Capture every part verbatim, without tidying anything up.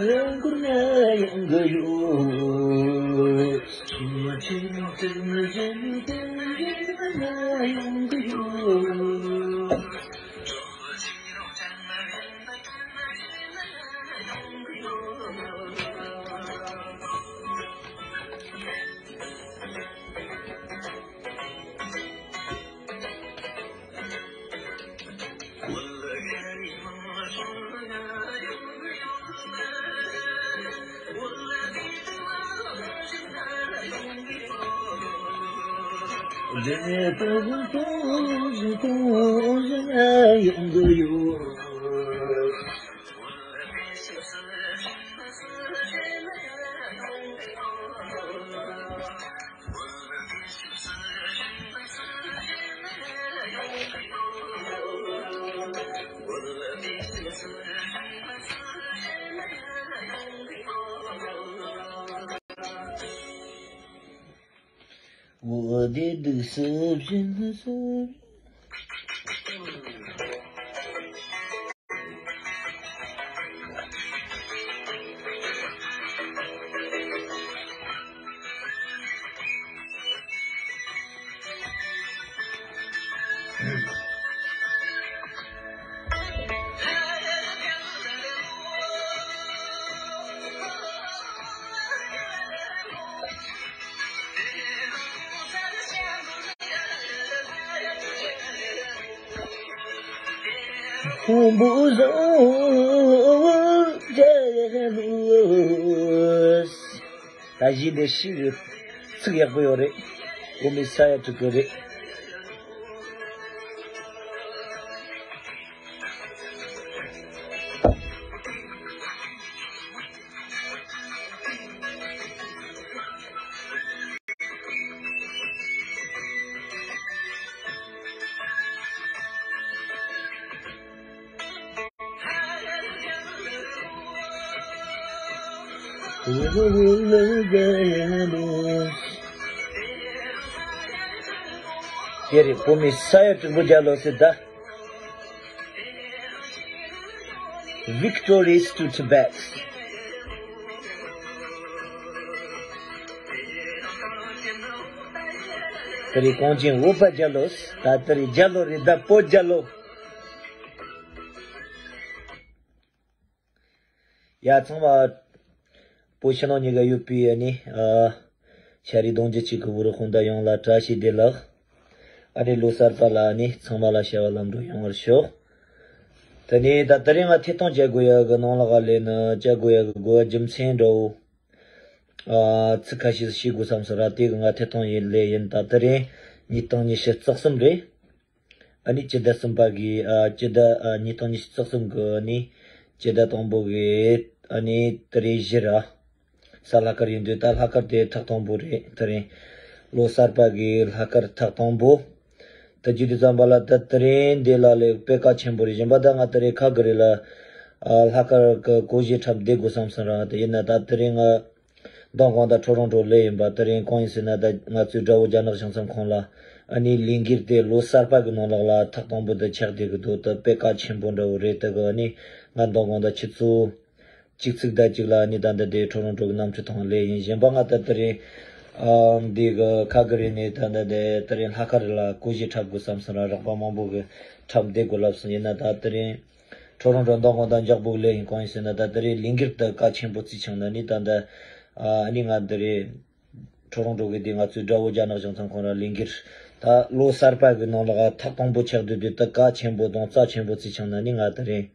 ཡོང་གི་ཡོད། ཡོང་གི་ཡོད། འོ་དེ་འདུག་སེ་བཞིན་སེ། ད་གཞས་འདི་ཤིག་ཚིག་ཡག་པོ་ཡོད་རེད། འོ་མི་ས་ཡ་དྲུག་གི་རེད། དེ་རེད། བོད་མི་ས་ཡ་དྲུག་པོ་རྒྱལ་ལོ་ཟེར་ད། Victories to Tibet. དེ་རིང་གངས་ཅན་བོད་པ་རྒྱལ་ལོ། ད་དེ་རིང་རྒྱལ་ལོ་རེད་ད། བོད་རྒྱལ་ལོ། ཡ་ཚང་མ། བོད་ཕྱི་ནང་གཉིས་ཀ་ཡོད་པའི་ཨ་ནི་ཨ། ཤ་རི་གདོང་རྒྱུད་གཅིག་གི་བོད་རིགས་སྤུན་ཟླ་ཡོངས་ལ་བཀྲ་ཤིས་བདེ་ལེགས། ཨ་ནི་ལོ་གསར་པ་ལ་ཨ་ནི་ཚང་མ་ལ་བྱ་བ་ལམ་འགྲོ་ཡོང་བར་ཤོག་དེ་ནས་ད་དེ་རིང་ང་ཐད་གཏོང་བྱ་དགོས་ཡ་གི་ནང་ལ་ག་ལས་ནི་བྱ་དགོས་ཡ་གི་དགོས་པ་རྒྱུ་མཚན་འདྲ་བོ། ཨ། ཚིག་ཁ་ཤས་ཤིག་བཤད་དགོས་བསམ་སོང་ར། དེ་གི་ང་ཐད་གཏོང་ཡིན་ལས་ཡིན། ད་དེ་རིང་ཉིས་སྟོང་ཉི་ཤུ་རྩ་གསུམ་རེད། ཨ་ནི་སྤྱི་ཟླ་གསུམ་པ་གི་ཨ། སྤྱི་ཟླ་ཨ། ཉིས་སྟོང་ཉི་ཤུ་རྩ་གསུམ་གི་ཨ་ནི་སྤྱི་ཟླ་དང་པོ་གི་ཨ་ནི་དེ་རིང་བཞི་ར། གཟའ་ལྷག་དཀར་ཡིན་དུས་ད་ལྷག་དཀར་དེ་ཐོག་དང་པོ་རེད། དེ་རིང་ལོ་གསར་པ་གི་ལྷག་དཀར་ཐོག་དང་པོ། ད་རྒྱུ་དེ་ཙམ་པ་ལ་ད་དེ་རིང་འདི་ལ་ལས་དཔེ་གལ་ཆེན་པོ་རེད། གཞན་པ་ད་ང་དེ་རིང་ཁ་གི་རེད་ལ། ཨ། ལྷག་དཀར་གི་སྒོར་གཞས་འཁྲབ་བསྡད་དགོས་བསམ་སོང་ར། དེ་ཡིན་ན་ད་དེ་རིང་ང་མདང་དགོང་དག་ཁྲོ་རོང་ཁྲོ་ལས་ཡིན་པ། དེ་རིང་གང་ཡིན་ཟེར་ན་ད་ང་ཚོའི་དགྲ་བོ་རྒྱ་ནག་གཞུང་ཚབ་ཁང་ལ་ཨ་ནི་ལས་འགུལ་དེ་ལོ་གསར་པ་གི་ནང་ལོགས་ལ་ཐོག་དང་པོ་དེ་ཆགས་བསྡད་གི་འདུག་ད་དཔེ་གལ་ཆེན་པོ་འདྲ་བོ་རེད། དེ་གི་ཨ་ནི་ང་མདང་དགོང་དག་ཆུ་ཚོད་གཅིག་ཚིག་དང་གཅིག་ལ་ཨ་ནི་ད་ལྟ་དེ་ཁྲོ་རོང་ཁྲོ་གི་གནམ་གྲུ་ཐོག་ལས་ཡིན། གཞན་པ་ང་ད་དེ་རིང་ཨ་འདི་གི་ཁ་གི་རེད་ནས་ད་ལྟ་དེ་དེ་རིང་ལྷག་དཀར་ལ་སྒོར་གཞས་འཁྲབ་དགོས་བསམ་སོང་ར། རོགས་པ་མང་པོ་གི་འཁྲབ་བསྡད་དགོས་ལབ་སོང་། ཡིན་ན་ད་དེ་རིང་ཁྲོ་རོང་ཁྲོ་མདང་དགོང་དག་མགྱོགས་པོ་ལས་ཡིན། གང་ཡིན་ཟེར་ན་ད་དེ་རིང་ལས་འགུལ་དེ་གལ་ཆེན་པོ་བརྩིས་བྱུང་ན་ནི་ད་ལྟ་ཨ་ནི་ང་དེ་རིང་ཁྲོ་རོང་ཁྲོ་གི་དེ་ང་ཚོའི་དགྲ་བོ་རྒྱ་ནག་གཞུང་ཚབ་ཁང་ར་ལས་འགུལ་ ད་ལོ་གསར་པ་གི་ནང་ལ་ཐག་དང་པོ་ཆགས་དུས་དུས་ད་གལ་ཆེན་པོ་དང་རྩ་ཆེན་པོ་བརྩིས་བྱུང་ན་ནི་ང་དེ་རིང་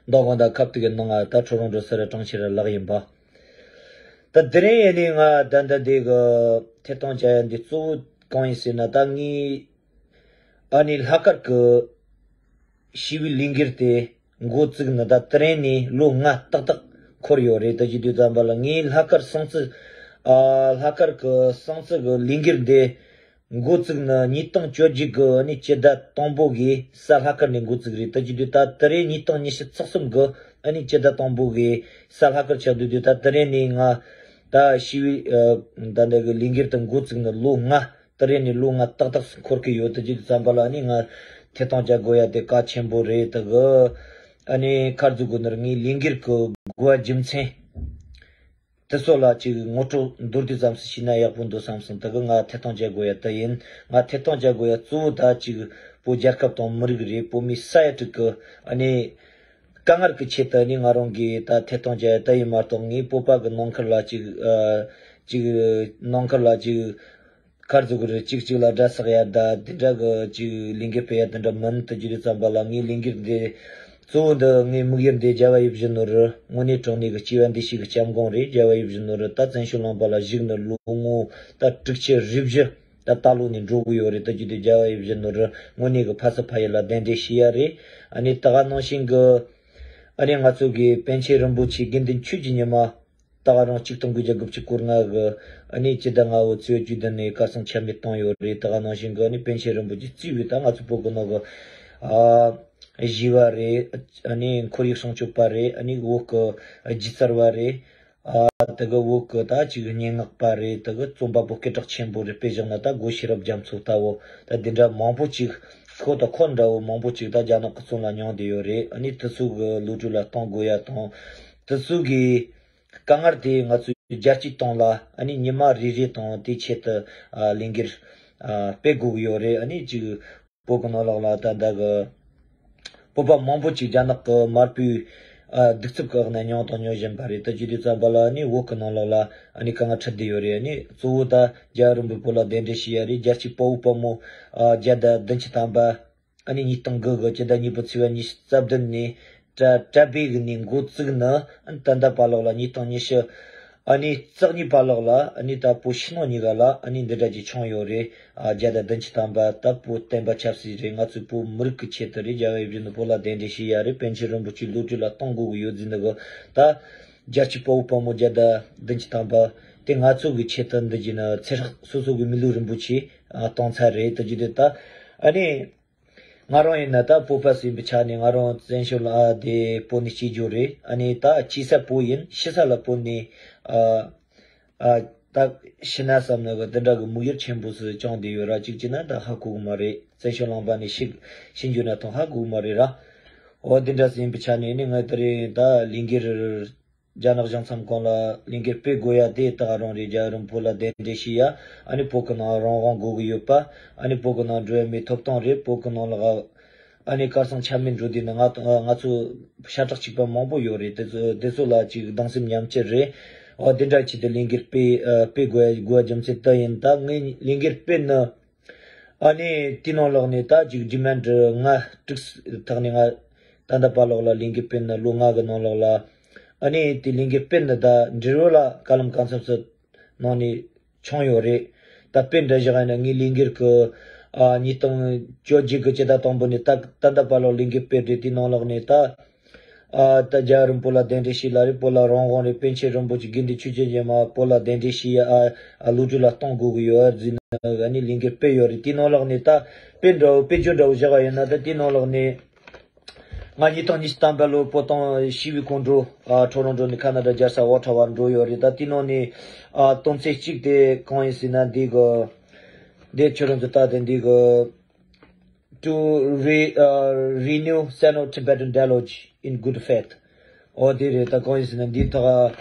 མདོ་དབང་དང་ཁ་བཏུག་གི་ནང་ང་ད་ཁྲོ་རོང་འགྲོ་ས་ར་གྲོང་ཁྱེར་ར་ལག་ཡིན་པ། ད་དེ་རིང་ཡིན་ནི་ང་ད་ད་འདི་གི་ཐད་གཏོང་བྱ་ཡ་འདི་གཙོ་བོ་གང་ཡིན་ཟེར་ན། ད་ངའི་ཨ་ནི་ལྷག་དཀར་གི་ཞི་བའི་ལས་འགུལ་དེ་འགོ་བཙུགས་ནི་ད་དེ་རིང་ནས་ལོ་ལྔ་ཏག་ཏག་འཁོར་ཡོད་རེད། ད་ཅི་དུས་ཙམ་པ་ལ་ངའི་ལྷག་དཀར་སྲང་བཙོ་ཨ་ལྷག་དཀར་གི་སྲང་བཙོ་གི་ལས་འགུལ་འདི་འགོ་བཙུགས་ནི་ཉིས་སྟོང་བཅོ་བརྒྱད་གི་ཨ་ནི་སྤྱི་ཟླ་དང་པོ་གི་གཟའ་ལྷག་དཀར་ནས་འགོ་བཙུགས་རེད། ད་ཅི་དུས་ད་དེ་རིང་ཉིས་སྟོང་ཉི་ཤུ་རྩ་གསུམ་གི་ཨ་ནི་སྤྱི་ཟླ་དང་པོ་གི་གཟའ་ལྷག་དཀར་ཆགས་དུས་དུས་ད་དེ་རིང་ནས་ང་ད་ཞི་བའི་ཨ་ད་འདི་གི་ལས་འགུལ་དེ་འགོ་བཙུགས་ནི་ལོ་ལྔ། དེ་རིང་ནས་ལོ་ལྔ་ཏག་ཏག་འཁོར་གི་ཡོད། དེ་ཅི་ཙམ་པ་ལ་ནི་ང་ཐད་གཏོང་བྱ་དགོས་ཡ་དེ་གལ་ཆེན་པོ་རེད། དེ་གི་ཨ་ནི་ཁར་འཛུགས་དགོས་ནི་རེད། ངའི་ལས་འགུལ་གི་དགོས་པ་རྒྱུ་མཚན་དེ་ཚོ་ལ་ཅིག་ངོ་སྤྲོད་མདོར་བསྡུས་ཙམ་ཞིག་བྱས་ན་ཡག་པོ་འདུག་བསམ་སོང་། དེ་གི་ང་ཐད་གཏོང་བྱ་དགོས་ཡ་དེ་ཡིན། ང་ཐད་གཏོང་བྱ་དགོས་ཡ་གཙོ་བོ་ད་ཅིག་བོད་རྒྱལ་ཁབ་དང་མི་རིགས་རེད། བོད་མི་ས་ཡ་དྲུག་གི་ཨ་ནི་དཀའ་ངལ་གྱི་ཆེད་དུ་ནི་ང་རང་གིས་ད་ཐད་གཏོང་བྱ་ཡ་དེ་ཡིན་མ་གཏོགས། ངའི་བོད་པ་གི་ནང་ཁུལ་ལ་ཅིག་ཨ་ཅིག་ནང་ཁུལ་ལ་ཅིག་ཁར་འཛུགས་རེད། གཅིག་གཅིག་ལ་དགྲ་བསགས་ཡ་ད་དེ་འདྲ་གི་ཅིག་ལས་འགུལ་སྤེལ་ཡ་དེ་འདྲ་མིན། དེ་ཅི་དུས་ཙམ་པ་ལ་ངའི་ལས་འགུལ་འདི་གཙོ་བོ་འདི་ངའི་དམིགས་ཡུལ་འདི་རྒྱལ་བ་ཡིད་བཞིན་ནོར་བུ་དངོས་གནས་དྲང་གནས་ཀྱི་སྐྱེ་བ་འདི་ཞིག་གི་སྐྱབས་མགོན་རེད། རྒྱལ་བ་ཡིད་བཞིན་ནོར་བུ་ད་བཙན་བྱོལ་ལུང་པ་ལ་བཞུགས་ནི་ལོ་ངོ་ད་དྲུག་ཅུ་རེ་བཞི་ད་ད་ལོ་ནས་འགྲོ་གི་ཡོད་རེད། དེ་ཅི་དུས་རྒྱལ་བ་ཡིད་བཞིན་ནོར་བུ་དངོས་གནས་ཀྱི་ཕ་ས་ཕ་ཡུལ་ལ་གདན་འདྲེན་ཞུ་ཡ་རེད། ཨ་ནི་ད་ག་ནང་བཞིན་གི་ཨ་ནི་ང་ཚོ་གི་པཎ་ཆེན་རིན་པོ་ཆེ་དགེ་འདུན་ཆོས་ཀྱི་ཉི་མ་ད་ག་རང་གཅིག་སྟོང་དགུ་བརྒྱ་དགུ་བཅུ་གོ་ལྔ་གི་ཨ་ནི་སྤྱི་ཟླ་ལྔ་པའི་ཚེས་བཅུ་བདུན་ནས་གར་སོང་ཆ་མེད་བཏང་ཡོད་རེད། ད་ག་ནང་བཞིན་གི་ཨ་ནི་པཎ་ཆེན་རིན་པོ་ཆེ་གཙོས་པའི་ད་ང་ཚོ་བོད་གི་ནང་གི་ཨ་ཞི་བ་རེད། ཨ་ནི་ཁོར་ཡུག་སྲུང་སྐྱོབ་པ་རེད། ཨ་ནི་བོད་གི་སྒྱུ་རྩལ་བ་རེད། ཨ་དེ་གི་བོད་གི་ད་ཅིག་སྙན་ངག་པ་རེད། དེ་གི་རྩོམ་པ་པོ་སྐད་གྲགས་ཆེན་པོ་རེད། དཔེ་བཞག་ན་ད་སྒོ་ཤེས་རབ་རྒྱ་མཚོ་ལྟ་བུ་ད་དེ་འདྲ་མང་པོ་ཅིག་ཁོ་དང་ཁོ་འདྲ་བོ་མང་པོ་ཅིག་ད་རྒྱ་ནག་གི་བཙོན་ལ་མྱངས་བསྡད་ཡོད་རེད། ཨ་ནི་དེ་ཚོ་གི་བློ་གྲོས་ལ་གཏོང་དགོས་ཡ་དང་དེ་ཚོ་གི་དཀའ་ངལ་དེ་ང་ཚོས་རྒྱལ་སྤྱིའི་སྟེང་ལ་ཨ་ནི་ཉི་མ་རེ་རེ་དང་དེའི་ཆེད་དུ་ཨ་ལས་འགུལ་ཨ་སྤེལ་དགོས་ཀྱི་ཡོད་རེད། ཨ་ནི་ཅིག་བོད་ཀྱི་ནང་ལོགས་ལ་ད་ལྟ་གི་བོད་པ་མང་པོ་ཅིག་རྒྱ་ནག་གི་དམར་པོའི་ཨ་གདུག་རྩུབ་ཀྱི་འོག་ནས་མྱོང་དང་མྱོང་བཞིན་པ་རེད། ད་བརྗོད་དུས་ཙམ་པ་ལ་ཨ་ནི་བོད་ཀྱི་ནང་ལོགས་ལ་ཨ་ནི་དཀའ་ངལ་འཕྲད་བསྡད་ཡོད་རེད། ཨ་ནི་གཙོ་བོ་ད་རྒྱལ་བ་རིན་པོ་ཆེ་བོད་ལ་གདན་འདྲེན་ཞུ་ཡ་རེད། རྒྱལ་གཅེས་དཔའ་བོ་དཔའ་མོ་ཨ་བརྒྱ་དང་བདུན་ཅུ་ཐམ་པ། ཨ་ནི་ཉིས་སྟོང་དགུ་གི་སྤྱི་ཟླ་གཉིས་པའི་ཚེས་པ་ཉི་ཤུ་རྩ་བདུན་ནས་གྲ་གྲ་སྒྲིག་གི་ནས་འགོ་བཙུགས་ནི་ཨ་ནི་ད་ལྟ་བར་ལོགས་ལ་ཉིས་སྟོང་ཉི་ཤུ་ཨ་ནི་རྩ་གཉིས་བར་ལོགས་ལ་ཨ་ནི་ད་བོད་ཕྱི་ནང་གཉིས་ཀ་ལ་ཨ་ནི་འདི་འདྲ་ཅིག་བྱུང་ཡོད་རེད། ཨ་བརྒྱ་དང་བདུན་ཅུ་ཐམ་པ་ད་བོད་བསྟན་པ་ཆབ་སྲིད་རེད། ང་ཚོའི་བོད་མི་རིགས་ཀྱི་ཆེད་དུ་རེད། རྒྱལ་བ་ཡིད་བཞིན་ནོར་བུ་བོད་ལ་གདན་འདྲེན་ཞུ་ཡ་རེད། པཎ་ཆེན་རིན་པོ་ཆེའི་བློ་གྲོས་ལ་གཏོང་དགོས་ཀྱི་ཡོད་ཟེར་ནི་གི་ད་རྒྱལ་གཅེས་དཔའ་བོ་དཔའ་མོ་བརྒྱ་དང་བདུན་ཅུ་ཐམ་པ་དེ་ང་ཚོ་གི་ཆེད་དུ་འདི་བྱས་ནི་ཚེ་སྲོག་སོ་སོ་གི་མི་ལུས་རིན་པོ་ཆེ་ཨ་གཏོང་ཚར་རེད། ད་བརྗོད་དུས་ད་ཨ་ནི། ང་རང་ཡིན་ན་ད་བོད་པ་ཟིན་པའི་ཆ་ནས་ང་རང་བཙན་བྱོལ་ཨ་དེ་བོད་ནས་སྐྱེས་རྒྱུ་རེད། ཨ་ནི་ད་སྐྱེས་ས་བོད་ཡིན། ཤི་ས་ལ་བོད་ནས་ཨ་ཨ་ད་ཤི་ན་བསམ་ནི་གི་དེ་འདྲ་གི་དམིགས་ཡུལ་ཆེན་པོ་ཞིག་བཅངས་བསྡད་ཡོད་ར། གཅིག་བྱས་ན་ད་ཧ་གོ་གི་མ་རེད། བཙན་བྱོལ་ལུང་པ་ནས་ཤི་ཤི་འགྱོ་ན་ཐང་ཧ་གོ་གི་མ་རེད་ར། འོ་དེ་འདྲ་ཟིན་པའི་ཆ་ནས་ནི་ང་དེ་རིང་ད་ལས་འགུལ་རྒྱ་ནག་གཞུང་མཚམས་གོང་ལ་ལས་འགུལ་སྤེལ་དགོས་ཡ་དེ་ད་ག་རང་རེད། རྒྱལ་བ་རིན་པོ་ཆེ་ལ་གདན་འདྲེན་ཞུ་ཡ། ཨ་ནི་བོད་ཀྱི་ནང་རང་དབང་དགོས་ཀྱི་ཡོད་པ། ཨ་ནི་བོད་ཀྱི་ནང་འགྲོ་ཡ་མིའི་ཐོབ་ཐང་རེད། བོད་ཀྱི་ནང་ལ་ཨ་ནི་གར་སོང་ཆ་མེད་འགྲོ་དུས་ནི་ང་ང་ཚོ་ཤ་ཁྲག་གཅིག་པ་མང་པོ་ཡོད་རེད། དེ་ཚོ་དེ་ཚོ་ལ་ཅིག་སྡང་སེམས་མཉམ་སྐྱེད་རེད། འོ་དེ་འདྲ་ཆེད་དུ་ལས་འགུལ་སྤེལ་ཨ་སྤེལ་དགོས་དགོས་པ་རྒྱུ་མཚན་དེ་ཡིན། ད་ངས་ལས་འགུལ་སྤེལ་ནི་ཨ་ནི་དེའི་ནང་ལོགས་ནས་ད་ཅིག་ཌི་མན་ཌི་ལྔ་དྲུག་ཐོག་ནས་ང་ད་ལྟ་བར་ལོགས་ལ་ལས་འགུལ་སྤེལ་ནི་ལོ་ལྔ་གི་ནང་ལོགས་ལ་ཨ་ནི་དེ་ལས་འགུལ་སྤེལ་ནི་ད་འབྲེལ་ཡོད་ལ་ག་ལམ་གང་འཚམ་སུ་ནང་ནས་བྱུང་ཡོད་རེད། ད་དཔེ་འདྲ་བཞག་ཡིན་ན་ངའི་ལས་འགུལ་གི་ཨ་ཉིས་སྟོང་བཅོ་བརྒྱད་གི་སྤྱི་ཟླ་དང་པོ་ནས་ད་ད་ལྟ་བར་ལོགས་ལས་འགུལ་སྤེལ་རེད། དེའི་ནང་ལོགས་ནས་ད། ཨ་ད་རྒྱལ་བ་རིན་པོ་ཆེ་ལ་གདན་འདྲེན་ཞུས་ལ་རེད། བོད་ལ་རང་དབང་རེད། པཎ་ཆེན་རིན་པོ་ཆེ་དགེ་འདུན་ཆོས་ཀྱི་ཉི་མ་བོད་ལ་གདན་འདྲེན་ཞུས་ཡ་ཨ་ཨ་བློ་གྲོས་ལ་གཏོང་དགོས་ཀྱི་ཡོད་ཟེར་ནས་ཨ་ནི་ལས་འགུལ་སྤེལ་ཡོད་རེད། དེའི་ནང་ལོགས་ནས་ད་དཔེ་འདྲ་བོ་དཔེ་བརྗོད་འདྲ་བོ་བཞག་པ་ཡིན་ན་ད་དེའི་ནང་ལོགས་ནས་ང་ཉིས་སྟོང་ཉི་ཤུ་ཐམ་པ་ལོ་བོད་དོན་ཞི་བའི་གོམ་བགྲོད་ཨ་ཊོ་རོན་ཊོ་ནས་ཁ་ན་ཌ་རྒྱལ་ས་ཨོ་ཊ་ཝ་འགྲོ་ཡོད་རེད། ད་དེའི་ནང་ནས་ཨ་དོན་ཚན་གཅིག་དེ་གང་ཡིན་ཟེར་ན་འདི་གི་འདི་ཁྱོད་རང་ཚོ་ལྟ་དེ་འདི་གི to re- uh, renew Sino-Tibetan dialogue in good faith. འོ་དེ་རེད། ད་གང་ཡིན་ཟེར་ན་འདིའི་ཐོག་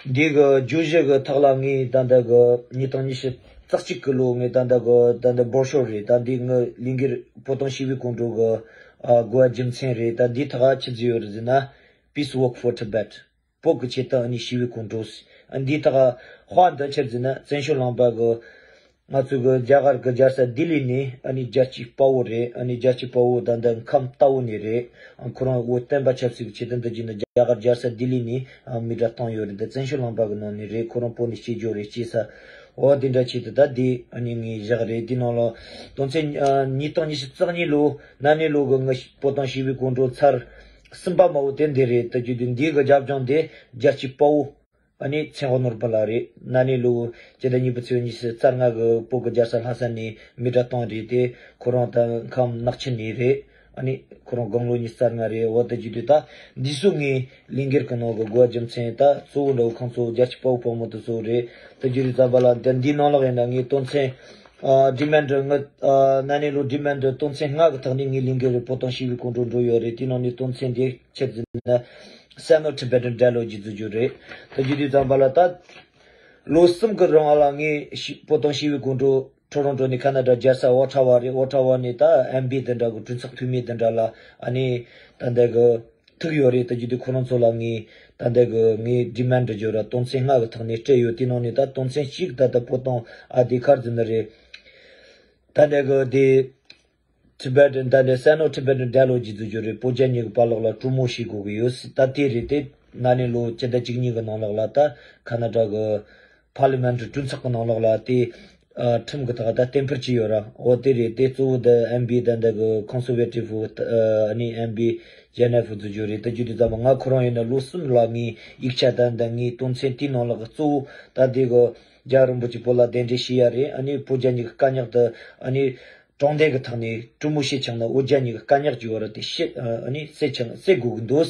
འདི་གི་བརྗོད་གཞི་གི་ཐོག་ལ་ངས་ད་ལྟ་གི་ཉིས་སྟོང་ཉི་ཤུ་རྩ་གཅིག་གི་ལོ་ངས་ད་ལྟ་གི་ད་ལྟ་འབོར་ཤོག་རེད། ད་འདི་ངའི་ལས་འགུལ་བོད་དོན་ཞི་བའི་གོམ་བགྲོད་གི་ཨ་དགོས་པ་རྒྱུ་མཚན་རེད། ད་འདིའི་ཐོག་ཆི་ཟིག་ཡོད་རེད་ཟེར་ན། Peace Walk for Tibet. བོད་ཀྱི་ཆེད་དུ་ཨ་ནི་ཞི་བའི་གོམ་བགྲོད། ཨ་འདིའི་ཐོག་དཔེ་འདི་ཆི་རེད་ཟེར་ན་བཙན་བྱོལ་ལུང་པ་གི་ ང་ཚོའི་གི་རྒྱ་གར་གི་རྒྱལ་ས་ལྡི་ལི་ནས་ཨ་ནི་རྒྱལ་གཅེས་དཔའ་བོ་རེད། ཨ་ནི་རྒྱལ་གཅེས་དཔའ་བོ་ད་ལྟ་ཁམས་རྟ་བོ་ནས་རེད། ཨ་ཁོ་རང་བོད་བསྟན་པ་ཆབ་སྲིད་ཀྱི་ཆེད་དུ་འདི་བྱས་ནས་རྒྱ་གར་རྒྱལ་ས་ལྡི་ལི་ནས་ཨ་མི་གྲངས་བཏང་ཡོད་རེད། འདི་བཙན་བྱོལ་ལྷན་པ་གི་ནང་ནས་རེད། ཁོ་རང་བོད་ནས་སྐྱེས་རྒྱུ་རེད། སྐྱེས་ས་འོ་དེ་འདྲ་ཆེད་དུ་ད་འདི་ཨ་ནི་ངས་བཞག་རེད། དེ་ནང་ལ་དོན་ཚན་ཨ་ཉིས་སྟོང་ཉི་ཤུ་རྩ་གཉིས་ལོ་ན་ནིང་ལོ་གི་ངའི་བོད་དོན་ཞི་བའི་གོམ་བགྲོད་ཚར་གསུམ་པ་མ་བོ་དེ་འདི་རེད། ད་རྒྱུ་དེ་འདི་གི་རྒྱབ་ལྗོངས་དེ་རྒྱལ་གཅེས་དཔའ་བོ། ཨ་ནི་ཚེ་དབང་ནོར་བུ་ལགས་རེད། ན་ནིང་ལོ་སྤྱི་ཟླ་གཉིས་པའི་ཚེས་ཉི་ཤུ་རྩ་ལྔ་གི་བོད་ཀྱི་རྒྱལ་ས་ལྷ་ས་ནས་མི་གྲངས་བཏང་རེད་དེ། ཁོ་རང་ད་ཁམས་ནག་ཆུ་ནས་རེད། ཨ་ནི་ཁོ་རང་དགུང་ལོ་ཉི་ཤུ་རྩ་ལྔ་རེད། འོ་ད་རྒྱུ་དུས་ད་འདི་ཚོ་ངའི་ལས་འགུལ་གྱི་ནང་གི་དགོས་རྒྱུ་མཚན་ད་གཙོ་བོ་འདྲ་བོ་ཁོང་ཚོ་རྒྱལ་གཅེས་དཔའ་བོ་དཔའ་མོ་དེ་ཚོ་རེད། ད་རྒྱུ་དུས་ཙམ་པ་ལ་ད་འདིའི་ནང་ལོགས་ཡིན་ན་ངའི་དོན་ཚན་ཨ་ཌི་མན་ཌི་ང་ཨ་ན་ནིང་ལོ་ཌི་མན་ཌི་དོན་ཚན་ལྔ་གི་ཐོག་ནས་ངའི་ལས་འགུལ་རེད། བོད་དོན་ཞི་བའི་གོམ་བགྲོད་འགྲོ་ཡོད་རེད། དེའི་ནང་ནས་དོན་ཚན་དེ་ཆེད་ཟིན་ན། Sino-Tibetan Dialogue ཅིག་བཟོ་རྒྱུ་རེད། ད་རྒྱུ་དུས་ཙམ་པ་ལ་ད་ལོ་གསུམ་གི་རིང་ལ་ངས་ཤི་བོད་དོན་ཞི་བའི་གོམ་བགྲོད་ཊོ་རོན་ཊོ་ནས་ཁ་ན་ཌ་རྒྱལ་ས་ཨོ་ཊ་ཝ་རེད། ཨོ་ཊ་ཝ་ནས་ད་ཨེམ་བི་དེ་འདྲ་གི་གྲོས་ཚོགས་འཐུས་མི་དེ་འདྲ་ལ་ཨ་ནི་ད་འདི་གི་ཐུག་ཡོད་རེད། ད་རྒྱུ་དུས་ཁོ་རང་ཚོ་ལ་ངས་ད་འདི་གི་ངས་ཌི་མན་ཌི་བརྗོད་ར་དོན་ཚན་ལྔ་གི་ཐོག་ནས་སྤྲད་ཡོད། དེ་ནང་ནས་ད་དོན་ཚན་གཅིག་ད་ལྟ་བོད་དོན་ཨ་དེ་ག་རེ་ཟེར་ནི་རེད། ད་འདི་གི་དེ། Tibetan ད་ནི་Sino-Tibetan Dialogue ཅིག་བཟོ་རྒྱུ་རེད། བོད་རྒྱ་གཉིས་ཀྱི་བར་ལོགས་ལ་གྲོས་མོལ་བྱེད་དགོས་ཀྱི་ཡོད། ད་དེ་རེད་དེ། ན་ནིང་ལོ་སྤྱི་ཟླ་བཅུ་གཉིས་ཀྱི་ནང་ལོགས་ལ་ད་ཁ་ན་ཌ་གི་པར་ལི་མེན་ཊི་གྲོས་ཚོགས་ཀྱི་ནང་ལོགས་ལ་དེ་ཨ་ཁྲིམས་ཀྱི་ཐོག་ད་གཏན་འབེབས་བྱས་ཡོད་ར། འོ་དེ་རེད་དེ། གཙོ་བོ་ད་ཨེམ་བི་ད་འདི་གི་ཁོང་སོ་ཝེ་ཊི་ཧྥུ་ཨ་ནི་ཨེམ་བི་ཇེ་ནེ་ཧྥུ་བཟོ་རྒྱུ་རེད། ད་རྒྱུ་དེ་ཙམ་པ་ང་ཁོ་རང་ཡིན་ན་ལོ་གསུམ་ལ་ངའི་ཡིག་ཆ་ད་ད་ངའི་དོན་ཚན་དེའི་ནང་ལོགས་ཀྱི་གཙོ་བོ་ད་དེ་གི་རྒྱལ་བ་རིན་པོ་ཆེ་བོད་ལ་གདན་འདྲེན་བྱས་ཡ་རེད། ཨ་ནི་བོད་རྒྱ་གཉིས་ཀྱི་དཀའ་རྙོག་ད་ཨ་ནི། དྲང་བདེན་གྱི་ཐོག་ནས་གྲོས་མོལ་བྱེད་ཆོག་ན་བོད་རྒྱ་གཉིས་ཀྱི་དཀའ་རྙོག་ཅིག་ཡོད་རེད། དེ་ཤེས་ཨ་ནི་སེལ་ཆོག་ན་སེལ་དགོས་ཀྱི་འདུག་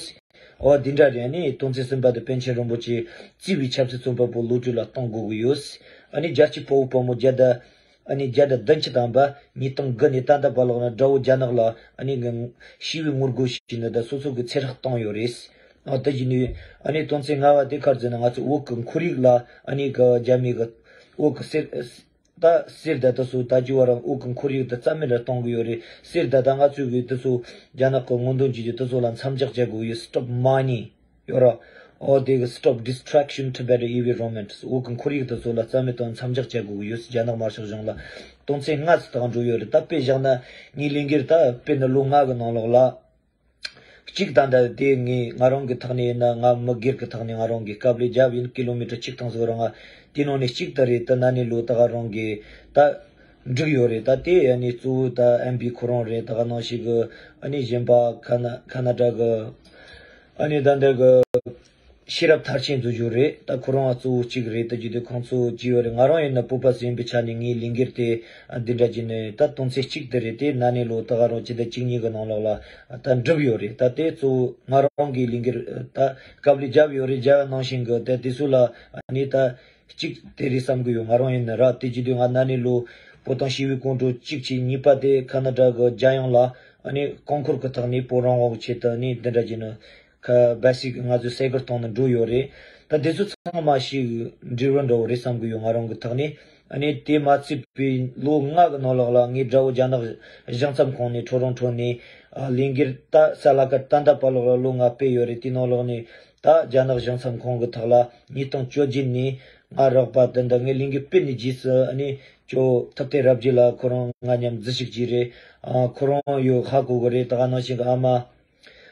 ཨོ་དེ་འདྲ་རེད། ཨ་ནི་དོན་ཚན་གསུམ་པ་དེ་པཎ་ཆེན་རིན་པོ་ཆེ་གཙོས་པའི་ཆབ་སྲིད་བཙོན་པ་པོ་གློད་གྲོལ་ལ་གཏོང་དགོས་ཀྱི་ཡོད། ཨ་ནི་རྒྱལ་གཅེས་དཔའ་བོ་དཔའ་མོ་བརྒྱ་དང་ཨ་ནི་བརྒྱ་དང་བདུན་ཅུ་ཐམ་པ་ཉིས་སྟོང་དགུ་ནས་ད་ལྟ་བར་ལོགས་ན་དགྲ་བོ་རྒྱ་ནག་ལ་ཨ་ནི་ཞི་བའི་ངོ་རྒོལ་བྱས་ནས་ད་སོ་སོ་གི་ཚེ་སྲོག་བཏང་ཡོད་རེད། ཨ་དེ་བཞིན་ནི་ཨ་ནི་དོན་ཚན་ལྔ་པ་དེ་ག་རེ་ཟེར་ན་ང་ཚོ་བོད་ཀྱི་ཁོར་ཡུག་ལ་ཨ་ནི་གི་རྒྱ་མི་གི་བོད་ཀྱི་གསེར། ད་གསེར་དང་དེ་ཚོ་ད་ཅི་བ་རང་བོད་ཀྱི་ཁོར་ཡུག་དེ་རྩ་མེད་ལ་གཏོང་གི་ཡོད་རེད། གསེར་དང་ད་ང་ཚོའི་གི་དེ་ཚོ་རྒྱ་ནག་གི་སྔོན་ཐོན་གྱི་དེ་ཚོ་ལ་མཚམས་འཇོག་བྱ་དགོས་ཡོད། Stop mining ཡོད་ར། ཨོ་དེ་གི་Stop destruction Tibet Iwi Environment བོད་ཀྱི་ཁོར་ཡུག་དེ་ཚོ་ལ་རྩ་མེད་དང་མཚམས་འཇོག་བྱ་དགོས་ཀྱི་ཡོད། རྒྱ་ནག་དམར་ཤོག་གཞུང་ལ་དོན་ཚན་ལྔ་ཙམ་དག་འགྲོ་ཡོད་རེད། ད་དཔེ་བཞག་ན་ངའི་ལས་འགུལ་ད་དཔེར་ན་ལོ་ལྔ་གི་ནང་ལོགས་ལ། གཅིག་ད་ལྟ་དེ་ངས་ང་རང་གི་ཐོག་ནས་ཡིན་ན་ང་མི་སྒེར་གྱི་ཐོག་ནས་ང་རང་གིས་དཀའ་ལས་བརྒྱབ་ཡིན། ཀི་ལོ་མི་ཊར་ཆིག་སྟོང་ཟིག་རང་ང་དེ་ནང་ནས་གཅིག་ད་རེད། ད་ན་ནིང་ལོ་ད་ག་རང་གིས་ད་འགྲིག་ཡོད་རེད། ད་དེ་ཨ་ནི་གཙོ་བོ་ད་ཨེམ་བི་ཁོ་རང་རེད། ད་ག་ནང་བཞིན་གི་ཨ་ནི་གཞན་པ་ཁ་ན་ཁ་ན་ཌ་གི་ཨ་ནི་ད་འདི་གི་ཤེས་རབ་མཐར་ཕྱིན་བཟོ་རྒྱུ་རེད། ད་ཁོ་རང་ང་གཙོ་བོ་གཅིག་རེད། ད་རྒྱུ་དེ་ཁོང་ཚོ་བྱས་ཡོད་རེད། ང་རང་ཡིན་ན་བོད་པ་ཟིན་པའི་ཆ་ནས་ངའི་ལས་འགུལ་དེ་འདི་འདྲ་བྱས་ནས་ད་དོན་ཚན་གཅིག་དེ་རེད། དེ་ན་ནིང་ལོ་ད་ག་རང་སྤྱི་ཟླ་བཅུ་གཉིས་གི་ནང་ལོགས་ལ་ད་འགྲུབ་ཡོད་རེད། ད་དེ་གཙོ་བོ་ང་རང་གི་ལས་འགུལ་ད་དཀའ་ལས་བརྒྱབ་ཡོད་རེད། བརྒྱབ་ནང་བཞིན་གི་ད་དེ་ཚོ་ལ་ཨ་ནི་ད་གཅིག་དེ་རེད་བསམ་གི་ཡོད། ང་རང་ཡིན་ན་ར། དེ་བྱེད་དུས་ང་ན་ནིང་ལོ་བོད་དོན་ཞི་བའི་གོམ་བགྲོད་གཅིག་བྱས། གཉིས་པ་དེ་ཁ་ན་ཌ་གི་རྒྱལ་ཡོངས་ལ་ཨ་ནི་ཀོང་ཀུར་གི་ཐོག་ནས་བོད་རང་དབང་གི་ཆེད་དུ་ཨ་ནི་འདི་འདྲ་བྱས་ནས། ཁ་བ་སི་ང་ཚོས་སེ་གར་གཏོང་ནས་འགྲོ་ཡོད་རེད། ད་དེ་ཚོ་ཚང་མ་ཞིག་འབྲས་བུ་འདྲ་བོ་རེད་བསམ་གི་ཡོད། ང་རང་གི་ཐོག་ནས་ཨ་ནི་དེ་མ་ཚད་པའི་ལོ་ལྔ་གི་ནང་ལོགས་ལ་ངའི་དགྲ་བོ་རྒྱ་ནག་གཞུང་ཚབ་ཁང་ནས་ཊོ་རོན་ཊོ་ནས་ཨ་ལས་འགུལ་ད་ས་ལ་ཀ་ད་ལྟ་བར་ལོགས་ལ་ལོ་ལྔ་སྤེལ་ཡོད་རེད། དེའི་ནང་ལོགས་ནས་ད་རྒྱ་ནག་གཞུང་ཚབ་ཁང་གི་ཐོག་ལ་ཉིས་སྟོང་བཅོ་བརྒྱད་ནས་ང་རོགས་པ་དེ་འདྲ་ངའི་ལས་འགུལ་སྤེལ་ནས་རྗེས་སུ་ཨ་ནི་ཅོ་ཐུབ་བསྟན་རབ་རྒྱས་ལགས་ཁོ་རང་ང་མཉམ་འཛུལ་ཞུགས་བྱས་རེད། ཨ་ཁོ་རང་ཡོད་ཧ་གོ་གི་རེད། ད་ག་ནང་བཞིན་གི་ཨ་མ།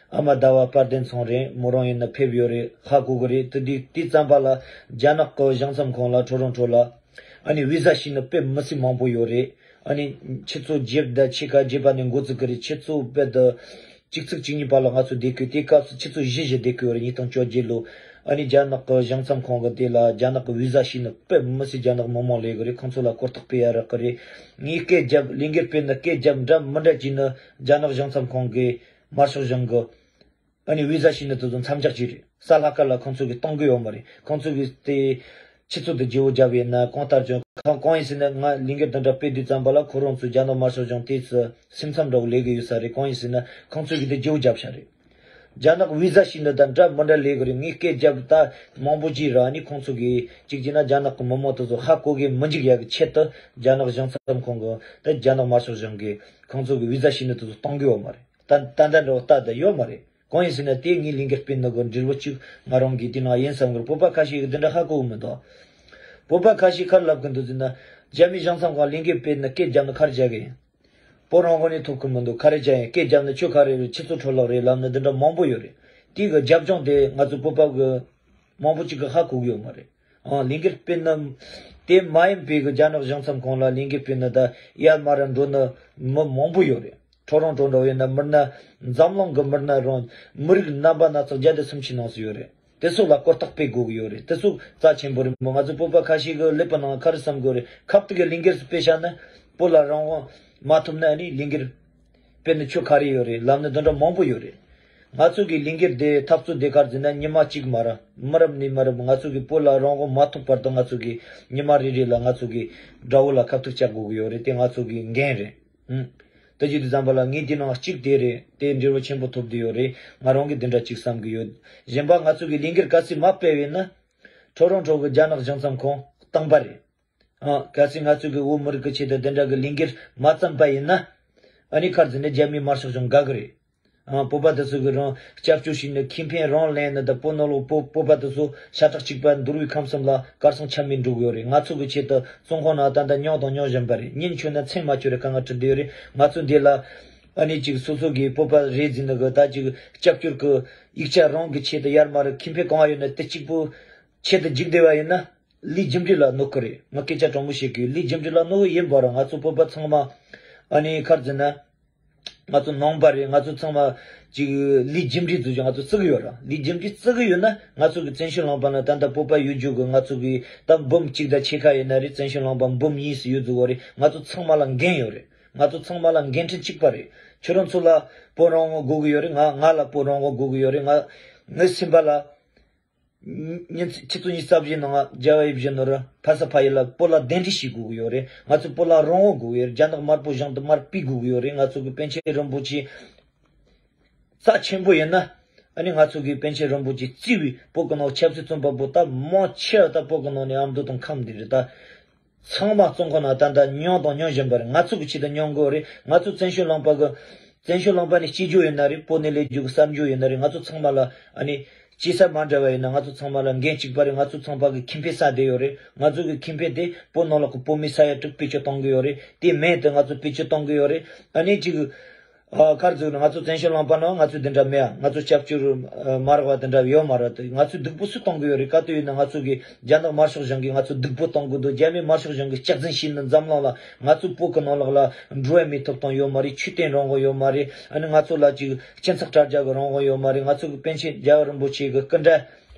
ཨ་མ་ཟླ་བ་དཔལ་ལྡན་ཚང་རེད། མོ་རང་ཡིན་ན་ཕེབས་ཡོད་རེད། ཧ་གོ་གི་རེད། དེ་དུས་དེ་ཙམ་པ་ལ་རྒྱ་ནག་གི་གཞུང་ཚབ་ཁང་ལ་ཊོ་རོན་ཊོ་ལ་ཨ་ནི་བི་ཟ་ཞུས་ནི་དཔེ་མི་སྲིད་མང་པོ་ཡོད་རེད། ཨ་ནི་ཆུ་ཚོད་བརྒྱད་དང་ཕྱེད་ཀ་བརྒྱད་པ་ནས་འགོ་བཙུགས་གི་རེད། ཆུ་ཚོད་དཔེ་དུ་གཅིག་ཚིགས་གཅིག་གཉིས་བར་ལ་ང་ཚོ་བསྡད་གི། དེ་སྐབས་སུ་ཆུ་ཚོད་བཞི་བཞི་བསྡད་གི་ཡོད་རེད། ཉིས་སྟོང་བཅོ་བརྒྱད་ལོ། ཨ་ནི་རྒྱ་ནག་གི་གཞུང་ཚབ་ཁང་གི་དེ་ལ་རྒྱ་ནག་གི་བི་ཟ་ཞུས་ནི་དཔེ་མི་སྲིད་རྒྱ་ནག་མི་མང་ལས་གི་རེད། ཁོང་ཚོ་ལ་གོ་རྟོགས་སྤེལ་ཡ་རག་གི་རེད། ངས་སྐད་རྒྱབ། ལས་འགུལ་སྤེལ་ནི་སྐད་རྒྱབ་འདྲ་མི་འདྲ་བྱས་ནི་རྒྱ་ནག་གཞུང་ཚབ་ཁང་གི་དམར་ཤོག་གཞུང་གི་ཨ་ནི་བི་ཟ་ཞུས་ནི་དེ་ཚོ་མཚམས་འཇོག་བྱས་རེད། ས་ལྷག་དཀར་ལ་ཁོང་ཚོ་གིས་གཏོང་གི་ཡོད་མ་རེད། ཁོང་ཚོ་གིས་དེ་ཆུ་ཚོད་དེ་བརྗེ་བོ་བརྒྱབ་ཡིན་ན་གང་ལྟར་ཀྱང་གང་གང་ཡིན་ཟེར་ན་ང་ལས་འགུལ་དེ་འདྲ་སྤེལ་དུས་ཙམ་པ་ལ་ཁོ་རང་ཚོ་རྒྱ་ནག་དམར་ཤོག་གཞུང་དེ་ཚོ་སེམས་འཚབ་འདྲ་བོ་ལས་གི་ཡོད་ས་རེད། གང་ཡིན་ཟེར་ན་ཁོང་ཚོ་གིས་དེ་བརྗེ་བོ་བརྒྱབ་ཤག་རེད། རྒྱ་ནག་བི་ཟ་ཞུས་ནི་དང་འདྲ་མི་འདྲ་ལས་གི་རེད། ངས་སྐད་རྒྱབ། ད་མང་པོ་ཅིག་ར་ནི་ཁོང་ཚོ་གིས་གཅིག་བྱས་ན་རྒྱ་ནག་གི་མི་མང་དེ་ཚོ་ཧ་གོ་གི་མི་འཇུག་ཡ་གི་ཆེད་དུ་རྒྱ་ནག་གཞུང་ཚབ་ཁང་གི་ད་རྒྱ་ནག་དམར་ཤོག་གཞུང་གིས་ཁོང་ཚོ་གི་བི་ཟ་ཞུས་ནི་དེ་ཚོ་གཏོང་གི་ཡོད་མ་རེད། ད་ད་ལྟ་འདྲ་བོ་ལྟ་ད་ཡོད་མ་རེད། གང་ཡིན་ཟེར་ན་དེ་ངའི་ལས་འགུལ་སྤེལ་ནི་གི་འབྲས་བུ་གཅིག་ང་རང་གིས་དེ་ནང་ཡིན་བསམ་གི་རེད། བོད་པ་ཁ་ཤས་ཀྱིས་དེ་འདྲ་ཧ་གོ་གི་མི་འདུག་བོད་པ་ཁ་ཤས་ཁར་ལབ་གི་འདུག་ཟེར་ན། རྒྱ་མི་གཞུང་ཚབ་ཁང་ལས་འགུལ་སྤེལ་ནས་སྐད་བརྒྱབ་ན་ག་རེ་བྱ་གི་ཡིན། བོད་རང་དབང་ནི་ཐོབ་གི་མི་འདུག་ག་རེ་བྱ་ཡིན། སྐད་བརྒྱབ་ན་ཆོས་ག་རེ་རེད། ཁྱེད་ཚོ་འཕྲོ་བརླག་རེད་ལབ་ནས་འདི་འདྲ་མང་པོ་ཡོད་རེད། དེའི་གི་རྒྱབ་ལྗོངས་དེ་ང་ཚོ་བོད་པ་གི་མང་པོ་ཅིག་གི་ཧ་གོ་གི་ཡོད་མ་རེད། ཨང་། ལས་འགུལ་སྤེལ་ན། དེ་མ་ཡིན་པའི་གི་རྒྱ་ནག་གཞུང་ཚབ་ཁང་ལ་ལས་འགུལ་སྤེལ་ན་ད་ཡར་མར་འགྲོ་ན་མི་མང་པོ་ཡོད་རེད། ཁྲོ་རོང་ཁྲོ་འདྲ་བོ་ཡིན་ན་མི་སྣ། འཛམ་གླིང་གི་མི་སྣ་རང་མི་རིགས་རྣམ་པ་སྣ་ཚོགས་བརྒྱ་དང་སུམ་ཅུ་ནང་སུ་ཡོད་རེད། དེ་ཚོ་ལ་གོ་རྟོགས་སྤེལ་དགོས་ཀྱི་ཡོད་རེད། དེ་ཚོ་རྩ་ཆེན་པོ་རེད་མོ། ང་ཚོ་བོད་པ་ཁ་ཤས་ཀྱི་ཀླད་པ་ནང་ག་རེ་བསམ་དགོས་རེད། ཁབ་ཏུ་གི་ལས་འགུལ་སྤེལ་བྱ་ན་བོད་ལ་རང་དབང་མ་ཐོབ་ན་ཨ་ནི་ལས་འགུལ་སྤེལ་ནས་ཆོ་ག་རེ་ཡོད་རེད་ལབ་ནས་འདི་འདྲ་མང་པོ་ཡོད་རེད། ང་ཚོ་གི་ལས་འགུལ་དེ་འཐབ་རྩོད་དེ་གར་འཛིན་ན་ཉི་མ་གཅིག་མ་ར་མི་རབས་ནས་མི་རབས་ང་ཚོ་གི་བོད་ལ་རང་དབང་མ་ཐོབ་བར་དུ་ང་ཚོ་གི་ཉི་མ་རེ་རེ་ལ་ང་ཚོ་གི་དགྲ་བོ་ལ་ཁ་ཐུག་བཅག་དགོས་ཀྱི་ཡོད་རེད། དེ་ང་ཚོ་གི་འགན་རེད། ཨུམ། དེ་བྱེད་དུས་ཙམ་པ་ལ་ངས་འདི་ནང་གཅིག་དེ་རེད། དེ་འབྲས་བུ་ཆེན་པོ་ཐོབ་བསྡད་ཡོད་རེད། ང་རང་གིས་འདི་འདྲ་གཅིག་བསམ་གི་ཡོད། གཞན་པ་ང་ཚོ་གི་ལས་འགུལ་གལ་སྲིད་མ་སྤེལ་བས་ན། ཁྲོ་རོང་ཁྲོ་གི་རྒྱ་ནག་གཞུང་ཚབ་ཁང་སྟོང་པ་རེད། ཨ། གལ་སྲིད་ང་ཚོ་གི་བོད་མི་རིགས་ཀྱི་ཆེད་དུ་འདི་འདྲ་གི་ལས་འགུལ་མ་བརྩམས་པ་ཡིན་ན། ཨ་ནི་ཁར་འཛིན་ནས་རྒྱ་མིའི་དམར་ཤོག་གཞུང་དགའ་གི་རེད། ཨ། བོད་པ་དེ་ཚོ་གི་རང་སྐྱབས་བཅོལ་ཞིག་ནས་ཁེ་ཕན་རང་ལེན་ནས་ད་བོད་ནང་ལོག་བོད་བོད་པ་དེ་ཚོ་ཤ་ཁྲག་གཅིག་པ་འདུལ་བའི་ཁམས་གསུམ་ལ་གར་སོང་ཆ་མེད་འགྲོ་གི་ཡོད་རེད། ང་ཚོ་གི་ཆེད་དུ་བཙོན་ཁང་ནང་ད་ལྟ་མྱོང་དང་མྱོང་བཞིན་པ་རེད། ཉིན་མཆོད་ན་མཚན་མ་མཆོད་རེད། དཀའ་ངལ་འཕྲད་བསྡད་ཡོད་རེད། ང་ཚོ་འདི་ལ་ཨ་ནི་ཅིག་སོ་སོ་གི་བོད་པ་རེད་ཟིན་ནི་གི་ད་ཅིག་སྐྱབས་བཅོལ་གི་ཡིག་ཆ་རང་གི་ཆེད་དུ་ཡར་མར་ཁེ་ཕན་གང་ཡོད་ན་དེ་གཅིག་པུ་ཆེད་དུ་འཇིག་བསྡད་པ་ཡིན་ན། ལས་རྒྱུ་འབྲས་ལ་གནོད་ཀྱི་རེད། ང་སྐད་ཆ་དྲང་མོ་བཤད་གི། ལས་རྒྱུ་འབྲས་ལ་གནོད་ཡིན་པ་ར། ང་ཚོ་བོད་པ་ཚང་མ་ཨ་ནི་ཁར་འཛིན་ན། ང་ཚོ་ནང་པ་རེད། ང་ཚོ་ཚང་མ་ཅིག་ལས་རྒྱུ་འབྲས་བཟོ་རྒྱུ་ང་ཚོ་བརྩི་གི་ཡོད་ར། ལས་རྒྱུ་འབྲས་བརྩི་གི་ཡོད་ན་ང་ཚོ་གི་བཙན་བྱོལ་ལུང་པ་ན་ད་ལྟ་བོད་པ་ཡོད་རྒྱུ་གི་ང་ཚོ་གི་ད་འབུམ་གཅིག་དང་ཕྱེད་ཀ་ཡིན་ན་རེད། བཙན་བྱོལ་ལུང་པ་འབུམ་གཉིས་སུ་ཡོད་དགོས་རེད། ང་ཚོ་ཚང་མ་ལ་འགན་ཡོད་རེད། ང་ཚོ་ཚང་མ་ལ་འགན་འཁྲི་གཅིག་པ་རེད། ཁྱོད་རང་ཚོ་ལ་བོད་རང་དབང་དགོས་གི་ཡོད་རེད། ང་ང་ལ་བོད་རང་དབང་དགོས་གི་ཡོད་རེད། ང་ངའི་སེམས་པ་ལ། ཉིན་ཆིག་སྟོང་ཉི་ཤུ་རྩ་བཞིའི་ནང་རྒྱལ་བ་ཡིད་བཞིན་ནོར་བུ་ཕ་ས་ཕ་ཡུལ་ལ་བོད་ལ་གདན་འདྲེན་བྱེད་དགོས་ཀྱི་ཡོད་རེད། ང་ཚོ་བོད་ལ་རང་དབང་དགོས་ཀྱི་ཡོད་རེད། རྒྱ་ནག་དམར་པོ་གཞུང་དུ་དམར་ཕུད་དགོས་ཀྱི་ཡོད་རེད། ང་ཚོ་གི་པཎ་ཆེན་རིན་པོ་ཆེ་རྩ་ཆེན་པོ་ཡིན་ན། ཨ་ནི་ང་ཚོ་གི་པཎ་ཆེན་རིན་པོ་ཆེ་བརྩིས་པའི་བོད་ཀྱི་ནང་ཆབ་སྲིད་བཙོན་པ་པོ་ད་མང་ཆེ་བ་ད་བོད་ཀྱི་ནང་ནས་ཨ་མདོ་དང་ཁམས་འདི་རེད་ད། ཚང་མ་བཙོན་ཁང་ནང་ད་ལྟ་མྱོང་དང་མྱོང་བཞིན་པ་རེད། ང་ཚོ་གི་ཆེད་དུ་མྱོང་དགོས་རེད། ང་ཚོ་བཙན་བྱོལ་ལུང་པ་གི་བཙན་བྱོལ་ལུང་པ་ནས་སྐྱེས་རྒྱུ་ཡིན་ན་རེད། བོད་ནས་སླེབས་རྒྱུ་གི་གསར་འབྱོར་ཡིན་ན་རེད། ང་ཚོ་ཚང་མ་ལ་ཨ་ནི་སྐྱེས་ས་མ་འདྲ་བ་ཡིན་ན་ང་ཚོ་ཚང་མ་ལ་འགན་གཅིག་པ་རེད། ང་ཚོ་ཚང་མ་གི་ཁེ་ཕན་ཟ་བསྡད་ཡོད་རེད། ང་ཚོ་གི་ཁེ་ཕན་དེ་བོད་ནང་ལོགས་གི་བོད་མི་ས་ཡ་དྲུག་བེད་སྤྱོད་གཏོང་གི་ཡོད་རེད། དེ་མེད་དུ་ང་ཚོ་བེད་སྤྱོད་གཏོང་གི་ཡོད་རེད། ཨ་ནི་གཅིག་ཨ། ག་རེ་ཟེར་ན་ང་ཚོ་བཙན་བྱོལ་ལུང་པ་ནང་ང་ཚོ་དེ་འདྲ་མེད་ཨ། ང་ཚོ་སྐྱབས་བཅོལ་མ་རག་པ་དེ་འདྲ་ཡོད་མ་རེད། ང་ཚོས་སྡུག་པོ་སུས་གཏོང་གི་ཡོད་རེད། ག་དུས་ཡིན་ན་ང་ཚོ་གི་རྒྱ་ནག་དམར་ཤོག་གཞུང་གིས་ང་ཚོ་སྡུག་པོ་གཏོང་གི་འདུག་རྒྱ་མི་དམར་ཤོག་གཞུང་གིས་སྐྱག་རྫུན་བཤད་ནས་འཛམ་གླིང་ལ་ང་ཚོ་བོད་ཀྱི་ནང་ལོགས་ལ་འགྲོ་བའི་མིའི་ཐོབ་ཐང་ཡོད་མ་རེད། ཆོས་དད་རང་དབང་ཡོད་མ་རེད། ཨ་ནི་ང་ཚོ་ལ་ཅིག་སྐྱིན་ཚབ་སྤྲད་རྒྱུ་གི་རང་དབང་ཡོད་མ་རེད། ང་ཚོ་གི་པཎ་ཆེན་རྒྱལ་བ་རིན་པོ་ཆེ་གི་སྐུ་འདྲ་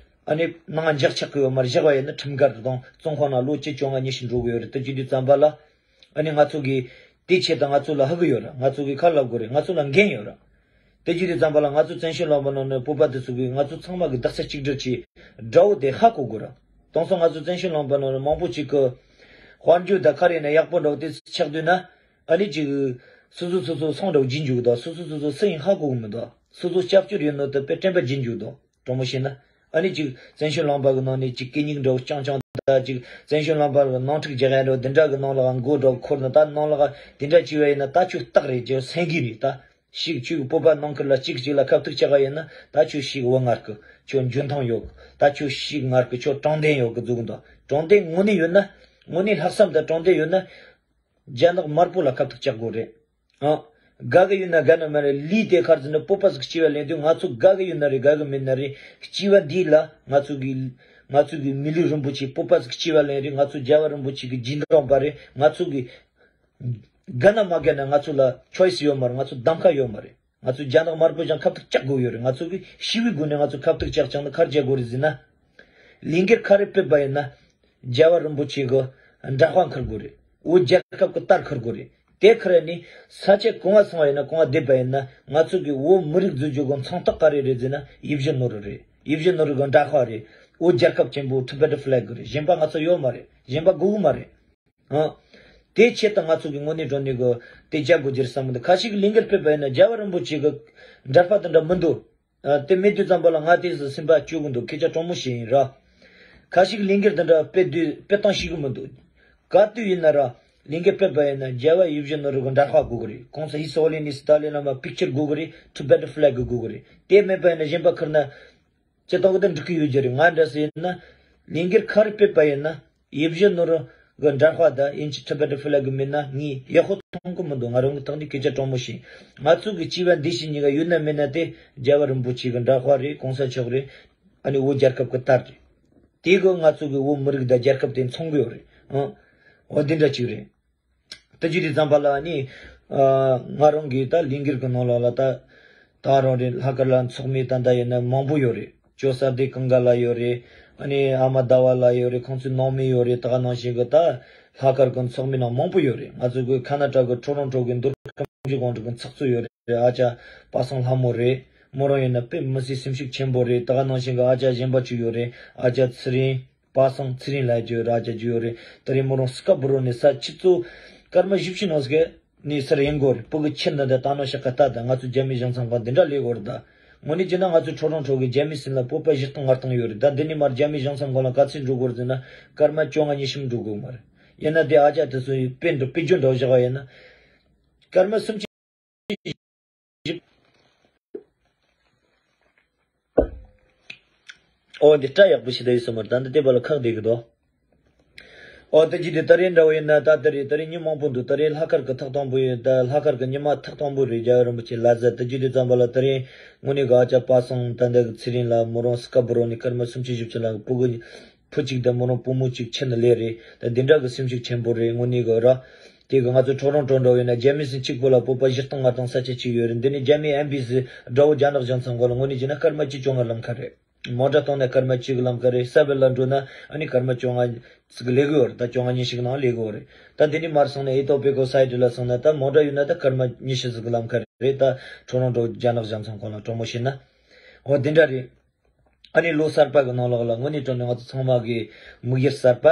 ཨ་ནི་ནང་འཇག་ཆགས་གི་ཡོད་མ་རེད། བཞག་པ་ཡིན་ན་ཁྲིམས་འགལ་དུ་དང་བཙོན་ཁང་ནང་ལོ་བཅུ་བཅོ་ལྔ་ཉི་ཤུ་འགྲོ་གི་ཡོད་རེད། དེ་བྱེད་དུས་ཙམ་པ་ལ། ཨ་ནི་ང་ཚོ་གི་དེའི་ཆེད་དུ་ང་ཚོ་ལ་ཧ་གི་ཡོད་ར། ང་ཚོ་གི་ཁ་ལབ་དགོས་རེད། ང་ཚོ་ལ་འགན་ཡོད་ར། དེ་བྱེད་དུས་ཙམ་པ་ལ་ང་ཚོ་བཙན་བྱོལ་ལུང་པ་ནང་ནས་བོད་པ་དེ་ཚོ་གི་ང་ཚོ་ཚང་མ་གི་རྡོག་རྩ་གཅིག་སྒྲིལ་གྱིས་དགྲ་བོ་དེ་ཧ་གོ་དགོས་ར། དེང་སང་ང་ཚོ་བཙན་བྱོལ་ལུང་པ་ནང་ནས་མང་པོ་ཅིག་གི་དཔལ་འབྱོར་དང་ག་རེ་ཡིན་ན་ཡག་པོ་འདྲ་བོ་དེ་ཆགས་དུས་ན། ཨ་ནི་ཅིག་སོ་སོ་སོ་སོ་སོང་འདྲ་བོ་བྱེད་འཇུག་དང་། སོ་སོ་སོ་སོ་སུ་ཡིན་ཧ་གོ་གི་མི་འདུག་སོ་སོ་སྐྱབས་བཅོལ་ཡིན་ནོ་དེ་དཔེ་དྲན་པ་བྱེད་འཇུག་དང་། དྲང་མོ་བཤད་ན། ཨ་ནི་ཅིག་བཙན་བྱོལ་ལུང་པ་གི་ནང་ནས་ཅིག་གད་སྙིགས་འདྲ་བོ་རྐྱང་རྐྱང་དང་། ཅིག་བཙན་བྱོལ་ལུང་པ་གི་ནང་འཁྲུག་རྒྱག་ཡ་འདྲ་བོ་དེ་འདྲ་གི་ནང་ལ་མགོ་འདྲ་བོ་འཁོར་ནས་ད་ནང་ལ་དེ་འདྲ་བྱས་པ་ཡིན་ན་ད་ཁྱོད་སྟག་རེད་ཅེས་སེང་གེ་རེད་ད། ཞིག་ཁྱོད་བོད་པ་ནང་ཁུལ་ལ་གཅིག་གཅིག་ལ་ཁ་ཐུག་བཅག་པ་ཡིན་ན་ད་ཁྱོད་ཞིག་བུ་ངར་གི། ཁྱོད་འཇོན་ཐང་ཡོད་གི། ད་ཁྱོད་ཞིག་ངར་གི། ཁྱོད་དྲང་བདེན་ཡོད་གི་འཛུགས་འདུག་དྲང་བདེན་དངོས་གནས་ཡོད་ན། དངོས་གནས་ལྷག་བསམ་དང་དྲང་བདེན་ཡོད་ན། རྒྱ་ནག་དམར་པོ་ལ་ཁ་ཐུག་བཅག་དགོས་རེད། ཨ། དགའ་གི་ཡོད་ན་དགའ་ན་མ་རེད། ལུས་དེ་ཁར་ཟིན་ན་བོད་པ་ཟིག་སྐྱེ་བ་ལེན་དུས་ང་ཚོ་དགའ་གི་ཡོད་ན་རེད། དགའ་གི་མེད་ན་རེད། སྐྱེ་བ་འདི་ལ་ང་ཚོ་གི་ང་ཚོ་གི་མི་ལུས་རིན་པོ་ཆེ་བོད་པ་ཟིག་སྐྱེ་བ་ལེན་རེད། ང་ཚོ་རྒྱལ་བ་རིན་པོ་ཆེ་གི་རྗེས་འབྲང་པ་རེད། ང་ཚོ་གི་དགའ་ན་མ་དགའ་ན་ང་ཚོ་ལ་choice་ཡོད་མ་རེད། ང་ཚོ་གདམ་ཁ་ཡོད་མ་རེད། ང་ཚོ་རྒྱ་ནག་དམར་པོ་ཅང་ཁ་ཐུག་བཅག་དགོས་ཡོད་རེད། ང་ཚོ་གི་ཞི་བའི་སྒོ་ནས་ང་ཚོ་ཁ་ཐུག་བཅག་ཅང་ན་ག་རེ་བྱེད་དགོས་རེད་ཟེར་ན། ལས་འགུལ་ག་རེ་སྤེལ་བ་ཡིན་ན། རྒྱལ་བ་རིན་པོ་ཆེ་གི་འདྲ་པར་འཁུར་དགོས་རེད། བོད་རྒྱལ་ཁབ་ཀྱི་རྟར་འཁུར་དགོས་རེད། དེ་འཁུར་ནས་ས་ཆ་གང་བ་སོང་བ་ཡིན་ན། གང་བ་བསྡད་པ་ཡིན་ན། ང་ཚོ་གི་བོད་མི་རིགས་འཛུགས་རྒྱུ་གི་མཚོན་རྟགས་ག་རེ་རེད་ཟེར་ན། ཡིད་བཞིན་ནོར་བུ་རེད། ཡིད་བཞིན་ནོར་བུ་གི་འདྲ་པར་རེད། བོད་རྒྱལ་ཁབ་ཆེན་པོ་Tibetan flag་རེད། གཞན་པ་ང་ཚོ་ཡོད་མ་རེད། གཞན་པ་དགོས་གི་མ་རེད། ཨ། དེ་ཆེད་དུ་ང་ཚོ་གི་དངོས་གནས་དྲང་གནས་གི་དེ་རྒྱག་དགོས་རྒྱུ་རེད་བསམ་གི་འདུག་ཁ་ཤས་ཀྱི་ལས་འགུལ་སྤེལ་བ་ཡིན་ན་རྒྱལ་བ་རིན་པོ་ཆེ་གི་འདྲ་པར་དེ་འདྲ་མི་འདུག་ཨ། དེ་མེད་དུས་ཙམ་པ་ལ་ང་དེ་སུ་སེམས་པ་སྐྱོ་གི་འདུག་སྐད་ཆ་དྲང་མོ་བཤད་ཡིན་ར། ཁ་ཤས་ཀྱི་ལས་འགུལ་དེ་འདྲ་སྤེལ་དུས་སྤེལ་སྟངས་ཤེས་གི་མི་འདུག་ག་དུས་ཡིན་ན་ར་ལས་འགུལ་སྤེལ་བ་ཡིན་ན་རྒྱལ་བ་ཡིད་བཞིན་ནོར་བུ་གི་འདྲ་པར་དགོས་གི་རེད། གོང་ས་His Holiness Dalai Lama picture་དགོས་གི་རེད། Tibetan flag་དགོས་གི་རེད། དེ་མེད་པ་ཡིན་ན་གཞན་པ་ཁུར་ན། སྤྱིར་བཏང་གི་དེ་འགྲིག་གི་ཡོད་རྒྱུ་རེད། ང་འདྲ་ཟེར་ན། ལས་འགུལ་ག་རེ་སྤེལ་བ་ཡིན་ན། ཡིད་བཞིན་ནོར་ གི་འདྲ་པར་དང་དབྱིན་ཇི་Tibetan flag གི་མིན་ན་ངས་ཡག་པོ་མཐོང་གི་མི་འདུག་ང་རང་གི་ཐོག་ནས་སྐད་ཆ་དྲང་མོ་བཤད། ང་ཚོ་གི་སྐྱེ་བ་འདི་ཕྱི་གཉིས་ཀ་ཡོད་ན་མེད་ན་དེ་རྒྱལ་བ་རིན་པོ་ཆེ་གི་འདྲ་པར་རེད། གོང་ས་མཆོག་རེད། ཨ་ནི་བོད་རྒྱལ་ཁབ་གི་དར་རེད། དེ་གི་ང་ཚོ་གི་བོད་མི་རིགས་དང་རྒྱལ་ཁབ་དེ་མཚུངས་གི་ཡོད་རེད། ཨང་། འོ་འདི་འདྲ་ཅིག་རེད། དེ་བྱས་དུས་ཙམ་པ་ལ་ནི། ཨ། ང་རང་གིས་ད་ལས་འགུལ་གྱི་ནང་ལོགས་ལ་ད། ད་རང་རེད། ལྷག་དཀར་ལ་ཚོགས་མི་ད་ལྟ་ཡིན་ན་མང་པོ་ཡོད་རེད། ཇོ་ས་སྡེ་ཀུན་དགའ་ལགས་ཡོད་རེད། ཨ་ནི་ཨ་མ་ཟླ་བ་ལགས་ཡོད་རེད། ཁོང་ཚོའི་ནང་མི་ཡོད་རེད། ད་ག་ནང་བཞིན་གྱི་ད་ལྷག་དཀར་གྱི་ཚོགས་མི་ནང་མང་པོ་ཡོད་རེད། ང་ཚོ་གི་ཁ་ན་ཏྲ་གི་ཁྲོ་རོང་ཁྲོ་གི་འདུར་ཁམས་ཀྱི་གོང་དྲུག་གི་ཚོགས་གཙོ་ཡོད་རེད། ཨ་ཅག་པ་སངས་ལྷ་མོ་རེད། མོ་རང་ཡིན་ན་དཔེ་མི་སྲིད་སེམས་ཤུགས་ཆེན་པོ་རེད། ད་ག་ནང་བཞིན་གྱི་ཨ་ཅག་གཞན་པ་ཅིག་ཡོད་རེད། ཨ་ཅག་ཚེ་རིང་། པ་སངས་ཚེ་རིང་ལགས་ཀྱི་ར་ཅག་ཅིག་ཡོད་རེད། ད་རེས་མོ་རང་སི་ཀ་པུ་རོ་ནས་ས་ཆུ་ཚོད་སྐར་མ་བཞི་བཅུ་ནང་ཟིག་ནས་སར་ཡོང་གི་ཡོད་རེད། སྤུ་གུ་ཁྱེར་འདི་འདྲ་ད་ནང་ཤག་ཁ་ལྟ། ད་ང་ཚོ་རྒྱ་མི་གཞུང་ཚབ་ཁང་འདི་འདྲ་ལས་གོ་རེད། ད་དངོས་གནས་བྱས་ན་ང་ཚོ་ཁྲོ་རོང་ཁྲོ་གི་རྒྱ་མི་སྲིད་ལ་སྤོབས་པ་བཞི་སྟོང་ལྔ་སྟོང་ཡོད་རེད། ད་འདི་ནས་མར་རྒྱ་མི་གཞུང་ཚབ་ཁང་ལ་ག་ཚོད་འགྲོ་དགོས་རེད་ཟེར་ན་སྐར་མ་བཅོ་ལྔ་ཉི་ཤུ་འགྲོ་དགོས་མ་རེད། ཡིན་ན་དེ་ཨ་ཅག་དེ་ཚོ་ཡི་དཔེ་འདྲ་དཔེ་བརྗོད་འདྲ་བཞག་པ་ཡིན་ན་སྐར་མ་སུམ་ཅུ། ཨོ་འདི་སྐྲ་ཡག་པོ་ཞིག་ད་ཡོད་སོང་མ་རེད། ད་འདི་ལྟས་པ་ལ་ཁག་བསྡད་གི་འདུག་ཨོ་ད་ཅི་དེ་ད་རེས་འདྲ་བོ་ཡིན་ན་ད་ད་རེས་ད་རེས་མི་མང་པོ་འདུག་ད་རེས་ལྷག་དཀར་གི་ཐག་དང་པོ་ཡིན། ད་ལྷག་དཀར་གི་ཉི་མ་ཐག་དང་པོ་རེད། རྒྱལ་བ་རིན་པོ་ཆེ་ལ་ཟེར། ད་ཅི་དེ་ཙམ་པ་ལ་ད་རེས་དངོས་གནས་གི་ཨ་ཅག་པ་སངས་ད་འདི་གི་ཚེ་རིང་ལགས་མོ་རང་སི་ཀ་པུ་རོ་ནས་སྐར་མ་སུམ་ཅུ་བཞི་བཅུ་ལ་སྤུ་གུ། བུ་གཅིག་དང་མོ་རང་བུ་མོ་གཅིག་ཁྱེར་ནས་སླེབས་རེད། ད་འདི་འདྲ་གི་སེམས་ཤུགས་ཆེན་པོ་རེད་དངོས་གནས་གི་ར། དེ་གི་ང་ཚོ་ཁྲོ་རོང་ཁྲོ་འདྲ་བོ་ཡིན་ན་རྒྱ་མི་སྲིད་གཅིག་པོ་ལ་སྤོབས་པ་བཞི་སྟོང་ལྔ་སྟོང་ས་ཆ་གཅིག་ཡོད་རེད། འདི་ནི་རྒྱ་མི་ཨེམ་བྷེ་སི་དགྲ་བོ་རྒྱ་ནག་གཞུང་ཚབ་ཁང་ལ་དངོས་གནས་བྱས་ན་སྐར་མ་བཅུ་བཅོ་ལྔ་ལམ་ཁ་རེད། མོ་ཊ་གཏོང་ན་སྐར་མ་གཅིག་གི་ལམ་ཁ་རེད། ས་བལ་ལ་འགྲོ་ན་ཨ་ནི་སྐར་མ་བཅོ་ལྔ་ཟིག་ལས་གི་ཡོད་རེད། ད་བཅོ་ལྔ་ཉི་ཤུ་གི་ནང་ལས་གི་ཡོད་རེད། ད་འདི་ནི་མར་སོང་ན་ཨེ་ཏོ་པེ་ཀོ་སའི་ཌི་ལ་སོང་ན་ད་མོ་ཊ་ཡོད་ན་ད་སྐར་མ་ཉི་ཤུ་ཟིག་གི་ལམ་ཁ་རེད། ད་ཁྲོ་རོང་ཁྲོ་རྒྱ་ནག་གཞུང་ཚབ་ཁང་ལ་དྲང་མོ་བཤད་ན། འོ་འདི་འདྲ་རེད། ཨ་ནི་ལོ་གསར་པ་གི་ནང་ལོགས་ལ་དངོས་གནས་དྲང་གནས་ང་ཚོ་ཚང་མ་གི་དམིགས་ཡུལ་གསར་པ།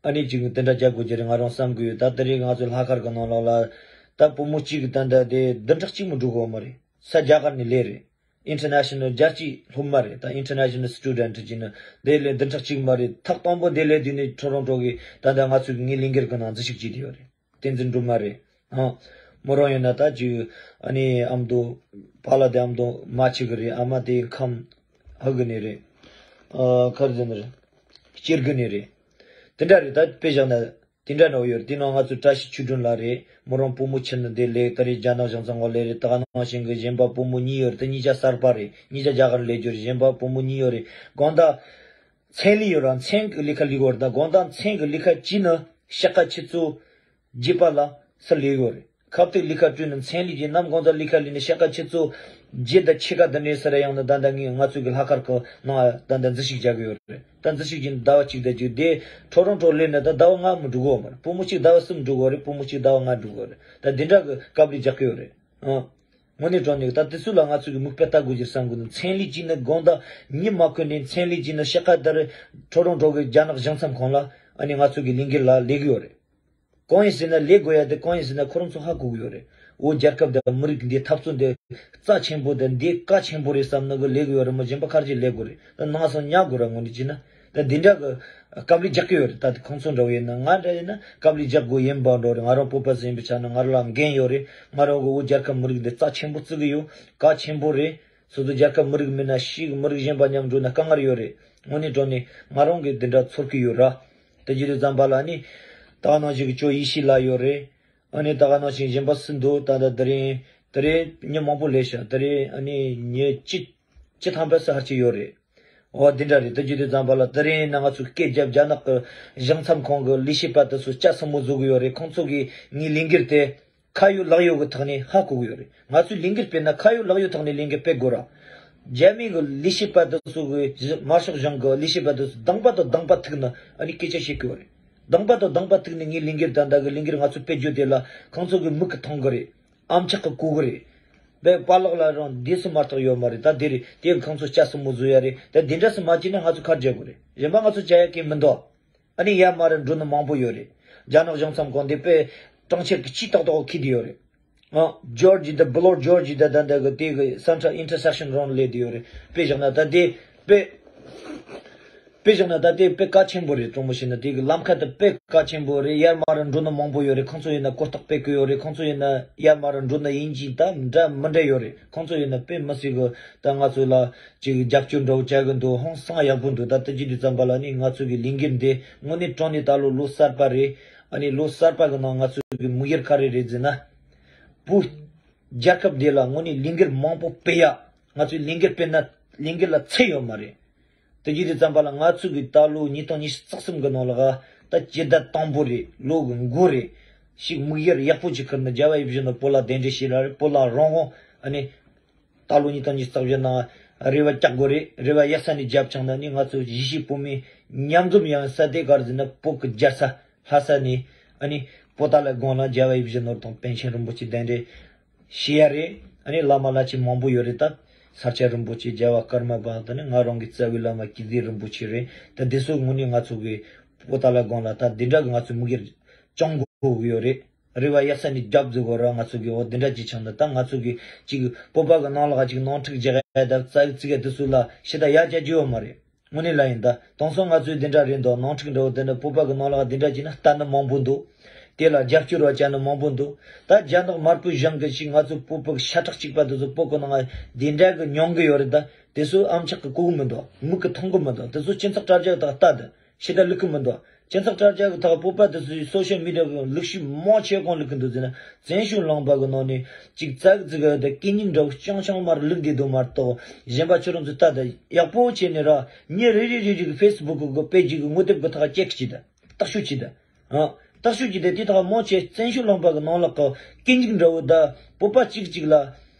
ཨ་ནི་ཅིག་འདི་འདྲ་རྒྱག་དགོས་ཀྱི་རེད་ང་རང་བསམ་གི་ཡོད། ད་དེ་རིང་ང་ཚོ་ལྷག་དཀར་གི་ནང་ལོགས་ལ་ད་བུ་མོ་གཅིག་གི་ད་ད་དེ་བདུན་ཕྲག་གཅིག་མ་འགྲོ་གི་ཡོད་མ་རེད། ས་རྒྱ་གར་ནས་སླེབས་རེད། International རྒྱལ་སྤྱིའི་སློབ་མ་རེད། ད་International Student ཅིག་ནི་དེ་ལས་བདུན་ཕྲག་གཅིག་མ་རེད། ཐག་དང་པོ་དེ་ལས་དུས་ནས་ཁྲོ་རོང་ཁྲོ་གི་ད་ད་ང་ཚོ་གི་ངའི་ལས་འགུལ་གི་ནང་འཛུལ་ཞུགས་བྱས་དེ་ཡོད་རེད། བསྟན་འཛིན་སྒྲོལ་མ་རེད། ཨང་། མོ་རང་ཡིན་ན་ད་ཅིག་ཨ་ནི་ཨ་མདོ་པཱ་ལགས་དེ་ཨ་མདོ་མ་ཆི་གི་རེད། ཨ་མ་དེ་ཁམས་ཧ་གི་ནས་རེད། ཨ་གར་ཟེར་ནི་རེད། སྐྱེ་རྒུ་ནས་རེད། དེ་འདྲ་རེད། ད་དཔེ་བཞག་ན་དེ་འདྲ་འདྲ་བོ་ཡོད་རེད། དེ་ནང་ང་ཚོ་བཀྲ་ཤིས་ཆོས་སྒྲོན་ལགས་རེད། མོ་རང་བུ་མོ་ཁྱེར་ནས་དེ་ལས་ད་རེས་རྒྱ་ནག་གཞུང་ཚབ་ཁང་སླེབས་རེད། ད་ག་ནང་བཞིན་གི་གཞན་པ་བུ་མོ་གཉིས་ཡོད་རེད། དེ་གཉིས་ཆ་གསར་པ་རེད། གཉིས་ཆ་རྒྱ་གར་སླེབས་རྒྱུ་རེད། གཞན་པ་བུ་མོ་གཉིས་ཡོད་རེད། དགོང་དག་མཚན་ལས་ཡོད་ར། མཚན་གི་ལས་ཀ་ལས་གོ་ར། ད་དགོང་དག་མཚན་གི་ལས་ཀ་བྱས་ནས་ཤག་ཁ་ཆུ་ཚོད་བརྒྱད་པ་ལ་སར་སླེབས་ཡོད་རེད། ཁ་ཐུག་ལས་ཀ་བསྐྲུན་ནས་མཚན་ལས་ཀྱི་ནམ་དགོང་དག་ལས་ཀ་ལས་ནས་ཤག་ཁ་ཆུ་ཚོད་བརྒྱད་དང་ཕྱེད་ཀ་དེ་ནས་སར་ཡོང་ནས་ད་ལྟ་ངས་ང་ཚོ་གི་ལྷག་དཀར་གི་ནང་ད་ལྟ་འཛུལ་ཞུགས་རྒྱག་གི་ཡོད་རེད། ད་འཛུལ་ཞུགས་ཀྱི་ཟླ་བ་གཅིག་དང་གཅིག་དེ་ཁྲོ་རོང་ཁྲོ་སླེབས་ནས་ད་ཟླ་བ་ལྔ་མ་འགྲོ་གི་ཡོད་མ་རེད། བུ་མོ་གཅིག་ཟླ་བ་གསུམ་འགྲོ་གི་ཡོད་རེད། བུ་མོ་གཅིག་ཟླ་བ་ལྔ་འགྲོ་གི་ཡོད་རེད། ད་འདི་འདྲ་གི་དཀའ་ལས་རྒྱག་གི་ཡོད་རེད། ཨང་། དངོས་གནས་དྲང་གནས་ད་དེ་ཚོ་ལ་ང་ཚོ་གི་མིག་དཔེ་ལྟ་དགོས་ཀྱི་བསམ་གི་འདུག་མཚན་ལས་བྱས་ནས་དགོང་དག་ཉི་མ་འཁོར་ནས་མཚན་ལས་བྱས་ནས་ཤག་ཁ་དེར་ཁྲོ་རོང་ཁྲོ་གི་རྒྱ་ནག་གཞུང་ཚབ་ཁང་ལ་ཨ་ནི་ང་ཚོ་གི་ལས་འགུལ་ལ་སླེབས་ཀྱི་ཡོད་རེད། གང་ཡིན་ཟེར་ན་སླེབས་དགོས་ཡ་དེ་གང་ཡིན་ཟེར་ན་ཁོ་རང་ཚོ་ཧ་གོ་གི་ཡོད་རེད། བོད་རྒྱལ་ཁབ་དང་མི་རིགས་འདི་འཐབ་རྩོད་འདི་རྩ་ཆེན་པོ་དང་འདི་བཀའ་ཆེན་པོ་རེད་བསམ་ནས་གི་སླེབས་ཀྱི་ཡོད་རེད། མི་གཞན་པ་ཁ་རྗེ་སླེབས་དགོས་རེད། ད་ནང་སོང་ཉར་དགོས་ར། དངོས་གནས་བྱས་ན། ད་འདི་འདྲ་གི་དཀའ་ལས་རྒྱག་གི་ཡོད་རེད། ད་ཁོང་ཚོ་འདྲ་བོ་ཡིན་ན་ང་འདྲ་ཡིན་ན་དཀའ་ལས་རྒྱག་དགོས་ཡིན་པ་འགྲོ་རེད། ང་རང་བོད་པ་ཟིག་ཡིན་པའི་ཆ་ནས་ང་རང་ལ་འགན་ཡོད་རེད། ང་རང་གི་བོད་རྒྱལ་ཁབ་མི་རིགས་འདི་རྩ་ཆེན་པོ་བརྩི་གི་ཡོད། གལ་ཆེན་པོ་རེད། སོ་སོ་རྒྱལ་ཁབ་མི་རིགས་མིན་ན་ཕྱིའི་མི་རིགས་གཞན་པ་མཉམ་འགྲོ་ན་དཀའ་ངལ་ཡོད་རེད། དངོས་གནས་དྲང་གནས་ང་རང་གིས་འདི་འདྲ་ཚོར་གི་ཡོད་ར། དེ་བྱེད་དུས་ཙམ་པ་ལ་ནི། ད་ག་ནང་བཞིན་གི་ཇོ་ཡེ་ཤེས་ལགས་ཡོད་རེད། ཨ་ནི་ད་ག་ནང་བཞིན་གཞན་པ་སུ་འདུག་ད་ལྟ་དེ་རིང་དེ་རིང་མི་མང་པོ་སླེབས་ཤག་དེ་རིང་ཨ་ནི་མི་བཅུ་བཅུ་ཐམ་པ་སུ་ཧར་གྱི་ཡོད་རེད། འོ་འདི་འདྲ་རེད། དེ་བྱེད་དུས་ཙམ་པ་ལ་དེ་རིང་ན་ང་ཚོ་སྐད་རྒྱབ་རྒྱ་ནག་གི་གཞུང་ཚབ་ཁང་གི་ལས་བྱེད་པ་དེ་ཚོ་སྐྱ་སེར་མོ་བཟོ་གི་ཡོད་རེད། ཁོང་ཚོ་གིས་ངའི་ལས་འགུལ་དེ་ཁ་ཡོད་ལག་ཡོད་ཀྱི་ཐོག་ནས་ཧ་གོ་གི་ཡོད་རེད། ང་ཚོས་ལས་འགུལ་སྤེལ་ན་ཁ་ཡོད་ལག་ཡོད་ཐོག་ནས་ལས་འགུལ་སྤེལ་དགོས་ར། རྒྱ་མི་གི་ལས་བྱེད་པ་དེ་ཚོ་གི་དམར་ཤོག་གཞུང་གི་ལས་བྱེད་པ་དེ་ཚོ་སྡང་པ་དང་སྡང་པ་ཐུག་ནས་ཨ་ནི་སྐད་ཆ་བཤད་གི་ཡོད་རེད། སྡང་པ་དང་སྡང་པ་ཐུག་ནས་ངའི་ལས་འགུལ་ད་ལྟ་གི་ལས་འགུལ་ང་ཚོ་སྤེལ་རྒྱུ་དེ་ལ་ཁོང་ཚོ་གི་མིག་གིས་མཐོང་གི་རེད། ཨམ་ཅོག་གིས་གོ་གི་རེད། བས་པཱ་ལགས་ལ་རང་བདེ་སུ་མ་གཏོགས་ཡོད་མ་རེད། ད་དེ་རེད། དེ་ཁོང་ཚོ་སྐྱ་སེར་མོ་བཟོ་ཡ་རེད། ད་དེ་འདྲ་སུ་མ་བྱས་ན་ང་ཚོ་ཁ་རྒྱག་དགོས་རེད། གཞན་པ་ང་ཚོ་བྱ་ཡ་གི་མི་འདུག་ཨ་ནི་ཡར་མར་འགྲོ་ནི་མང་པོ་ཡོད་རེད། རྒྱ་ནག་གཞུང་ཚབ་ཁང་དེ་དཔེ་གྲོང་ཁྱེར་གྱི་སྤྱི་ཏག་ཏག་འཁེལ་བསྡད་ཡོད་རེད། ཨ། ཇོར་ཇི་དང་བྷི་ལོར་ཇོར་ཇི་དང་ད་ལྟ་གི་དེ་གི་Central Intersection རང་སླེབས་བསྡད་ཡོད་རེད། དཔེ་བཞག་ན་ད་དེ་དཔེ། དཔེ་བཞག་ན་ད་དེ་དཔེ་གལ་ཆེན་པོ་རེད། དྲང་མོ་བཤད་ན་དེ་གི་ལམ་ཁ་དེ་དཔེ་གལ་ཆེན་པོ་རེད། ཡར་མར་འགྲོ་ནི་མང་པོ་ཡོད་རེད། ཁོང་ཚོ་ཡིན་ན་གོ་རྟོགས་སྤེལ་གི་ཡོད་རེད། ཁོང་ཚོ་ཡིན་ན་ཡར་མར་འགྲོ་ནི་ཡིན་གཅིག་ད་འདྲ་མི་འདྲ་ཡོད་རེད། ཁོང་ཚོ་ཡིན་ན་དཔེ་མི་སྲིད་གི་ད་ང་ཚོ་ལ་ཅིག་རྒྱབ་སྐྱོར་འདྲ་བོ་བྱ་གི་འདུག་ཧང་སང་ཡག་པོ་འདུག་ད་དེ་ཅི་དུས་ཙམ་པ་ལ་ནི་ང་ཚོ་གི་ལས་འགུལ་འདི་དངོས་གནས་དྲང་ནས་ད་ལོ་ལོ་གསར་པ་རེད། ཨ་ནི་ལོ་གསར་པ་གི་ནང་ང་ཚོ་གི་དམིགས་ཡུལ་ག་རེ་རེད་ཟེར་ན། བོད་རྒྱལ་ཁབ་འདི་ལ་དངོས་གནས་ལས་འགུལ་མང་པོ་སྤེལ་ཡ། ང་ཚོས་ལས་འགུལ་སྤེལ་ན་ལས་འགུལ་ལ་ཚད་ཡོད་མ་རེད། དེ་བྱེད་དུས་ཙམ་པ་ལ་ང་ཚོ་གི་ད་ལོ་ཉིས་སྟོང་ཉི་ཤུ་རྩ་གསུམ་གི་ནང་ལ་ད་སྤྱི་ཟླ་དང་པོ་རེད། ལོ་གི་མགོ་རེད། ཞིག་དམིགས་ཡུལ་ཡག་པོ་ཅིག་ཁུར་ནས་རྒྱལ་བ་ཡིད་བཞིན་ནོར་བུ་ལ་གདན་འདྲེན་བྱས་ལ་རེད། བོད་ལ་རང་དབང་ཨ་ནི་ད་ལོ་ཉིས་སྟོང་ཉི་ཤུ་རྩ་བཞི་ནང་རེ་བ་རྒྱག་དགོས་རེད། རེ་བ་ཡག་ས་ནས་རྒྱབ་ཆང་ན་ནི་ང་ཚོ་གཞིས་བྱེས་བོད་མི་མཉམ་འཛོམས་ཡང་ས་དེ་གར་ཟིན་ན་བོད་ཀྱི་རྒྱལ་ས་ལྷ་ས་ནས་ཨ་ནི་པོ་ཏཱ་ལ་སྒང་ལ་རྒྱལ་བ་ཡིད་བཞིན་ནོར་དང་པཎ་ཆེན་རིན་པོ་ཆེ་གདན་འདྲེན་བྱས་ཡ་རེད། ཨ་ནི་བླ་མ་བླ་ཆེན་མང་པོ་ཡོད་རེད། ད་ས་སྐྱ་རིན་པོ་ཆེ། རྒྱལ་བ་ཀརྨ་པ། ད་ནི་ང་རང་གི་རྩ་བའི་བླ་མ་ཀིརྟི་རིན་པོ་ཆེ་རེད། ད་འདི་ཚོ་དངོས་གནས་ང་ཚོ་གི་པོ་ཏཱ་ལ་སྒང་ལ་ད་འདི་འདྲ་གི་ང་ཚོ་དམིགས་ཡུལ་བཅང་དགོས་ཀྱི་ཡོད་རེད། རེ་བ་ཡག་ས་ནས་རྒྱབ་འཛུགས་དགོས་ར། ང་ཚོ་གི་འོ་འདི་འདྲ་ཅིག་བྱུང་ན་ད་ང་ཚོ་གི་ཅིག་བོད་པ་གི་ནང་ལ་ཅིག་ནང་འཁྲུག་རྒྱག་ཡ་ད་རྩ་བའི་ཚིག་ཡ་དེ་ཚོ་ལ་ཞེ་དྲག་ཡ་རྒྱག་རྒྱུ་ཡོད་མ་རེད། དངོས་གནས་ལ་ཡིན་ད་དེང་སང་ང་ཚོའི་འདི་འདྲ་རེད་འདུག་ནང་འཁྲུག་འདྲ་བོ་དེ་འདྲ་བོད་པ་གི་ནང་ལ་འདི་འདྲ་བྱས་ན་ལྟ་ནི་མང་པོ་འདུག་དེ་ལ་རྒྱབ་སྐྱོར་བ་བྱ་ནི་མང་པོ་འདུག་ད་རྒྱ་ནག་དམར་པོའི་གཞུང་གི་ཞིག་ང་ཚོ་བོད་པ་གི་ཤ་ཁྲག་གཅིག་པ་དེ་ཚོ་བོད་གི་ནང་འདི་འདྲ་གི་མྱོང་གི་ཡོད་རེད། ད་དེ་ཚོ་ཨམ་ཅོག་གི་གོ་གི་མི་འདུག་མིག་གི་མཐོང་གི་མི་འདུག་དེ་ཚོ་སྤྱི་ཚོགས་དྲ་རྒྱ་དག་ལྟ་དང་ཞེ་དྲག་ལུག་གི་མི་འདུག་སྤྱི་ཚོགས་དྲ་རྒྱ་གི་ཐོག་བོད་པ་དེ་ཚོའི་སོ་ཤལ་མི་ཌི་ཡ་གི་ལུག་ཤུབས་མང་ཆེ་གང་ལུག་གི་འདུག་ཟེར་ན། བཙན་བྱོལ་ལུང་པ་གི་ནང་ནས་ཅིག་ཙག་ཙིག་གི་དེ་སྐད་སྙིགས་འདྲ་བོ་རྐྱང་རྐྱང་མར་ལུག་བསྡད་འདུག་མ་གཏོགས་གཞན་པ་ཁྱོད་རང་ཚོས་ལྟ་དང་ཡག་པོ་བྱས་ནས་ར། མི་རེ་རེ་རེ་རེ་གི་ཕེ་སི་བུག་གི་པེ་ཇི་གི་ངོ་དེབ་གི་ཐོག་ཅེག་བྱེད་དང་བརྟག་ཞིབ་བྱེད་དང་། ཨ། བརྟག་ཞིབ་བྱས་ཏེ་དེ་ཐོག་མང་ཆེ་བཙན་བྱོལ་ལུང་པ་གི་ནང་ལོགས་གི་སྐད་སྙིགས་འདྲ་བོ་དང་བོད་པ་གཅིག་གཅིག་ལ་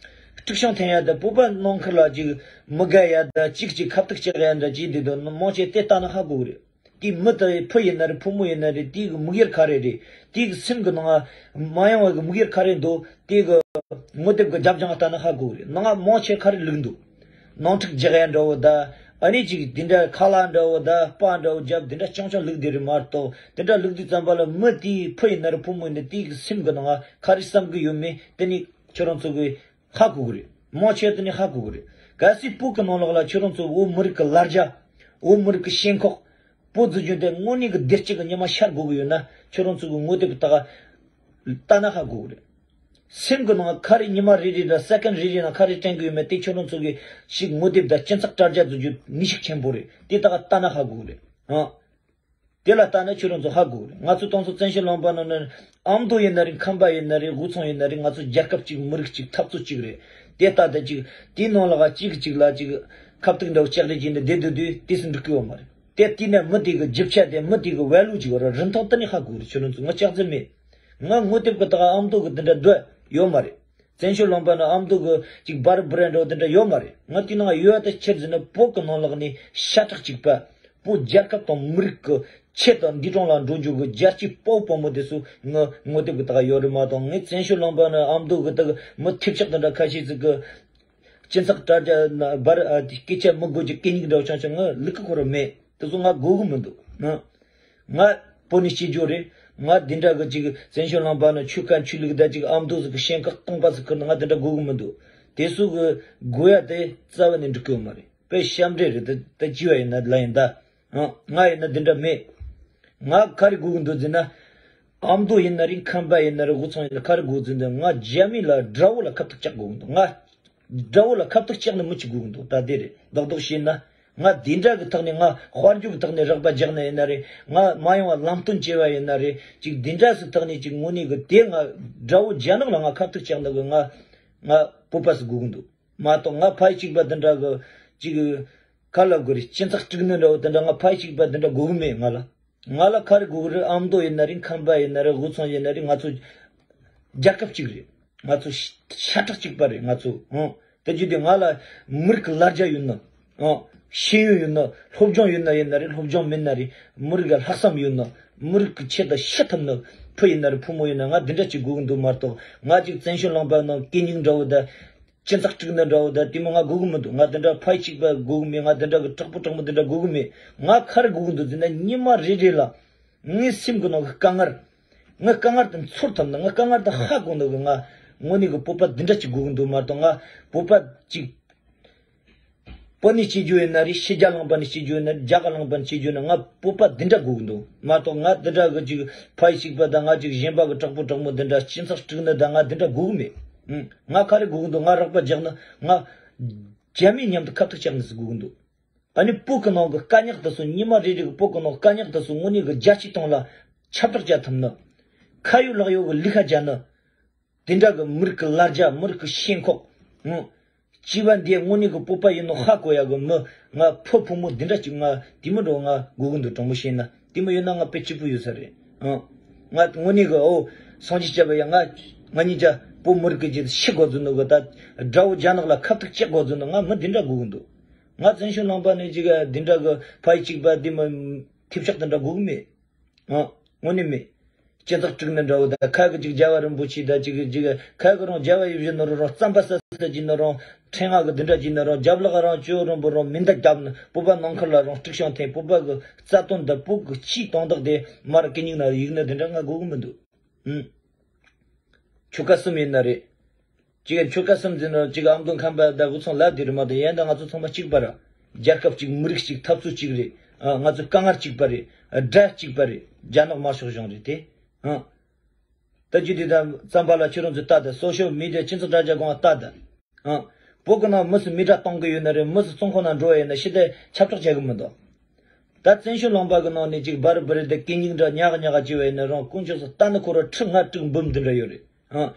དཀྲུག་ཤིང་འཐེན་ཡ་དང་བོད་པ་ནང་ཁུལ་ལ་ཅིག་མི་དགའ་ཡ་དང་གཅིག་གཅིག་ཁ་གཏུག་བྱེད་ཡ་འདྲ་ཅིག་འདི་དང་མང་ཆེ་དེ་ལྟ་ན་ཧ་གོ་གི་རེད། དེའི་མི་དེ་ཕུ་ཡིན་ན་རེད། ཕོ་མོ་ཡིན་ན་རེད། དེའི་གི་དམིགས་ཡུལ་ག་རེ་རེད། དེའི་གི་སེམས་གི་ནང་མ་ཡོང་བའི་གི་དམིགས་ཡུལ་ག་རེ་འདུག་དེའི་གི་ངོ་དེབ་གི་རྒྱབ་ལྗོངས་ལྟ་ན་ཧ་གོ་གི་རེད། ནང་མང་ཆེ་ག་རེ་ལུག་འདུག་ནང་འཁྲུག་རྒྱག་ཡ་འདྲ་བོ་དང་ཨ་ནི་ཅིག་དེ་འདྲ་ཁ་ལག་འདྲ་བོ་དང་སྤ་འདྲ་བོ་རྒྱབ་དེ་འདྲ་རྐྱང་རྐྱང་ལུག་དེ་རེད་མ་གཏོགས། དེ་འདྲ་ལུག་དུས་ཙམ་པ་ལ་མི་དེའི་ཕུ་ཡིན་ན་རེད། ཕོ་མོ་ཡིན་ན་དེའི་གི་སེམས་གི་ནང་ག་རེ་བསམ་གི་ཡོད་མེད་དེ་ནི་ཁྱོད་རང་ཚོ་གི་ཧ་གོ་གི་རེད། མང་ཆེ་དེ་ནི་ཧ་གོ་གི་རེད། གལ་སྲིད་བོད་གི་ནང་ལོགས་ལ་ཁྱོད་རང་ཚོ་བོད་མི་རིགས་གི་ལ་རྒྱ། བོད་མི་རིགས་གི་ཞེན་ཁོག་བོད་བཟོ་རྒྱུ་དེ་དངོས་གནས་གི་བདེ་སྐྱིད་གི་ཉི་མ་ཤར་དགོས་གི་ཡོད་ན། ཁྱོད་རང་ཚོ་གི་ངོ་དེབ་གི་ཐོག་ལྟ་ན་ཧ་གོ་གི་རེད། སེམས་གི་ནང་ག་རེ་ཉི་མ་རེ་རེ་དང་སེ་ཀན་རེ་རེ་ནང་ག་རེ་དྲན་གི་ཡོད་མེད་དེ་ཁྱོད་རང་ཚོ་གི་ཞིག་ངོ་དེབ་དང་སྤྱི་ཚོགས་དྲ་རྒྱ་བཟོ་རྒྱུ་ནུས་ཤུགས་ཆེན་པོ་རེད། དེ་ཐོག་ལྟ་ན་ཧ་གོ་གི་རེད། ཨང་། དེ་ལ་ལྟ་ན་ཁྱོད་རང་ཚོ་ཧ་གོ་གི་རེད། ང་ཚོ་དེང་སང་བཙན་བྱོལ་ལུང་པ་ནང་ནས་ཨ་མདོ་ཡིན་ན་རེད། ཁམས་པ་ཡིན་ན་རེད། དབུས་གཙང་ཡིན་ན་རེད། ང་ཚོ་རྒྱལ་ཁབ་གཅིག་མི་རིགས་གཅིག་འཐབ་རྩོད་གཅིག་རེད། དེ་ལྟ་དང་གཅིག་དེའི་ནང་ལ་གཅིག་གཅིག་ལ་གཅིག་ཁ་གཏུག་འདྲ་བོ་ལྕགས་རི་གྱིས་འདི་བསྡད་སྡོད་དུས་དེ་སུ་འགྲིག་གི་ཡོད་མ་རེད། དེ་དེ་ནས་མི་དེ་གི་རྒྱུ་ཆ་དེ་མི་དེ་གི་ཝེ་ལུ་གཅིག་ཡོད་རེད། རིན་ཐང་དེ་ནི་ཧ་གོ་གི་རེད། ཁྱོད་རང་ཚོ་ང་ལྕགས་རྩི་མེད། ང་ངོ་དེབ་གི་ཐོག་ཨ་མདོ་གི་དེ་འདྲ་འདོད་ཡོད་མ་རེད། བཙན་བྱོལ་ལུང་པ་ནི་ཨ་མདོ་གི་ཅིག་བར་བུ་རན་འདྲ་བོ་དེ་འདྲ་ཡོད་མ་རེད། ང་དེ་ནང་ཡོད་དེ་ཁྱེར་ཟིན་ན་བོད་གི་ནང་ལོགས་ནས་ཤ་ཁྲག་གཅིག་པ། བོད་རྒྱལ་ཁབ་དང་མི་རིགས་ཀྱི་ཆེད་དུ་འདས་གྲོངས་ལ་འགྲོ་རྒྱུ་གི་རྒྱལ་གཅེས་དཔའ་བོ་དཔའ་མོ་དེ་ཚོ་ངའི་ངོ་དེབ་ཀྱི་ཐོག་ཡོད་རེད་མ་གཏོགས། ངས་བཙན་བྱོལ་ལུང་པ་ནི་ཨ་མདོ་གི་ད་གི་མི་ཐེབས་ཆག་དེ་འདྲ་ཁ་ཤས་ཅིག་གི་སྤྱི་ཚོགས་དྲ་རྒྱ་ན་སྦར་ཨ་དེ་སྐད་ཆ་མི་དགོས་ཀྱི་སྐད་སྙིགས་འདྲ་བོ་ཆུང་ཆུང་ངའི་ལུག་གི་ཁོ་ར་མེད། དེ་ཚོ་ང་དགོས་གི་མི་འདུག་ན། ང་བོད་ནས་སྐྱེས་རྒྱུ་རེད། ང་འདི་འདྲ་གི་ཅིག་བཙན་བྱོལ་ལུང་པ་ནི་ཆོས་ཁ་ཆོས་ལུགས་དང་ཅིག་ཨ་མདོ་ཟིག་གི་ཞེན་ཁ་སྟོང་པ་ཟིག་ཁུར་ནས་ང་འདི་འདྲ་དགོས་གི་མི་འདུག་དེ་ཚོ་གི་དགོས་ཡ་དེ་རྩ་བ་ནས་འགྲིག་གི་ཡོད་མ་རེད། དཔེ་ཞབས་འདྲེན་རེད། ད་ད་ཅི་བ་ཡིན་ན་ལ་ཡིན་ད། ཨ། ང་ཡིན་ན་འདི་འདྲ་མེད། ང་ག་རེ་དགོས་གི་འདུག་ཟེར་ན། ཨ་མདོ་ཡིན་ན་རེད། ཁམས་པ་ཡིན་ན་རེད། དབུས་གཙང་ཡིན་ན་ག་རེ་དགོས་ཟེར་ན། ང་རྒྱ་མི་ལ་དགྲ་བོ་ལ་ཁ་ཐུག་བཅག་དགོས་གི་འདུག་ང་དགྲ་བོ་ལ་ཁ་ཐུག་བཅག་ནས་མི་གཅིག་དགོས་གི་འདུག་ད་དེ་རེད། རྡོག་རྡོག་བཤད་ན། ང་དེ་འདྲ་གི་ཐོག་ནས་ང་དཔལ་འབྱོར་གི་ཐོག་ནས་རོགས་པ་རྒྱག་ན་ཡིན་ན་རེད། ང་མ་ཡོང་བ་ལམ་སྟོན་བྱས་པ་ཡིན་ན་རེད། ཅིག་དེ་འདྲ་ཟིག་ཐོག་ནས་ཅིག་དངོས་གནས་གི་དེ་ང་དགྲ་བོ་རྒྱ་ནག་ལ་ང་ཁ་ཐུག་བཅག་ན་གི་ང་ང་བོད་པ་ཟིག་དགོས་གི་འདུག་མ་གཏོགས་ང་ཕ་ཡུལ་གཅིག་པ་དེ་འདྲ་གི་ཅིག་ག་ལ་དགོས་རེད། སྤྱི་ཚོགས་དཀྲུག་ནི་འདྲ་བོ་དེ་འདྲ་ང་ཕ་ཡུལ་གཅིག་པ་དེ་འདྲ་དགོས་གི་མེད་ང་ལ། ང་ལ་ག་རེ་དགོས་གི་རེད། ཨ་མདོ་ཡིན་ན་རེད། ཁམས་པ་ཡིན་ན་རེད། དབུས་གཙང་ཡིན་ན་རེད། ང་ཚོ་རྒྱལ་ཁབ་གཅིག་རེད། ང་ཚོ་ཤ་ཤ་ཁྲག་གཅིག་པ་རེད། ང་ཚོ་ཨང་། དེ་བརྒྱུད་དེ་ང་ལ་མི་རིགས་ཀྱི་ལ་རྒྱ་ཡོད་ན། ཨང་། ཤེས་ཡོན་ཡོད་ན། སློབ་སྦྱོང་ཡོད་ན་ཡིན་ན་རེད། སློབ་སྦྱོང་མེད་ན་རེད། མི་རིགས་ལ་ལྷག་བསམ་ཡོད་ན། མི་རིགས་ཀྱི་ཆེད་དུ་ཤི་ཐུབ་ན། ཕུ་ཡིན་ན་རེད། ཕོ་མོ་ཡིན་ན། ང་འདི་འདྲ་ཅིག་དགོས་གི་འདུག་མ་གཏོགས། ང་ཅིག་བཙན་བྱོལ་ལུང་པ་ནང་སྐད་སྙིགས་འདྲ་བོ་དང་། སྤྱི་ཚོགས་དཀྲུག་ནི་འདྲ་བོ་དང་དེ་མོ་ང་དགོས་གི་མི་འདུག་ང་དེ་འདྲ་ཕ་ཡུལ་གཅིག་པ་དགོས་གི་མེད། ང་དེ་འདྲ་གི་དྲག་པོ་དྲག་མོ་དེ་འདྲ་དགོས་གི་མེད། ང་ག་རེ་དགོས་གི་འདུག་ཟེར་ན། ཉི་མ་རེ་རེ་ལ་ངའི་སེམས་གི་ནང་གི་དཀའ་ངལ། ངའི་དཀའ་ངལ་དེ་ཚོར་ཐུབ་ན། ངའི་དཀའ་ངལ་དེ་ཧ་གོ་ནི་གི་ང་དངོས་གནས་གི་བོད་པ་འདི་འདྲ་ཅིག་དགོས་གི་འདུག་མ་གཏོགས། ང་བོད་པ་ཅིག་བོད་ནས་སྐྱེས་རྒྱུ་ཡིན་ན་རེད། ཕྱི་རྒྱལ་ལུང་པ་ནས་སྐྱེས་རྒྱུ་ཡིན་ན་རེད། རྒྱ་གར་ལུང་པ་ནས་སྐྱེས་རྒྱུ་ཡིན་ན། ང་བོད་པ་འདི་འདྲ་དགོས་ཀྱི་འདུག་མ་གཏོགས། ང་འདི་འདྲ་གི་ཅིག་ཕ་ཡུལ་གཅིག་པ་དང་། ང་ཅིག་གཞན་པ་གི་དྲག་པོ་དྲག་མོ་འདི་འདྲ། སྤྱི་ཚོགས་དཀྲུག་ནི་དང་། ང་འདི་འདྲ་དགོས་ཀྱི་མེད། ཨང་། ང་ག་རེ་དགོས་ཀྱི་འདུག་ང་རོགས་པ་རྒྱག་ནི། ང་རྒྱ་མི་མཉམ་དུ་ཁ་ཐུག་རྒྱག་ནི་ཟིག་དགོས་ཀྱི་འདུག་ཨ་ནི་བོད་ཀྱི་ནང་གི་དཀའ་རྙོག་དེ་ཚོ། ཉི་མ་རེ་རེ་གི་བོད་ཀྱི་ནང་དཀའ་རྙོག་དེ་ཚོ་དངོས་གནས་གི་རྒྱལ་སྤྱིའི་སྟེང་ལ་ཁྱབ་བསྒྲགས་རྒྱག་ཐུབ་ནི། ཁ་ཡོད་ལག་ཡོད་གི་ལས་ཀ་རྒྱག་ནི། དེ་འདྲ་གི་མི་རིགས་ཀྱི་ལ་རྒྱ། མི་རིགས་ཀྱི་ཞེན་ཁོག་ཨང་། སྐྱེས་པ་འདི་དངོས་གནས་ཀྱི་བོད་པ་ཡིན་ནོ་ཧ་གོ་ཡ་གི་མི། ང་ཕོ་བུ་མོ་འདི་འདྲ་ཅིག་ང་དེ་མོ་འདྲ་ང་དགོས་ཀྱི་འདུག་དྲང་མོ་བཤད་ན། དེ་མོ་ཡོད་ན་ང་དཔེ་སྐྱིད་པོ་ཡོད་ས་རེད། ཨང་། ང་དངོས་གནས་གི། ཨོ། སངས་རྒྱས་བསྐྱབས་པ་ཡ། ང་ང་གཉིས་ཀྱ་བོད་མི་རིགས་ཀྱི་ཆེད་དུ་ཤི་དགོས་ཚུལ་ནོ་གི། ད་དགྲ་བོ་རྒྱ་ནག་ལ་ཁ་ཐུག་བཅད་དགོས་ཚུལ་ནོ། ང་མི་འདི་འདྲ་དགོས་ཀྱི་འདུག་ང་བཙན་བྱོལ་ལུང་པ་ནས་ཅིག་འདི་འདྲ་གི་ཕ་ཡུལ་གཅིག་པ་འདི་མོ་ཐེབས་ཆག་འདི་འདྲ་དགོས་ཀྱི་མེད། ཨང་། དངོས་གནས་མེད། སྤྱི་ཚོགས་དཀྲུག་ནི་འདྲ་བོ་དང་། ཁ་གི་ཅིག་རྒྱལ་བ་རིན་པོ་ཆེ་དང་། ཅིག་ཅིག་ཁ་གི་རང་རྒྱལ་བ་ཡིན་བཞིན་ནོ་རང་རྩམ་པ་ཟ་ཟ་བྱེད་ནོ་རང་། ཕྲེང་བ་གི་འདི་འདྲ་བྱེད་ནོ་རང་། རྒྱབ་ལོགས་རང་ཅོ་རང་བོ་རང་མེ་མདའ་བརྒྱབ་ནི། བོད་པ་ནང་ཁུལ་ལ་རང་དཀྲུག་ཤིང་འཐེན། བོད་པ་གི་རྩ་དོན་དང་བོད་གི་སྤྱིའི་དོན་དག་དེ་མར་གད་སྙིགས་ནང་གཡུག་ནི་འདི་འདྲ་ང་དགོས་ཀྱི་མི་འདུག་ཨུམ། ཆོལ་ཁ་གསུམ་ཡིན་ན་རེད། གཅིག་ཆོལ་ཁ་གསུམ་ཟེར་ན་གཅིག་ཨ་མདོ་ཁམས་པ་དང་དབུས་གཙང་ལ་དེ་རེད་མ་གཏོགས། ཡིན་ད་ང་ཚོ་ཚང་མ་གཅིག་པ་ར། རྒྱལ་ཁབ་གཅིག། མི་རིགས་གཅིག། འཐབ་རྩོད་གཅིག་རེད། ཨ། ང་ཚོ་དཀའ་ངལ་གཅིག་པ་རེད། དགྲ་གཅིག་པ་རེད། རྒྱ་ནག་དམར་ཤོག་གཞུང་རེད་དེ། ཨ། ད་རྒྱུ་དེ་དང་རྩམ་པ་ལ་ཁྱེད་རང་ཚོས་ལྟ་དང་། སོ་ཤལ་མི་ཌི་ཡ་སྤྱི་ཚོགས་དྲ་རྒྱ་སྒང་ལ་ལྟ་དང་། ཨ། བོད་ཀྱི་ནང་མི་སུ་མེ་སྲེག་གཏོང་གི་ཡོད་ན་རེད། མི་སུ་བཙོན་ཁང་ནང་འགྲོ་བ་ཡིན་ན་ཞི་བདེ་ཁྱབ་བསྒྲགས་བྱེད་གི་མི་འདུག་ད་བཙན་བྱོལ་ལུང་པ་གི་ནང་ནས་ཅིག་སྦ་རི་སྦུ་རི་དེ་གད་སྙིགས་འདྲ་ཉག་ཉག་བྱས་པ་ཡིན་ན་རང་དཀོན་མཆོག་གསུམ་ལྟ་ནི་ཁོ་རང་ཁྲི་ལྔ་དྲུག་འབུམ་འདི་འདྲ་ཡོད་རེད། ཨང་།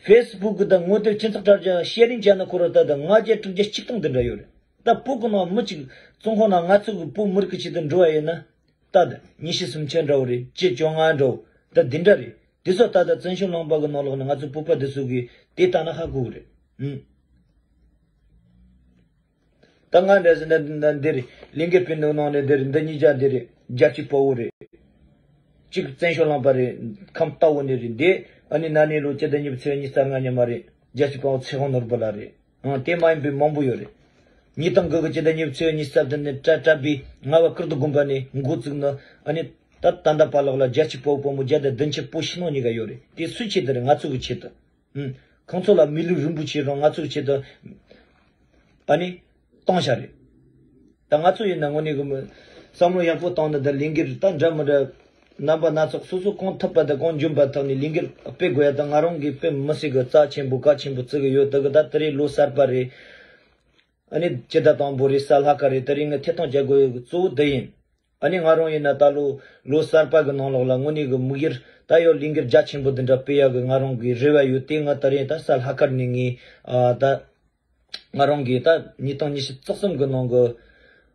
ཧྥེ་སི་བུག་གི་དང་དངོས་དེབ་སྤྱི་ཚོགས་དྲ་རྒྱ་ཤེར་རིང་བྱས་ན་ཁོ་རང་ད་ལྟ་ལྔ་བརྒྱ་དྲུག་བརྒྱ་ཆིག་སྟོང་འདི་འདྲ་ཡོད་རེད། ད་བོད་གི་ནང་མི་གཅིག་བཙོན་ཁང་ནང་ང་ཚོ་གི་བོད་མི་རིགས་ཀྱི་ཆེད་དུ་འགྲོ་བ་ཡིན་ན། ད་ད་ཉི་ཤུ་སུམ་ཅུ་འདྲ་བོ་རེད། བཅུ་བཅོ་ལྔ་འདྲ་བོ། ད་འདི་འདྲ་རེད། དེ་ཚོ་ད་ལྟ་བཙན་བྱོལ་ལུང་པ་གི་ནང་ལོགས་ནས་ང་ཚོ་བོད་པ་འདི་ཚོ་གིས་དེ་ལྟ་ན་ཧ་གོ་གི་རེད། ཨང་། ད་ང་འདྲ་ཟེར་ན་འདི་རེད། ལས་འགུལ་སྤེལ་འདུག་ནང་ནས་འདི་རེད། འདི་གཉིས་ཀ་འདི་རེད། རྒྱལ་གཅེས་དཔའ་བོ་རེད། གཅིག་བཙན་བྱོལ་ལུང་པ་རེད། ཁམས་རྟ་བོ་ནས་རེད། འདི་ཨ་ནི་ན་ནིང་ལོ་སྤྱི་ཟླ་གཉིས་པའི་ཚེས་ཉི་ཤུ་རྩ་ལྔ་ཉི་མ་རེད། རྒྱལ་གཅེས་དཔའ་བོ་ཚེ་དབང་ནོར་བུ་ལགས་རེད། ཨང་། དེ་མ་ཡིན་པའི་མང་པོ་ཡོད་རེད། ཉིས་སྟོང་དགུ་གི་སྤྱི་ཟླ་གཉིས་པའི་ཚེས་ཉི་ཤུ་རྩ་བདུན་ནས་གྲྭ་གྲྭ་པའི་རྔ་བ་ཀིརྟི་དགོན་པ་ནས་འགོ་བཙུགས་ནས། ཨ་ནི་ད་ད་ལྟ་བར་ལོགས་ལ་རྒྱལ་གཅེས་དཔའ་བོ་དཔའ་མོ་བརྒྱ་དང་བདུན་ཅུ་པོ་ཕྱི་ནང་གཉིས་ཀ་ཡོད་རེད། དེ་སུའི་ཆེད་དུ་རེད། ང་ཚོ་གི་ཆེད་དུ། ཨུམ། ཁོང་ཚོ་ལ་མི་ལུས་རིན་པོ་ཆེ་རང་ང་ཚོའི་ཆེད་དུ་ཨ་ནི་བཏང་བཞག་རེད། ད་ང་ཚོ་ཡིན་ན་དངོས་གནས་ཀྱི་མི་བསམ་བློ་ཡག་པོ་བཏང་ནས། ད་ལས་འགུལ་ད་འདྲ་མི་འདྲ་རྣམ་པ་སྣ་ཚོགས་སོ་སོ་གང་ཐུབ་པ་དང་གང་འཇོན་པ་ཐོག་ནས་ལས་འགུལ་སྤེལ་དགོས་ཡ། ད་ང་རང་གིས་དཔེ་མི་སྲིད་ཀྱི་རྩ་ཆེན་པོ་གལ་ཆེན་པོ་བརྩི་གི་ཡོད། ད་གི་ད་དེ་རིང་ལོ་གསར་པ་རེད། ཨ་ནི་སྤྱི་ཟླ་དང་པོ་རེད། གཟའ་ལྷག་དཀར་རེད། དེ་རིང་ངས་ཐད་གཏོང་བྱ་དགོས་ཡ་གི་གཙོ་བོ་འདི་ཡིན། ཨ་ནི་ང་རང་ཡིན་ན་ད་ལོ་ལོ་གསར་པ་གི་ནང་ལོགས་ལ་དངོས་གནས་ཀྱི་དམིགས་ཡུལ་ད་ཡོད། ལས་འགུལ་རྒྱ་ཆེན་པོ་འདི་འདྲ་སྤེལ་ཡག་གི་ང་རང་གི་རེ་བ་ཡོད། དེ་ང་ད་རེས་ད་གཟའ་ལྷག་དཀར་ནས་ངས་ཨ་ད་ང་རང་གི་ད་ཉིས་སྟོང་ཉི་ཤུ་རྩ་གསུམ་གི་ནང་གི་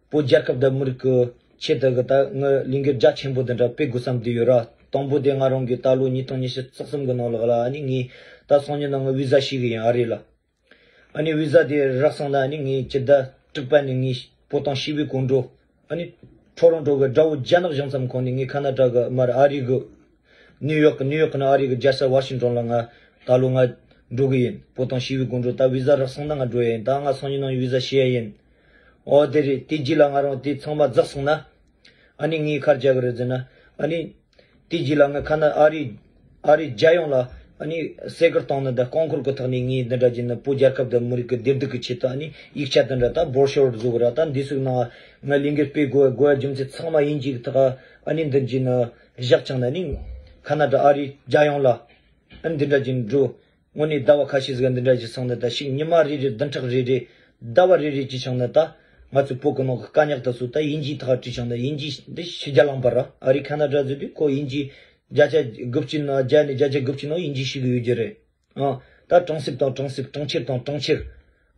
བོད་རྒྱལ་ཁབ་དང་མི་རིགས་ཀྱི་ཆེད་དུ་གི་ད་ངས་ལས་འགུལ་རྒྱ་ཆེན་པོ་འདི་འདྲ་སྤེལ་དགོས་བསམ་བསྡད་ཡོད་ར། དང་པོ་དེ་ང་རང་གི་ད་ལོ་ཉིས་སྟོང་ཉི་ཤུ་རྩ་གསུམ་གི་ནང་ལོགས་ལ་ཨ་ནི་ངས་ད་སང་ཉིན་ནང་ངས་བི་ཟ་ཞུ་གི་ཡིན། ཨ་རི་ལ། ཨ་ནི་བི་ཟ་དེ་རག་སོང་ན། ཨ་ནི་ངས་སྤྱི་ཟླ་དྲུག་པ་ནས་ངས་བོད་དོན་ཞི་བའི་སྒོ་འགྲོ། ཨ་ནི་ཊོ་རོན་ཊོ་གི་དགྲ་བོ་རྒྱ་ནག་གཞུང་ཚབ་ཁང་ནས་ངས་ཁ་ན་ཌ་གི་མར་ཨ་རི་གི་ནིའུ་ཡོག་གི། ནིའུ་ཡོག་གི་ནས་ཨ་རི་གི་རྒྱལ་ས་ཝ་ཤིང་ཊོན་ལ་ང་ད་ལོ་ང་འགྲོ་གི་ཡིན། བོད་དོན་ཞི་བའི་སྒོ་འགྲོ། ད་བི་ཟ་རག་སོང་ན་ང་འགྲོ་ཡ་ཡིན། ད་ང་སང་ཉིན་ནང་བི་ཟ་ཞུ་ཡ་ཡིན། ཨོ་དེ་རེད། དེ་རྗེས་ལ་ང་རང་དེ་ཚང་མ་རྫོགས་སོང་ན། ཨ་ནི་ངས་ག་རེ་བྱ་གི་རེད་ཟེར་ན། ཨ་ནི་དེ་རྗེས་ལ་ངས་ཁ་ན་ཨ་རི་ཨ་རི་རྒྱལ་ཡོངས་ལ་ཨ་ནི་གསལ་བཀོད་བཏང་ནི་དང་། རྐང་འཁོར་གི་ཐོག་ནས་ངས་འདི་འདྲ་བྱས་ནས་བོད་རྒྱལ་ཁབ་དང་མི་རིགས་ཀྱི་བདེ་སྡུག་གི་ཆེད་དུ་ཨ་ནི་ཡིག་ཆ་དེ་འདྲ་ད་བོར་ཤོར་བཟོ་གི་ར། ད་འདི་ཚོའི་ནང་ང་ལས་འགུལ་སྤེལ་དགོས་དགོས་རྒྱུ་མཚན་ཚང་མ་ཡིན་གཅིག་ཐག་ཨ་ནི་འདི་བྱས་ནས་བཞག་བྱུང་ན། ཨ་ནི་ཁ་ན་ཌ་ཨ་རི་རྒྱལ་ཡོངས་ལ་ཨ་ནི་འདི་འདྲ་བྱས་ནས་འགྲོ། དངོས་གནས་ཟླ་བ་ཁ་ཤས་ཟིག་འདི་འདྲ་ཞིག་སོང་ནས། ད་ཞིག་ཉི་མ་རེ་རེ་བདུན་ཕྲག་རེ་རེ་ཟླ་བ་རེ་རེ་ཅིག་བྱུང་ན། ད་ང་ཚོའི་བོད་ཀྱི་ནང་གི་དཀའ་རྙོག་དེ་ཚོ་ད་དབྱིན་ཇིའི་ཐོག་བྲིས་བྱུང་ན། དབྱིན་ཇི་འདི་ཕྱི་རྒྱལ་ལུང་པ་ར། ཨ་རི་ཁ་ན་ཌ་ཟེར་དུས་ཁོ་དབྱིན་ཇི་བརྒྱ་ཆ་དགུ་བཅུ་ནང་བརྒྱ་ནས་བརྒྱ་ཆ་དགུ་བཅུ་ནང་དབྱིན་ཇི་ཤེས་གི་ཡོད་རྒྱུ་རེད། ཨ། ད་གྲོང་གསེབ་དང་གྲོང་གསེབ། གྲོང་ཁྱེར་དང་གྲོང་ཁྱེར།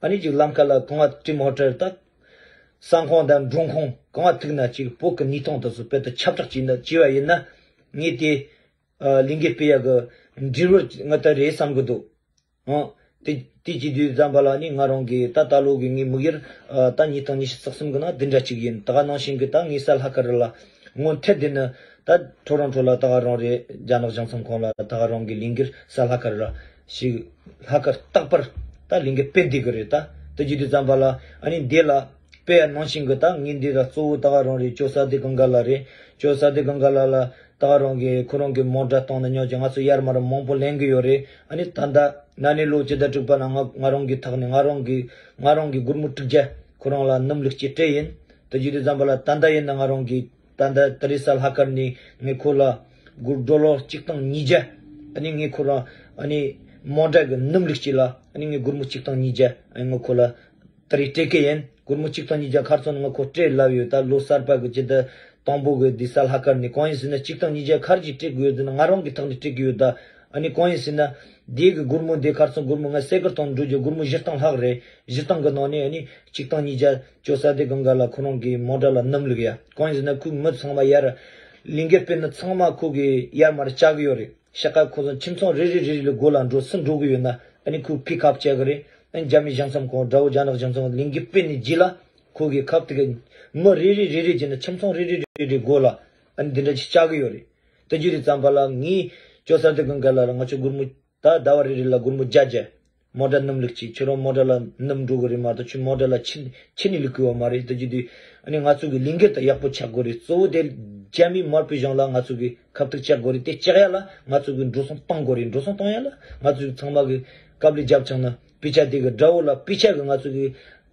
ཨ་ནི་ཅིག་ལམ་ཁ་ལ་གང་བ་ཊིམ་ཧོ་ཊེལ། ད་ས་ཁང་དང་མགྲོན་ཁང་གང་བ་ཐུག་ན། ཅིག་བོད་ཀྱི་གནས་སྟངས་དེ་ཚོ་དཔེ་ད་ཁྱབ་བསྒྲགས་བྱས་ན། བྱས་པ་ཡིན་ན་ངས་དེ། ཨ། ལས་འགུལ་སྤེལ་ཡག་གི་འབྲས་བུ་ང་ད་རེད་བསམ་གི་འདུག་ཨང་། དེ་དེ་བྱེད་དུས་ཙམ་པ་ལ་ནི་ང་རང་གི་ད་ད་ལོ་གི་ངའི་དམིགས་ཡུལ། ཨ། ད་ཉིས་སྟོང་ཉི་ཤུ་རྩ་གསུམ་གི་ནང་འདི་འདྲ་ཅིག་ཡིན། ད་ག་ནང་བཞིན་གི་ད་ངའི་གཟའ་ལྷག་དཀར་ལ་སྔོན་ཐད་དེ་ནི་ད་ཊོ་རོན་ཊོ་ལ་ད་ག་རང་རེད། རྒྱ་ནག་གཞུང་ཚབ་ཁང་ལ་ད་ག་རང་གི་ལས་འགུལ་གཟའ་ལྷག་དཀར་ལ་ཞིག་ལྷག་དཀར་རྟག་པར་ད་ལས་འགུལ་སྤེལ་བསྡད་གི་རེད། ད་དེ་བྱེད་དུས་ཙམ་པ་ལ་ཨ་ནི་འདི་ལ་དཔེ་ནང་བཞིན་གི་ད་ངས་འདི་ལ་གཙོ་བོ་ད་ག་རང་རེད། ཇོ་ས་དེ་གང་ག་ལ་རེད། ཇོ་ས་དེ་གང་ག་ལ་ལ་ད་ག་རང་གི་ཁོ་རང་གི་མོ་ཊ་བཏང་ནས་ཉོ་ཅིག་ང་ཚོ་ཡར་མར་མང་པོ་ལེན་གི་ཡོད་རེད། ཨ་ནི་ད་ལྟ་ན་ནིང་ལོ་སྤྱི་ཟླ་དྲུག་པ་ནང་ང་ང་རང་གི་ཐོག་ནས་ང་རང་གི་ང་རང་གི་སྒོར་མོ་དྲུག་བརྒྱ་ ཁོ་རང་ལ་སྣུམ་ལུགས་ཀྱི་སྤྲད་ཡིན། དེ་བརྒྱུད་དུ་ཙམ་པ་ལ་ད་ལྟ་ཡིན་ན་ང་རང་གིས་ད་ལྟ་ཏི་རི་ས་ལྷག་དཀར་ནས་ངས་ཁོ་ལ་སྒོར་ཌོ་ལར་གཅིག་སྟོང་ཉིས་བརྒྱ། ཨ་ནི་ངས་ཁོ་རང་ཨ་ནི་མོ་ཊ་གི་སྣུམ་ལུགས་གཅིག་ལ་ཨ་ནི་ངས་སྒོར་མོ་གཅིག་སྟོང་ཉིས་བརྒྱ་ཨ་ནི་ངས་ཁོ་ལ་ཏི་རི་སྤྲད་གི་ཡིན། སྒོར་མོ་གཅིག་སྟོང་ཉིས་བརྒྱ་ཁ་སང་ནས་ངས་ཁོ་སྤྲད་ལབ་ཡོད། ད་ལོ་གསར་པ་གི་ཇི་ལྟར་དང་པོ་གི་འདི་ས་ལྷག་དཀར་ནས་གང་ཡིན་ཟེར་ན་གཅིག་སྟོང་ཉིས་བརྒྱ་ག་རེ་གཅིག་སྤྲད་དགོས་ཡོད་ཟེར་ན་ང་རང་གི་ཐོག་ནས་སྤྲད་གི་ཡོད་ད། ཨ་ནི་གང་ཡིན་ཟེར་ན། འདི་གི་སྒོར་མོ་འདི་ཁ་སང་སྒོར་མོ་ང་སེ་ཀར་དང་འགྲོ་རྒྱུ་སྒོར་མོ་བཞི་སྟོང་ལྷག་རེད། བཞི་སྟོང་གི་ནང་ནས་ཨ་ནི་གཅིག་སྟོང་ཉིས་བརྒྱ་ཇོ་ས་དེ་གང་ག་ལ་ཁོ་རང་གི་མོ་ཊ་ལ་སྣུམ་བླུགས་ཡ། གང་ཡིན་ཟེར་ན་ཁོའི་མི་ཚང་མ་ཡར་ལས་འགུལ་སྤེལ་ནི་ཚང་མ་ཁོ་གི་ཡར་མར་བཅར་གི་ཡོད་རེད། ཤ་ཁ་ཁོ་ཚོ་ཁྱིམ་ཚང་རེ་རེ་རེ་རེ་ལ་སྒོ་ལ་འགྲོ་སུ་འགྲོ་གི་ཡོད་ན་ཨ་ནི་ཁོས་པིག་ཨབ་བྱེད་གི་རེད། ཨ་ནི་རྒྱ་མི་གཞུང་ཚབ་ཁང་དགྲ་བོ་རྒྱ་ནག་གཞུང་ཚབ་ལས་འགུལ་སྤེལ་ནས་རྗེས་ལ་ཁོ་གི་ཁབ་དེ་གི་མི་རེ་རེ་རེ་རེ་བྱས་ནས་ཁྱིམ་ཚང་རེ་རེ་རེ་རེ་སྒོ་ལ་ཨ་ནི་འདི་འདྲ་ཞིག་བཅར་གི་ཡོད་རེད། དེ་བརྒྱུད་དེ་ཙམ་པ་ལ་ངས་ཇོ་ས་དེ་གང་ག་ལ་ང་ཚོ་སྒོར་མོ་ད་ཟླ་བ་རེ་རེ་ལ་སྒོར་མོ་བརྒྱ་བརྒྱ། མོ་ཊ་སྣུམ་བླུགས་གཅིག་ཁྱོད་རང་མོ་ཊ་ལ་སྣུམ་འགྲོ་གི་རེད་མ་གཏོགས་ཁྱོད་མོ་ཊ་ལ་ཕྱི་ཕྱི་ནས་བླུགས་གི་ཡོད་མ་རེད། དེ་བརྒྱུད་དུས་ཨ་ནི་ང་ཚོ་གི་ལས་འགུལ་དེ་ཡག་པོ་ཆགས་དགོས་རེད། གཙོ་བོ་དེ་རྒྱ་མི་དམར་པོའི་གཞུང་ལ་ང་ཚོ་གི་ཁ་ཐུག་བཅག་དགོས་རེད། དེ་བཅག་ཡ་ལ་ང་ཚོ་གི་འགྲོ་སོང་གཏོང་དགོས་རེད། འགྲོ་སོང་གཏོང་ཡ་ལ་ང་ཚོ་གི་ཚང་མ་གི་དཀའ་ལས་རྒྱབ་ཆགས་ན་དཔེ་ཆ་དེ་གི་དགྲ་བོ་ལ་དཔེ་ཆ་གི་ང་ཚོ་གི་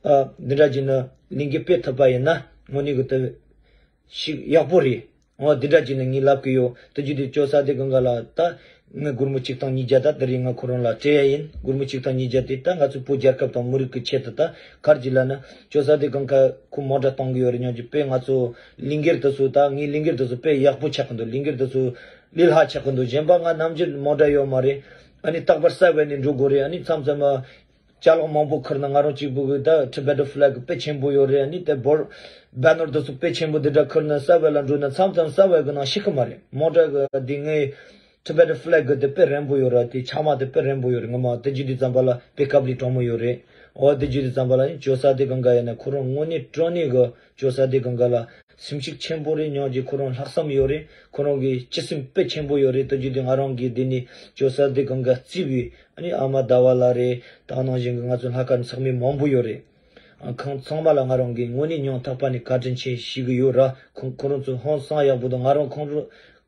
ཨ་འདི་འདྲ་བྱས་ན་ལས་འགུལ་སྤེལ་ཐུབ་པ་ཡིན་ན་དངོས་གནས་གི་དེ་ཞིག་ཡག་པོ་རེད། འོ་འདི་འདྲ་བྱས་ནས་ངས་ལབ་གི་ཡོད། དེ་བརྒྱུད་དེ་ཇོ་ས་དེ་གང་ག་ལ་ད་ངས་སྒོར་མོ་གཅིག་སྟོང་ཉིས་བརྒྱ་ད་དེ་རིང་ང་ཁོ་རང་ལ་སྤྲད་ཡ་ཡིན། སྒོར་མོ་གཅིག་སྟོང་ཉིས་བརྒྱ་དེ་ད་ང་ཚོའི་བོད་རྒྱལ་ཁབ་དང་མི་རིགས་ཀྱི་ཆེད་དུ་ད་ག་རེ་ལབ་ན་ཇོ་ས་དེ་གང་ག་ཁོ་མོ་ཊ་གཏོང་གི་ཡོད་རེད། སྙིང་རྗེ་དཔེ་ང་ཚོ་ལས་འགུལ་དེ་ཚོ་ད་ངའི་ལས་འགུལ་དེ་ཚོ་དཔེ་ཡག་པོ་ཆགས་ཀྱི་འདུག་ལས་འགུལ་དེ་ཚོ་ལས་སླ་ཆགས་ཀྱི་འདུག་གཞན་པ་ང་ནམ་རྒྱུན་མོ་ཊ་ཡོད་མ་རེད། ཨ་ནི་རྟག་པར་ས་བར་ནས་འགྲོ་དགོས་རེད། ཨ་ནི་མཚམས་མཚམས་ཅ་ལག་མང་པོ་ཁུར་ན་ང་རང་གཅིག་པུ་གི་ད་Tibetan flag དཔེ་ཆེན་པོ་ཡོད་རེད། ཨ་ནི་དེ་བོར་བེ་ནར་དེ་ཚོ་དཔེ་ཆེན་པོ་འདི་འདྲ་ཁུར་ན་ས་བར་ལ་འགྲོ་ན་མཚམས་མཚམས་ས་བར་གི་ནང་ཤི་གི་མ་རེད། མོ་ཊ་གི་འདི་ངའི་Tibetan flag གི་དེ་དཔེ་རན་པོ་ཡོད་ར། དེ་ཆ་མ་དེ་དཔེ་རན་པོ་ཡོད་རེད། ངོ་མ་དེ་བརྒྱུད་དེ་ཙམ་པ་ལ་དཔེ་སྐབས་ལས་གྲོང་མོ་ཡོད་རེད། འོ་དེ་བརྒྱུད་དེ་ཙམ་པ་ལ་ཡིན་ཇོ་ས་དེ་གང་ག་ཡིན་ན་ཁོ་རང་དངོས་གནས་དྲང་གནས་གི་ཇོ་ས་དེ་གང་ག་ལ། སེམས་ཤུགས་ཆེན་པོ་རེད། སྙིང་རྗེ་ཁོ་རང་ལྷག་བསམ་ཡོད་རེད། ཁོ་རང་གི་སྤྱི་སེམས་དཔེ་ཆེན་པོ་ཡོད་རེད། དེ་བརྒྱུད་དེ་ང་རང་གིས་འདི་ནས་ཇོ་ས་དེ་གང་ག་བརྩིས་པའི་ཨ་ནི་ཨ་མ་ཟླ་བ་ལགས་རེད། ད་ནང་བཞིན་གི་ང་ཚོ་ལྷག་དཀར་ཚང་མས་མང་པོ་ཡོད་རེད། ཨ་ཁོང་ཚང་མ་ལ་ང་རང་གིས་དངོས་གནས་སྙིང་ཐག་པ་ནས་བཀའ་དྲིན་ཆེ་ཞུ་གི་ཡོད་ར། ཁོང་ཁོ་རང་ཚོ་ཧང་སང་ཡག་པོ་འདུག་ང་རང་ཁོང་ཚོ་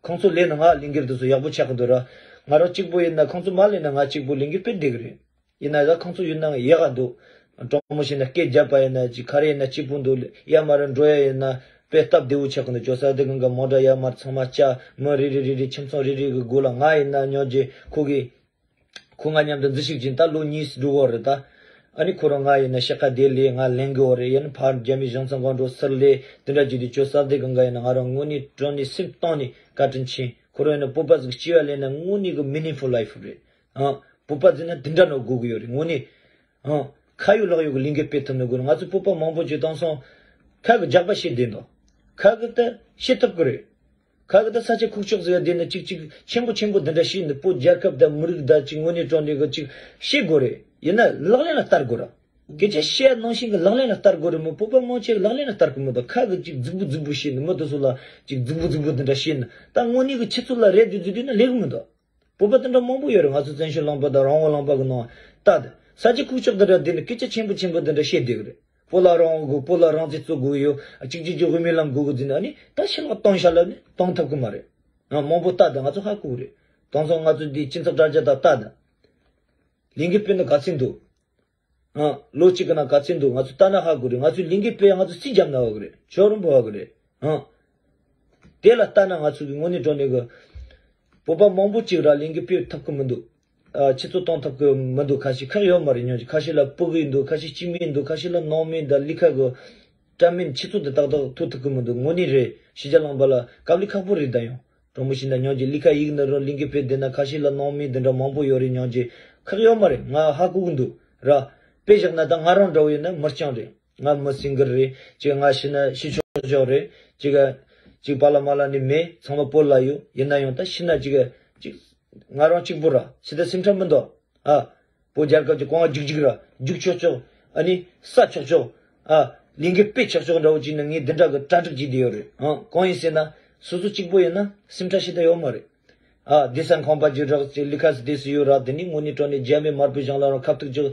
ཁོང་ཚོ་ལས་ན་ང་ལས་འགུལ་དེ་ཚོ་ཡག་པོ་ཆགས་གི་འདུག་ར། ང་རང་གཅིག་པུ་ཡིན་ན་ཁོང་ཚོ་མ་ལས་ན་ང་གཅིག་པུ་ལས་འགུལ་སྤེལ་བསྡད་གི་རེད། ཡིན་ན་ཡང་ཁོང་ཚོ་ཡོད་ན་ཡག་ག་འདུག་དྲང་མོ་བཤད་ན་སྐད་རྒྱབ་པ་ཡིན་ན་ཅིག་ག་རེ་ཡིན་ན་སྐྱིད་པོ་འདུག་ཡར་མར་འགྲོ་ཡ་ཡིན་ན་དཔེ་སྟབས་བདེ་བོ་ཆགས་ཀྱི་འདུག་ཇོ་ས་དེ་གང་ག་མོ་ཊ་ཡར་མར་ཚང་མ་བཅག་མི་རེ་རེ་རེ་རེ་ཁྱིམ་ཚང་རེ་རེ་གི་སྒོ་ལ་ང་ཡིན་ན་སྙིང་རྗེ་ཁོ་གི་ཁོ་ང་མཉམ་དུ་འཛུལ་ཞུགས་བྱས་ད་ལོ་གཉིས་འགྲོ་གི་རེད་ད། ཨ་ནི་ཁོ་རང་ང་ཡིན་ན་ཤ་ཁ་བདེ་ལེ་ང་ལེན་གི་ཡོད་རེད། ཡིན་ན་ཕར་རྒྱ་མི་གཞུང་ཚབ་སྒང་འགྲོ་ཟུར་ལེ་དེ་འདྲ་བྱས་དུས་ཇོ་ས་དེ་གང་ག་ཡིན་ན་ང་རང་དངོས་གནས་དྲང་གནས་སེམས་གཏིང་ནས་བཀའ་དྲིན་ཆེ། ཁོ་རང་ཡིན་ན་བོད་པ་ཟིག་སྐྱེ་བ་ལེན་ན་དངོས་གནས་གི་meaningful life རེད། ཨ། བོད་པ་ཟེར་ན་འདི་འདྲ་ནོ་དགོས་ཀྱི་ཡོད་རེད། དངོས་གནས། ཨ། ཁ་ཡོད་ལག་ཡོད་ཀྱི་ལས་འགུལ་སྤེལ་ཐུབ་ནི་དགོས་རེད། ང་ཚོ་བོད་པ་མང་པོ་ཅིག་དེང་སང་ཁ་གི་རྒྱག་པ་བྱེད་བསྡད་འདུག་ཁ་གི་ད་བྱེད་ཐུབ་ཀྱི་རེད། ཁ་གི་ད་ས་ཆ་ཁུག་ཀྱོག་ཟེར་ཡ་བསྡད་ན་ཅིག་ཅིག་ཆེན་པོ་ཆེན་པོ་འདི་འདྲ་བྱེད་ནི་བོད་རྒྱལ་ཁབ་དང་མི་རིགས་དང་ཅིག་དངོས་གནས་དྲང་གནས་གི་ཅིག་བྱེད་དགོས་རེད། ཡིན་ན་ལག་ལེན་ལ་བསྟར་དགོས་ར། སྐད་ཆ་བཤད་ནང་བཞིན་གྱི་ལག་ལེན་ལ་བསྟར་དགོས་རེད་མོད། བོད་པ་མང་ཆེ་ལག་ལེན་ལ་བསྟར་གི་མི་འདུག་ཁ་གི་ཅིག་རྫིག་པོ་རྫིག་པོ་བཤད་ནི་མི་དེ་ཚོ་ལ་ཅིག་རྫིག་པོ་རྫིག་པོ་འདི་འདྲ་བཤད་ནི་ད་དངོས་གནས་ཀྱི་ཁྱེད་ཚོ་ལ་རེ་འདུན་འཛུལ་དུས་ན་ལེགས་མི་འདུག་བོད་པ་དེ་འདྲ་མང་པོ་ཡོད་རེད། ང་ཚོ་བཙན་བྱོལ་ལུང་པ་དང་རང་དབང་ལུང་པ་གི་ནང་ད་དེ་ས་ཆ་ཁུག་ཀྱོག་དེ་འདྲ་དེ་ནི་སྐད་ཆ་ཆེན་པོ་ཆེན་པོ་དེ་འདྲ་བཤད་བསྡད་གི་རེད། བོད་ལ་རང་དབང་དགོས། བོད་ལ་རང་བཙན་རྩོད་དགོས་ཡོད། གཅིག་གཅིག་གཅིག་དབུ་མའི་ལམ་དགོས་གི་འཛིན་ཨ་ནི་ད་ཕྱི་ལོགས་གཏོང་བཞག་ལབ་ནི་གཏོང་ཐུབ་གི་མ་རེད། ང་མང་པོ་ལྟ་དང་ང་ཚོ་ཧ་གོ་གི་རེད། དེང་སང་ང་ཚོ་འདི་སྤྱི་ཚོགས་དྲ་རྒྱ་དང་ལྟ་དང་། ལས་འགུལ་སྤེལ་ན་ག་ཚད་འདུག་ཨ། ལོ་གཅིག་གི་ནང་ག་ཚད་འདུག་ང་ཚོ་ལྟ་ན་ཧ་གོ་རེད། ང་ཚོའི་ལས་འགུལ་སྤེལ་ཡ་ང་ཚོ་རྩིས་རྒྱབ་ན་བ་གི་རེད། ཆོག་རུང་བ་གི་རེད། ཨ། དེ་ལ་ལྟ་ན་ང་ཚོ་གི་དངོས་གནས་དྲང་གནས་གི་བོད་པ་མང་པོ་ཅིག་ར་ལས་འགུལ་སྤེལ་ཐུབ་གི་མི་འདུག་ཨ། ཆུ་ཚོད་གཏོང་ཐུབ་གི་མི་འདུག་ཁ་ཤས་ཁག་ཡོད་མ་རེད། སྙིང་རྗེ། ཁ་ཤས་ལ་སྤུ་གུ་ཡིན་འདུག་ཁ་ཤས་སྐྱེས་དམན་ཡིན་འདུག་ཁ་ཤས་ལ་ནང་མི་དང་ལི་ཁ་གི་བཀྲ་མིན་ཆུ་ཚོད་དེ་ཏག་ཏག་ཐུག་ཐུབ་གི་མི་འདུག་དངོས་གནས་རེད། ཕྱི་རྒྱལ་ལུང་པ་ལ་དཀའ་ལས་ཁག་པོ་རེད་ད་ཡང་། དྲང་མོ་བཤད་ན་སྙིང་རྗེ། ལི་ཁ་ཡིག་ནི་རང་ལས་འགུལ་སྤེལ་བསྡད་ན་ཁ་ཤས་ལ་ནང་མི་འདི་འདྲ་མང་པོ་ཡོད་རེད། སྙིང་རྗེ། ཁག་ཡོད་མ་རེད། ང་ཧ་གོ་གི་འདུག་ར། དཔེ་བཞག་ན་ད་ང་རང་འདྲ་བོ་ཡིན་ན་མི་རྐྱང་རེད། ང་མི་སིང་གལ་རེད། ཅིག་ང་ཤི་ན་ཤི་ཆོག་ཆོག་རེད། ཅིག་ཅིག་པཱ་ལགས་མཱ་ལགས་ནི་མེད། ཚང་མ་བོད་ལ་ཡོད། ཡིན་ན་ཡང་ད་ཤི་ན་ཅིག་ཅིག་ང་རང་གཅིག་པུ་ར་ཤི་ད་སེམས་ཁྲལ་མི་འདུག་ཨ། བོད་རྒྱལ་ཁབ་ཀྱི་གོང་བ་རྒྱུག་རྒྱུག་ར་རྒྱུག་ཆོག་ཆོག་ཨ་ནི་ས་ཆོག་ཆོག་ཨ། ལས་འགུལ་སྤེལ་ཆོག་ཆོག་འདྲ་བོ་ཅིག་ནི་ངས་འདི་འདྲ་གི་གྲ་སྒྲིག་བྱས་བསྡད་ཡོད་རེད། ཨང་གང་ཡིན་ཟེར་ན་སོ་སོ་གཅིག་པོ་ཡིན་ན་སེམས་ཁྲལ་ཞིག་ད་ཡོད་མ་རེད། ཨ། བསྡད་ས་ཁང་པ་ཅིག་རག་ཅིག་ལི་ཁ་སི་བསྡད་སུ་ཡོད་ར། དེ་ནི་དངོས་གནས་དྲང་གནས་རྒྱ་མི་དམར་པོའི་གཞུང་ལ་རང་ཁ་ཐུག་ཅིག་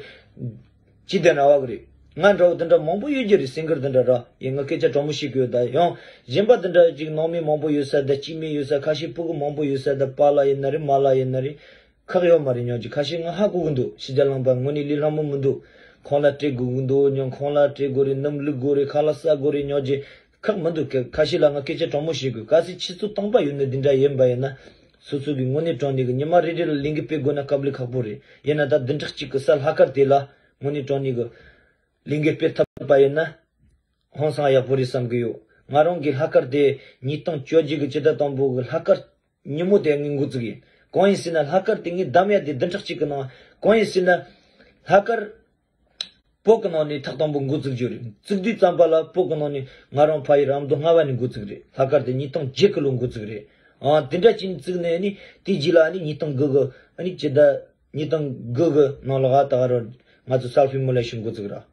ཅི་བསྡད་ན་བ་གི་རེད། ང་འདྲ་བོ་དེ་འདྲ་མང་པོ་ཡོད་རྒྱུ་རེད། སིང་གལ་དེ་འདྲ་ར། ཡིན་ང་སྐད་ཆ་དྲང་མོ་བཤད་གི་ཡོད་ད། ཡང་གཞན་པ་དེ་འདྲ་ཅིག་ནང་མི་མང་པོ་ཡོད་ས་ད་སྐྱེས་དམན་ཡོད་ས་ཁ་ཤས་སྤུ་གུ་མང་པོ་ཡོད་ས་ད་པཱ་ལགས་ཡིན་ན་རེད་མཱ་ལགས་ཡིན་ན་རེད། ཁག་ཡོད་མ་རེད། སྙིང་རྗེ། ཁ་ཤས་ང་ཧ་གོ་གི་འདུག་ཕྱི་རྒྱལ་ལུང་པ་དངོས་གནས་ལས་སླ་མོ་མི་འདུག་ཁོང་ལ་སྤྲད་དགོས་ཀྱི་འདུག་སྙམ། ཁོང་ལ་སྤྲད་དགོས་རེད། སྣུམ་བླུག་དགོས་རེད། ཁ་ལག་ཟ་དགོས་རེད་སྙམ་གྱི་ཁག་མི་འདུག་ཁ་ཁ་ཤས་ལ་ང་སྐད་ཆ་དྲང་མོ་བཤད་དགོས། གལ་སྲིད་ཆུ་ཚོད་སྟོང་པ་ཡོད་ན་འདི་འདྲ་ཡིན་པ་ཡིན་ན། སོ་སོ་གི་དངོས་གནས་དྲང་གནས་ཀྱི་ཉི་མ་རེ་རེ་ལ་ལས་འགུལ་སྤེལ་དགོས་ན་དཀའ་ལས་ཁག་པོ་རེད། ཡིན་ན་ད་བདུན་ཕྲག་གཅིག་གི་ས་ལྷག་དཀར་དེ་ལ་དངོས་གནས་དྲང་གནས་ཀྱི་ལས་འགུལ་སྤེལ་ཐུབ་པ་ཡིན་ན། ཧང་སང་ཡག་པོ་རེད་བསམ་གྱི་ཡོད། ང་རང་གི་ལྷག་དཀར་དེ་ཉིས་སྟོང་བཅོ་བརྒྱད་ཀྱི་ཕྱི་ཟླ་དང་པོ་གི་ལྷག་དཀར་ཉིན་མོ་དེ་ངས་འགོ་བཙུགས་ཡིན། གང་ཡིན་ཟེར་ན་ལྷག་དཀར་དེ་ངས་བདམས་ཡ་དེ་བདུན་ཕྲག་གཅིག་གི་ནང་། གང་ཡིན་ཟེར་ན་ལྷག་དཀར་བོད་ཀྱི་ནང་ནས་ཐག་དང་པོ་འགོ་བཙུགས་རྒྱུ་རེད། བཙུགས་དུས་ཙམ་པ་ལ་བོད་ཀྱི་ནང་ནས་ང་རང་ཕ་ཡུལ་ར་མདོ་རྔ་བ་ནས་འགོ་བཙུགས་རེད། ལྷག་དཀར་དེ་ཉིས་སྟོང་བརྒྱད་ཀྱི་ལོ་འགོ་བཙུགས་རེད། ཨང་དེ་འདྲ་ཅིག་བཙུགས་ནས་ནི་དེའི་རྗེས་ལ་ནི་ཉིས་སྟོང་དགུ་གི་ཨ་ནི་ཕྱི་ཟླ་ཉིས་སྟོང་དགུ་གི་ནང་ལ་ད་ག་རང་ང་ཚོ་self immolation འགོ་བཙུགས་ར།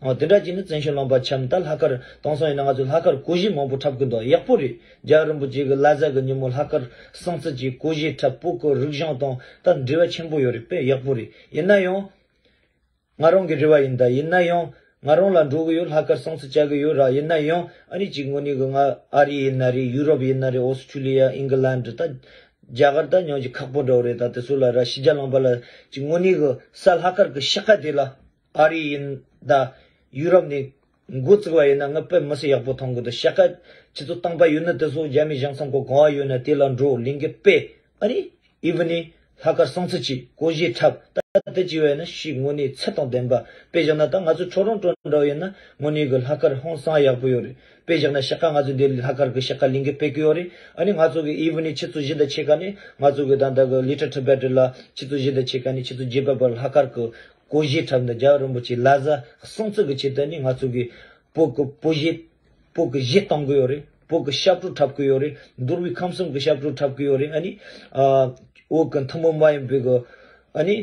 ཨོ་དེ་འདྲ་བྱས་ནས་བཙན་བྱོལ་ལུང་པ་འཁྱམས། ད་ལྷག་དཀར་དེང་སང་ཡིན་ན་ང་ཚོ་ལྷག་དཀར་གོས་གཞས་མང་པོ་འཁྲབ་གི་འདུག་ཡག་པོ་རེད། རྒྱལ་བ་རིན་པོ་ཆེ་གི་བླ་གཟའ་གི་ཉིན་མོ་ལྷག་དཀར་སྲུང་བརྩི་བྱས་གོས་གཞས་འཁྲབ། བོད་ཀྱི་རིག་གཞུང་དང་ད་འབྲེལ་བ་ཆེན་པོ་ཡོད་རེད། དཔེ་ཡག་པོ་རེད། ཡིན་ན་ཡང་ང་རང་གི་རེ་བ་ཡིན། ད་ཡིན་ན་ཡང་ང་རང་ལ་འགྲོ་གི་ཡོད། ལྷག་དཀར་སྲུང་བརྩི་བྱ་གི་ཡོད་ར། ཡིན་ན་ཡང་ཨ་ནི་ཅིག་དངོས་གནས་གི་ང་ཨ་རི་ཡིན་ན་རེད། ཡུ་རོབ་ཡིན་ན་རེད། ཨོ་སི་ཁྲུ་ལི་ཡ། ཨིང་གི་ལན་ཌི། ད་རྒྱ་གར་ད་ཉོན་ཅིག་ཁག་པོ་འདྲ་བོ་རེད། ད་དེ་ཚོ་ལ་ར་ཕྱི་རྒྱལ་ལུང་པ་ལ་ཅིག་དངོས་གནས་གི་ས་ལྷག་དཀར་གི་ཕྱེད་ཀ་དེ་ལ་ཨ་རི་ཡིན་ད་ཡུ་རོབ་ནས་འགོ་བཙུགས་པ་ཡིན་ན་ང་དཔེ་མི་སྲིད་ཡག་པོ་མཐོང་གི་འདུག་ཕྱེད་ཀ་ཆུ་ཚོད་སྟོང་པ་ཡོད་ན་དེ་ཚོ་རྒྱ་མི་གཞུང་ཚབ་ཁང་གང་བ་ཡོད་ན་དེ་ལ་འགྲོ། ལས་འགུལ་སྤེལ། ཨ་ནི་ཨི་ཝི་ནི་ལྷག་དཀར་སྲུང་བརྩི་བྱེད། གོས་གཞས་འཁྲབ། ད་ལྟ་ཅི་བས་ན་ཤི་དངོས་གནས་ཚད་དང་ལྡན་པ། དཔེ་བཞག་ན་ད་ང་ཚོ་ཁྲོ་རོང་ཁྲོ་འདྲ་བོ་ཡིན་ན་དངོས་གནས་གི་ལྷག་དཀར་ཧང་སང་ཡག་པོ་ཡོད་རེད། དཔེ་བཞག་ན་ཕྱེད་ཀ་ང་ཚོ་འདི་ལྷག་དཀར་གི་ཕྱེད་ཀ་ལས་འགུལ་སྤེལ་གི་ཡོད་རེད། ཨ་ནི་ང་ཚོ་གི་ཨི་ཝི་ནི་ཆུ་ཚོད་བཞི་དང་ཕྱེད་ཀ་ནས་ང་ཚོ་གི་ད་ལྟ་གི་ལི་ཊལ་ཊི་བེ་ཊ་ལ་ཆུ་ཚོད་བཞི་དང་ཕྱེད་ཀ་ནས་ཆུ་ཚོད་བརྒྱད་པ་བར་ལྷག་དཀར་གི་གོས་གཞས་འཁྲབ་འདི་རྒྱལ་བ་རིན་པོ་ཆེའི་བླ་གཟའ་སྲུང་བརྩི་གི་ཆེད་དུ་ནི་ང་ཚོ་གི་བོད་གི་བོད་གཞས་བོད་གི་གཞས་གཏོང་གི་ཡོད་རེད། བོད་གི་ཞབས་བྲོ་འཁྲབ་གི་ཡོད་རེད། འདུལ་བའི་ཁམས་གསུམ་གི་ཞབས་བྲོ་འཁྲབ་གི་ཡོད་རེད། ཨ་ནི་ཨ་བོད་གི་ཐུན་མོང་མ་ཡིན་པའི་གི་ཨ་ནི་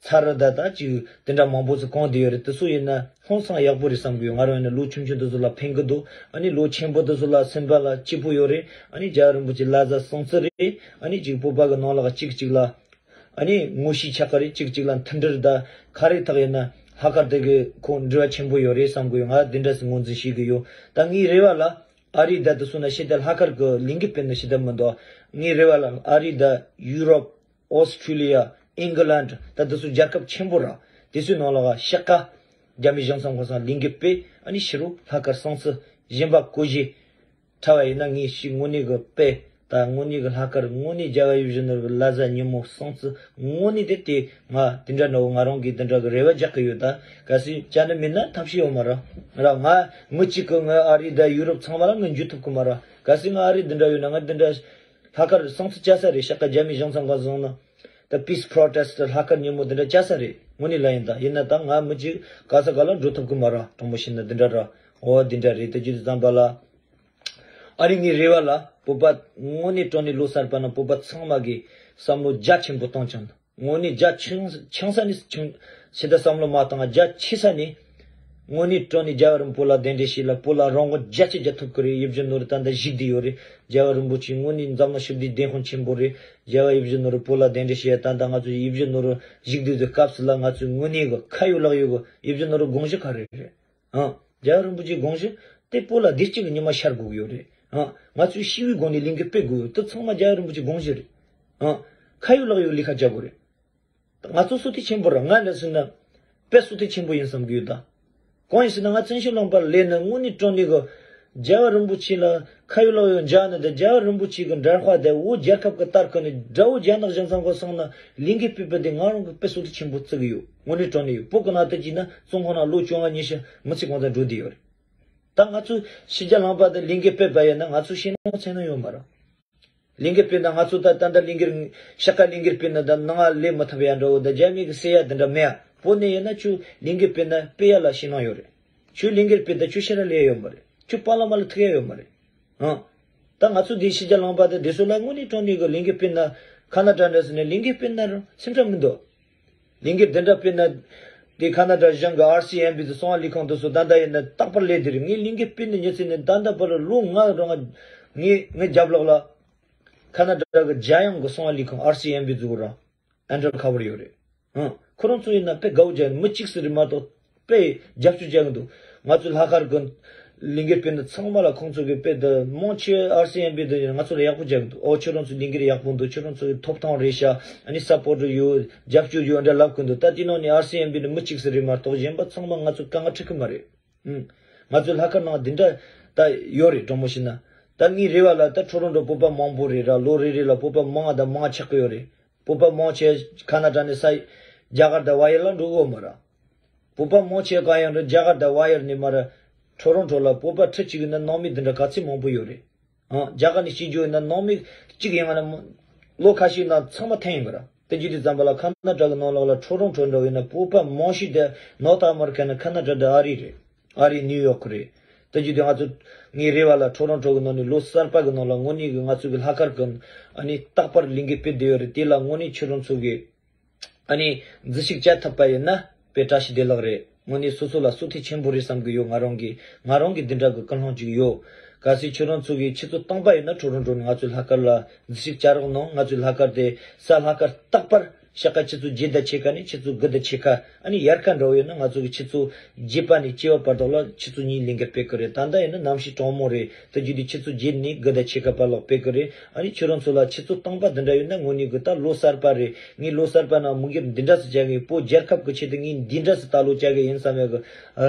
ཚ་རུ་ད་ད་ཅིག་དེ་འདྲ་མང་པོ་ཟིག་གང་བསྡད་ཡོད་རེད། དེ་ཚོ་ཡིན་ན་ཧང་སང་ཡག་པོ་རེད་བསམ་གི་ཡོད། ང་རང་ཡིན་ན་ལོ་ཆུང་ཆུང་དེ་ཚོ་ལ་ཕན་གི་འདུག་ཨ་ནི་ལོ་ཆེན་པོ་དེ་ཚོ་ལ་སེམས་པ་ལ་སྐྱིད་པོ་ཡོད་རེད། ཨ་ནི་རྒྱལ་བ་རིན་པོ་ཆེ་བླ་གཟའ་སྲུང་བརྩི་རེད། ཨ་ནི་ཅིག་བོད་པ་གི་ནང་ལོགས་གཅིག་གཅིག་ལ་ཨ་ནི་ངོ་ཤེས་ཆགས་ཀྱི་རེད། གཅིག་གཅིག་ལ་མཐུན་སྒྲིལ་དང་ག་རེ་ཐག་ཡིན་ན་ལྷག་དཀར་དེ་གི་ཁོ་འབྲེལ་བ་ཆེན་པོ་ཡོད་རེད་བསམ་གི་ཡོད། ང་དེ་འདྲ་ཞིག་ངོས་འཛིན་བྱེད་གི་ཡོད། ད་ངའི་རེ་བ་ལ་ཨ་རི་དང་དེ་ཚོ་ན་ཕྱི་ཟླ་ལྷག་དཀར་གི་ལས་འགུལ་སྤེལ་ནི་ཞེ་དྲག་མི་འདུག་ངའི་རེ་བ་ལ་ཨ་རི་དང་ཡུ་རོབ། ཨོ་སི་ཁྲུ་ལི་ཡ། ཨིང་གི་ལན་ཌི། ད་དེ་ཚོ་རྒྱལ་ཁབ་ཆེན་པོ་ར། དེ་ཚོའི་ནང་ལ་ཕྱེད་ཀ་རྒྱ་མི་གཞུང་ཚབ་ཁང་སང་ལས་འགུལ་སྤེལ། ཨ་ནི་ཕྱི་རུ་ལྷག་དཀར་སྲུང་བརྩི་བཞིན་པ་གོས་གཞས་འཁྲབ་པ་ཡིན་ན་ངས་ཤི་དངོས་གནས་གི་དཔེ་ད་དངོས་གནས་གི་ལྷག་དཀར་དངོས་གནས་རྒྱལ་བ་ཡིད་བཞིན་ནོར་བུའི་བླ་གཟའ་ཉིན་མོ་སྲུང་བརྩི་དངོས་གནས་དེ་དེ་ང་དེ་འདྲ་འདྲ་བོ་ང་རང་གིས་དེ་འདྲ་གི་རེ་བ་རྒྱག་གི་ཡོད། ད་གལ་སྲིད་བྱས་ན་མིན་ན་ཐབས་ཤེས་ཡོད་མ་རེད་ར། ང་མི་གཅིག་གི་ང་ཨ་རི་དང་ཡུ་རོབ་ཚང་མ་ལ་ང་འཇུ་ཐུབ་གི་མ་རེད། གལ་སྲིད་ང་ཨ་རི་དེ་འདྲ་ཡོད་ན་ང་དེ་འདྲ་ལྷག་དཀར་སྲུང་བརྩི་བྱ་ས་རེད། ཕྱེད་ཀ་རྒྱ་མི་གཞུང་ཚབ་ཁང་སོང་ན་ད་peace protest ལྷག་དཀར་ཉིན་མོ་དེ་འདྲ་བྱ་ས་རེད། དངོས་གནས་ལ་ཡིན་ད་ཡིན་ན་ད་ང་མི་གཅིག་ག་ས་ག་ལ་འགྲོ་ཐུབ་གི་མ་རེད། དྲང་པོ་བཤད་ན་དེ་འདྲ་ར། འོ་དེ་འདྲ་རེད། དེ་བརྗོད་དུས་ཙམ་པ་ལ་ཨ་རི་ངའི་རེ་བ་ལ་བོད་པ་དངོས་གནས་དྲང་གནས་ལོ་གསར་པ་ན་བོད་པ་ཚང་མ་གི་བསམ་བློ་རྒྱ་ཆེན་པོ་བཏང་ཀྱང་དངོས་གནས་རྒྱ་ཆུང་ཆུང་ས་ནས་ཆུང་ཕྱི་ཟླ་བསམ་བློ་མ་བཏང་རྒྱ་ཆེ་ས་ནས་དངོས་གནས་དྲང་གནས་རྒྱལ་བ་རིན་པོ་ལ་གདན་འདྲེན་བྱས་ལ་བོད་ལ་རང་དབང་རྒྱ་ཆེ་རྒྱ་ཐུབ་ཀྱི་རེད། ཡིད་བཞིན་ནོར་བུ་ད་ལྟ་བཞུགས་བསྡད་ཡོད་རེད། རྒྱལ་བ་རིན་པོ་ཆེ་དངོས་གནས་འཛམ་གླིང་ཞི་བདེའི་བདེན་དཔང་ཆེན་པོ་རེད། རྒྱལ་བ་ཡིད་བཞིན་ནོར་བུ་བོད་ལ་གདན་འདྲེན་བྱས་ད་ལྟ་ང་ཚོ་ཡིད་བཞིན་ནོར་བུ་བཞུགས་བསྡད་དུས་སྐབས་སུ་ལ་ང་ཚོའི་དངོས་གནས་གི་ཁ་ཡོད་ལག་ཡོད་གི་ཡིད་བཞིན་ནོར་བུ་དགོངས་གཞི་ག་རེ་རེད། ཨང་། རྒྱལ་བ་རིན་པོ་ཆེའི་དགོངས་གཞི་དེ་བོད་ལ་བདེ་སྐྱིད་ཀྱི་ཉི་མ་ཤར་དགོས་ཀྱི་ཡོད་རེད། ཨང་། ང་ཚོས་ཞི་བའི་སྒོ་ནས་ལས་འགུལ་སྤེལ་དགོས་ཡོད། དེ་ཚང་མ་རྒྱལ་བ་རིན་པོ་ཆེའི་དགོངས་གཞི་རེད། ཨང་། ཁ་ཡོད་ལག་ཡོད་ལས་ཀ་བྱ་དགོས་རེད། ང་ཚོ་བསོད་བདེ་ཆེན་པོ་རེད། ང་ལ་སོང་ན་དཔེ་བསོད་བདེ་ཆེན་པོ་ཡིན་བསམ་གྱི་ཡོད་ད། གང་ཡིན་ཟེར་ན་ང་བཙན་བྱོལ་ལུང་པར་སླེབས་ནས་དངོས་གནས་དྲང་གནས་ཀྱི་རྒྱལ་བ་རིན་པོ་ཆེ་ལ་ཁ་ཡོད་ལག་ཡོད་འཇགས་ནས་དེ་རྒྱལ་བ་རིན་པོ་ཆེ་གི་འདྲ་པར་དེ་བོད་རྒྱལ་ཁབ་ཀྱི་ལྟར་ཁོ་ནས་དགྲ་བོ་རྒྱ་ནག་གཞུང་ཚབ་ཁང་སོང་ན་ལས་འགུལ་སྤེལ་བ་དེ་ང་རང་གི་དཔེ་བསོད་བདེ་ཆེན་པོ་བརྩི་གི་ཡོད། དངོས་གནས་དྲང་གནས་ཡོད། བོད་ཀྱི་ནང་དུ་བྱས་ན་བཙོན་ཁང་ནང་ལོ་བཅོ་ལྔ་ཉི་ཤུ་མི་ཚེ་གང་ཙམ་འགྲོ་བསྡད་ཡོད་རེད། ད་ང་ཚོ་ཕྱི་རྒྱལ་ལུང་པ་དེ་ལས་འགུལ་སྤེལ་བ་ཡིན་ན་ང་ཚོ་ཞེད་སྣང་ཚ་ནི་ཡོད་མ་རེད། ལས་འགུལ་སྤེལ་ན་ང་ཚོ་ད་ད་ལྟ་ལས་འགུལ་ཕྱེད་ཀ་ལས་འགུལ་སྤེལ་ན་ད་ནང་ལ་སླེབས་མི་ཐུབ་ཡ་འདྲ་བོ་ད་རྒྱ་མི་གི་ཟེར་ཡ་དེ་འདྲ་མེད་ཡ། བོད་ནས་ཡིན་ན་ཁྱོད་ལས་འགུལ་སྤེལ་ན་སྤེལ་ཡ་ལ་ཞེད་སྣང་ཡོད་རེད། ཁྱོད་ལས་འགུལ་སྤེལ་ད་ཁྱོད་ཕྱིར་ར་སླེབས་ཡ་ཡོད་མ་རེད། ཁྱོད་པཱ་ལགས་མ་ལ་ཐུག་ཡ་ཡོད་མ་རེད། ཨང་། ད་ང་ཚོ་འདི་ཕྱི་རྒྱལ་ལུང་པ་དེ་འདི་ཚོ་ལ་དངོས་གནས་དྲང་གནས་གི་ལས་འགུལ་སྤེལ་ན་ཁ་ན་ཌ་འདྲ་ཟེར་ནས་ལས་འགུལ་སྤེལ་ན་རུང་སེམས་ཁྲལ་མི་འདུག་ལས་འགུལ་དེ་འདྲ་སྤེལ་ན། དེ་ཁ་ན་ཌ་གཞུང་གི་ཨར་སི་ཨེམ་བི་དེ་གསང་བ་ལས་ཁང་དེ་ཚོ་ད་ལྟ་ཡིན་ན་རྟག་པར་སླེབས་དེ་རེད། ངས་ལས་འགུལ་སྤེལ་ནས་ཉི་ཚེ་ནས་ད་ལྟ་བར་ལོ་ལྔ་རང་ངས་ངའི་རྒྱབ་ལོགས་ལ་ཁ་ན་ཌ་གི་རྒྱལ་ཡོངས་ཀྱི་གསང་བ་ལས་ཁང་ཨར་སི་ཨེམ་བི་ཟེར་གི་ར་ཨན་ཌར་ཁ་བར་ཡོད་རེད། ཨང་། ཁོ་རང་ཚོ་ཡིན་ན་དཔེ་དགའ་བོ་བྱས་མི་གཅིག་ཟེར་རེད་མ་གཏོགས་དཔེ་རྒྱབ་སྐྱོར་བྱེད་གི་འདུག་ང་ཚོའི་ལྷག་དཀར་གི་ ལས་འགུལ་སྤེལ་ནི་ཚང་མ་ལ་ཁོང་ཚོ་གི་དཔེ་དེ་མང་ཆེ་ཨར་སི་ཨེམ་པི་དེ་ང་ཚོ་ལ་ཡག་པོ་རྒྱག་གི་འདུག་ཨོ་ཁྱོད་རང་ཚོ་ལས་འགུལ་ཡག་པོ་འདུག་ཁྱོད་རང་ཚོ་གི་ཐོབ་ཐང་རེད་ཤག་ཨ་ནི་སཔོར་ཊི་ཡོད། རྒྱབ་སྐྱོར་ཡོད་འདྲ་ལབ་གི་འདུག་ད་དེ་ནང་ནས་ཨར་སི་ཨེམ་པི་ནི་མི་གཅིག་ཙམ་རེད་མ་གཏོགས་གཞན་པ་ཚང་མ་ང་ཚོ་དཀའ་ངལ་འཕྲད་གི་མ་རེད། ཨང་། ང་ཚོའི་ལྷག་དཀར་ནང་འདི་འདྲ་ད་ཡོད་རེད། དྲང་མོ་བཤད་ན་ད་ངའི་རེ་བ་ལ་ད་ཁྲོ་རོང་འགྲོ་བོད་པ་མང་པོ་རེད་ར། ལོ་རེ་རེ་ལ་བོད་པ་མང་ང་དང་མང་ང་ཆགས་གི་ཡོད་རེད། བོད་པ་མང་ཆེ་ཁ་ན་ཌ་ནས་ས་རྒྱ་གར་དང་ཝ་ཡར་ལ་འགྲོ་གི་ཡོད་མ་ར། བོད་པ་མང་ཆེ་གང་ཡང་རེད། རྒྱ་གར་དང་ཝ་ཡར་ནས་མར་ཁྲོ་རོང་འགྲོ་ལ་བོད་པ་ཁྲི་གཅིག་ཡོད་ན་ནང་མི་འདི་འདྲ་ག་ཚད་མང་པོ་ཡོད་རེད། ཨང་། རྒྱ་གར་ནས་སྐྱེས་རྒྱུ་ཡོད་ན་ནང་མི་གཅིག་ཡང་ན་ལོ་ཁ་ཤས་ན་ཚང་མ་འཐེན་ཡོང་གི་ར། དེ་བརྒྱུད་དེ་ཙམ་པ་ལ་ཁ་ན་ཌ་གི་ནང་ལོགས་ལ་ཁྲོ་རོང་འགྲོ་འདྲ་ཡོད་ན་བོད་པ་མང་ཤོས་དེ་ནོར་ཐ་ཨ་མེ་རི་ཀ་ནས་ཁ་ན་ཌ་དང་ཨ་རི་རེད། ཨ་རི་ནིའུ་ཡོག་རེད། དེ་བརྒྱུད་དེ་ང་ཚོ་ངའི་རེ་བ་ལ་ཁྲོ་རོང་འགྲོ་གི་ནང་ནས་ལོ་གསར་པ་གི་ནང་ལ་དངོས་གནས་གི་ང་ཚོ་གི་ལྷག་དཀར་གི་ཨ་ནི་རྟག་པར་ལས་འགུལ་སྤེལ་བསྡད་ཡོད་རེད། དེ་ལ་དངོས་གནས་ཁྱོད་རང་ཚོ་གི་ཨ་ནི་འཛུལ་ཞུགས་བྱ་ཐུབ་པ་ཡིན་ན་དཔེ་བཀྲ་ཤིས་བདེ་ལེགས་རེད། དངོས་གནས་སོ་སོ་ལ་བསོད་བདེ་ཆེན་པོ་རེད་བསམ་གི་ཡོད། ང་རང་གི་ང་རང་གི་འདི་འདྲ་གི་ཀུན་སློང་ཅིག་ཡོད། གལ་སྲིད་ཁྱོད་རང་ཚོ་གིས་ཆུ་ཚོད་སྟོང་པ་ཡིན་ན་ཁྲོ་རོང་འགྲོ་ནས་ང་ཚོའི་ལྷག་དཀར་ལ་འཛུལ་ཞུགས་བྱ་རོགས་གནང་། ང་ཚོའི་ལྷག་དཀར་དེ་གཟའ་ལྷག་དཀར་རྟག་པར་ཤག་ཁ་ཆུ་ཚོད་བརྒྱད་དང་ཕྱེད་ཀ་ནས་ཆུ་ཚོད་དགུ་དང་ཕྱེད་ཀ་ཨ་ནི་དབྱར་ཁ་འདྲ་བོ་ཡོད་ན་ང་ཚོ་གི་ཆུ་ཚོད་བརྒྱད་པ་ནས་བཅུ་པ་བར་དུ་ལ་ཆུ་ཚོད་གཉིས་ལས་འགུལ་སྤེལ་གི་རེད། ད་ལྟ་ཡིན་ན་གནམ་གཤིས་གྲང་མོ་རེད། དེ་བརྒྱུད་དེ་ཆུ་ཚོད་བརྒྱད་ནས་དགུ་དང་ཕྱེད་ཀ་བར་ལ་སྤེལ་གི་རེད། ཨ་ནི་ཁྱོད་རང་ཚོ་ལ་ཆུ་ཚོད་སྟོང་པ་འདི་འདྲ་ཡོད་ན་དངོས་གནས་གི་ད་ལོ་གསར་པ་རེད། ངས་ལོ་གསར་པ་ནང་མི་སྒེར་འདི་འདྲ་སེ་བྱ་གི་ཡིན། བོད་རྒྱལ་ཁབ་ཀྱི་ཆེད་དུ་ངས་འདི་འདྲ་སེ་ད་ལོ་བྱ་གི་ཡིན་བསམ་ཡག་གི་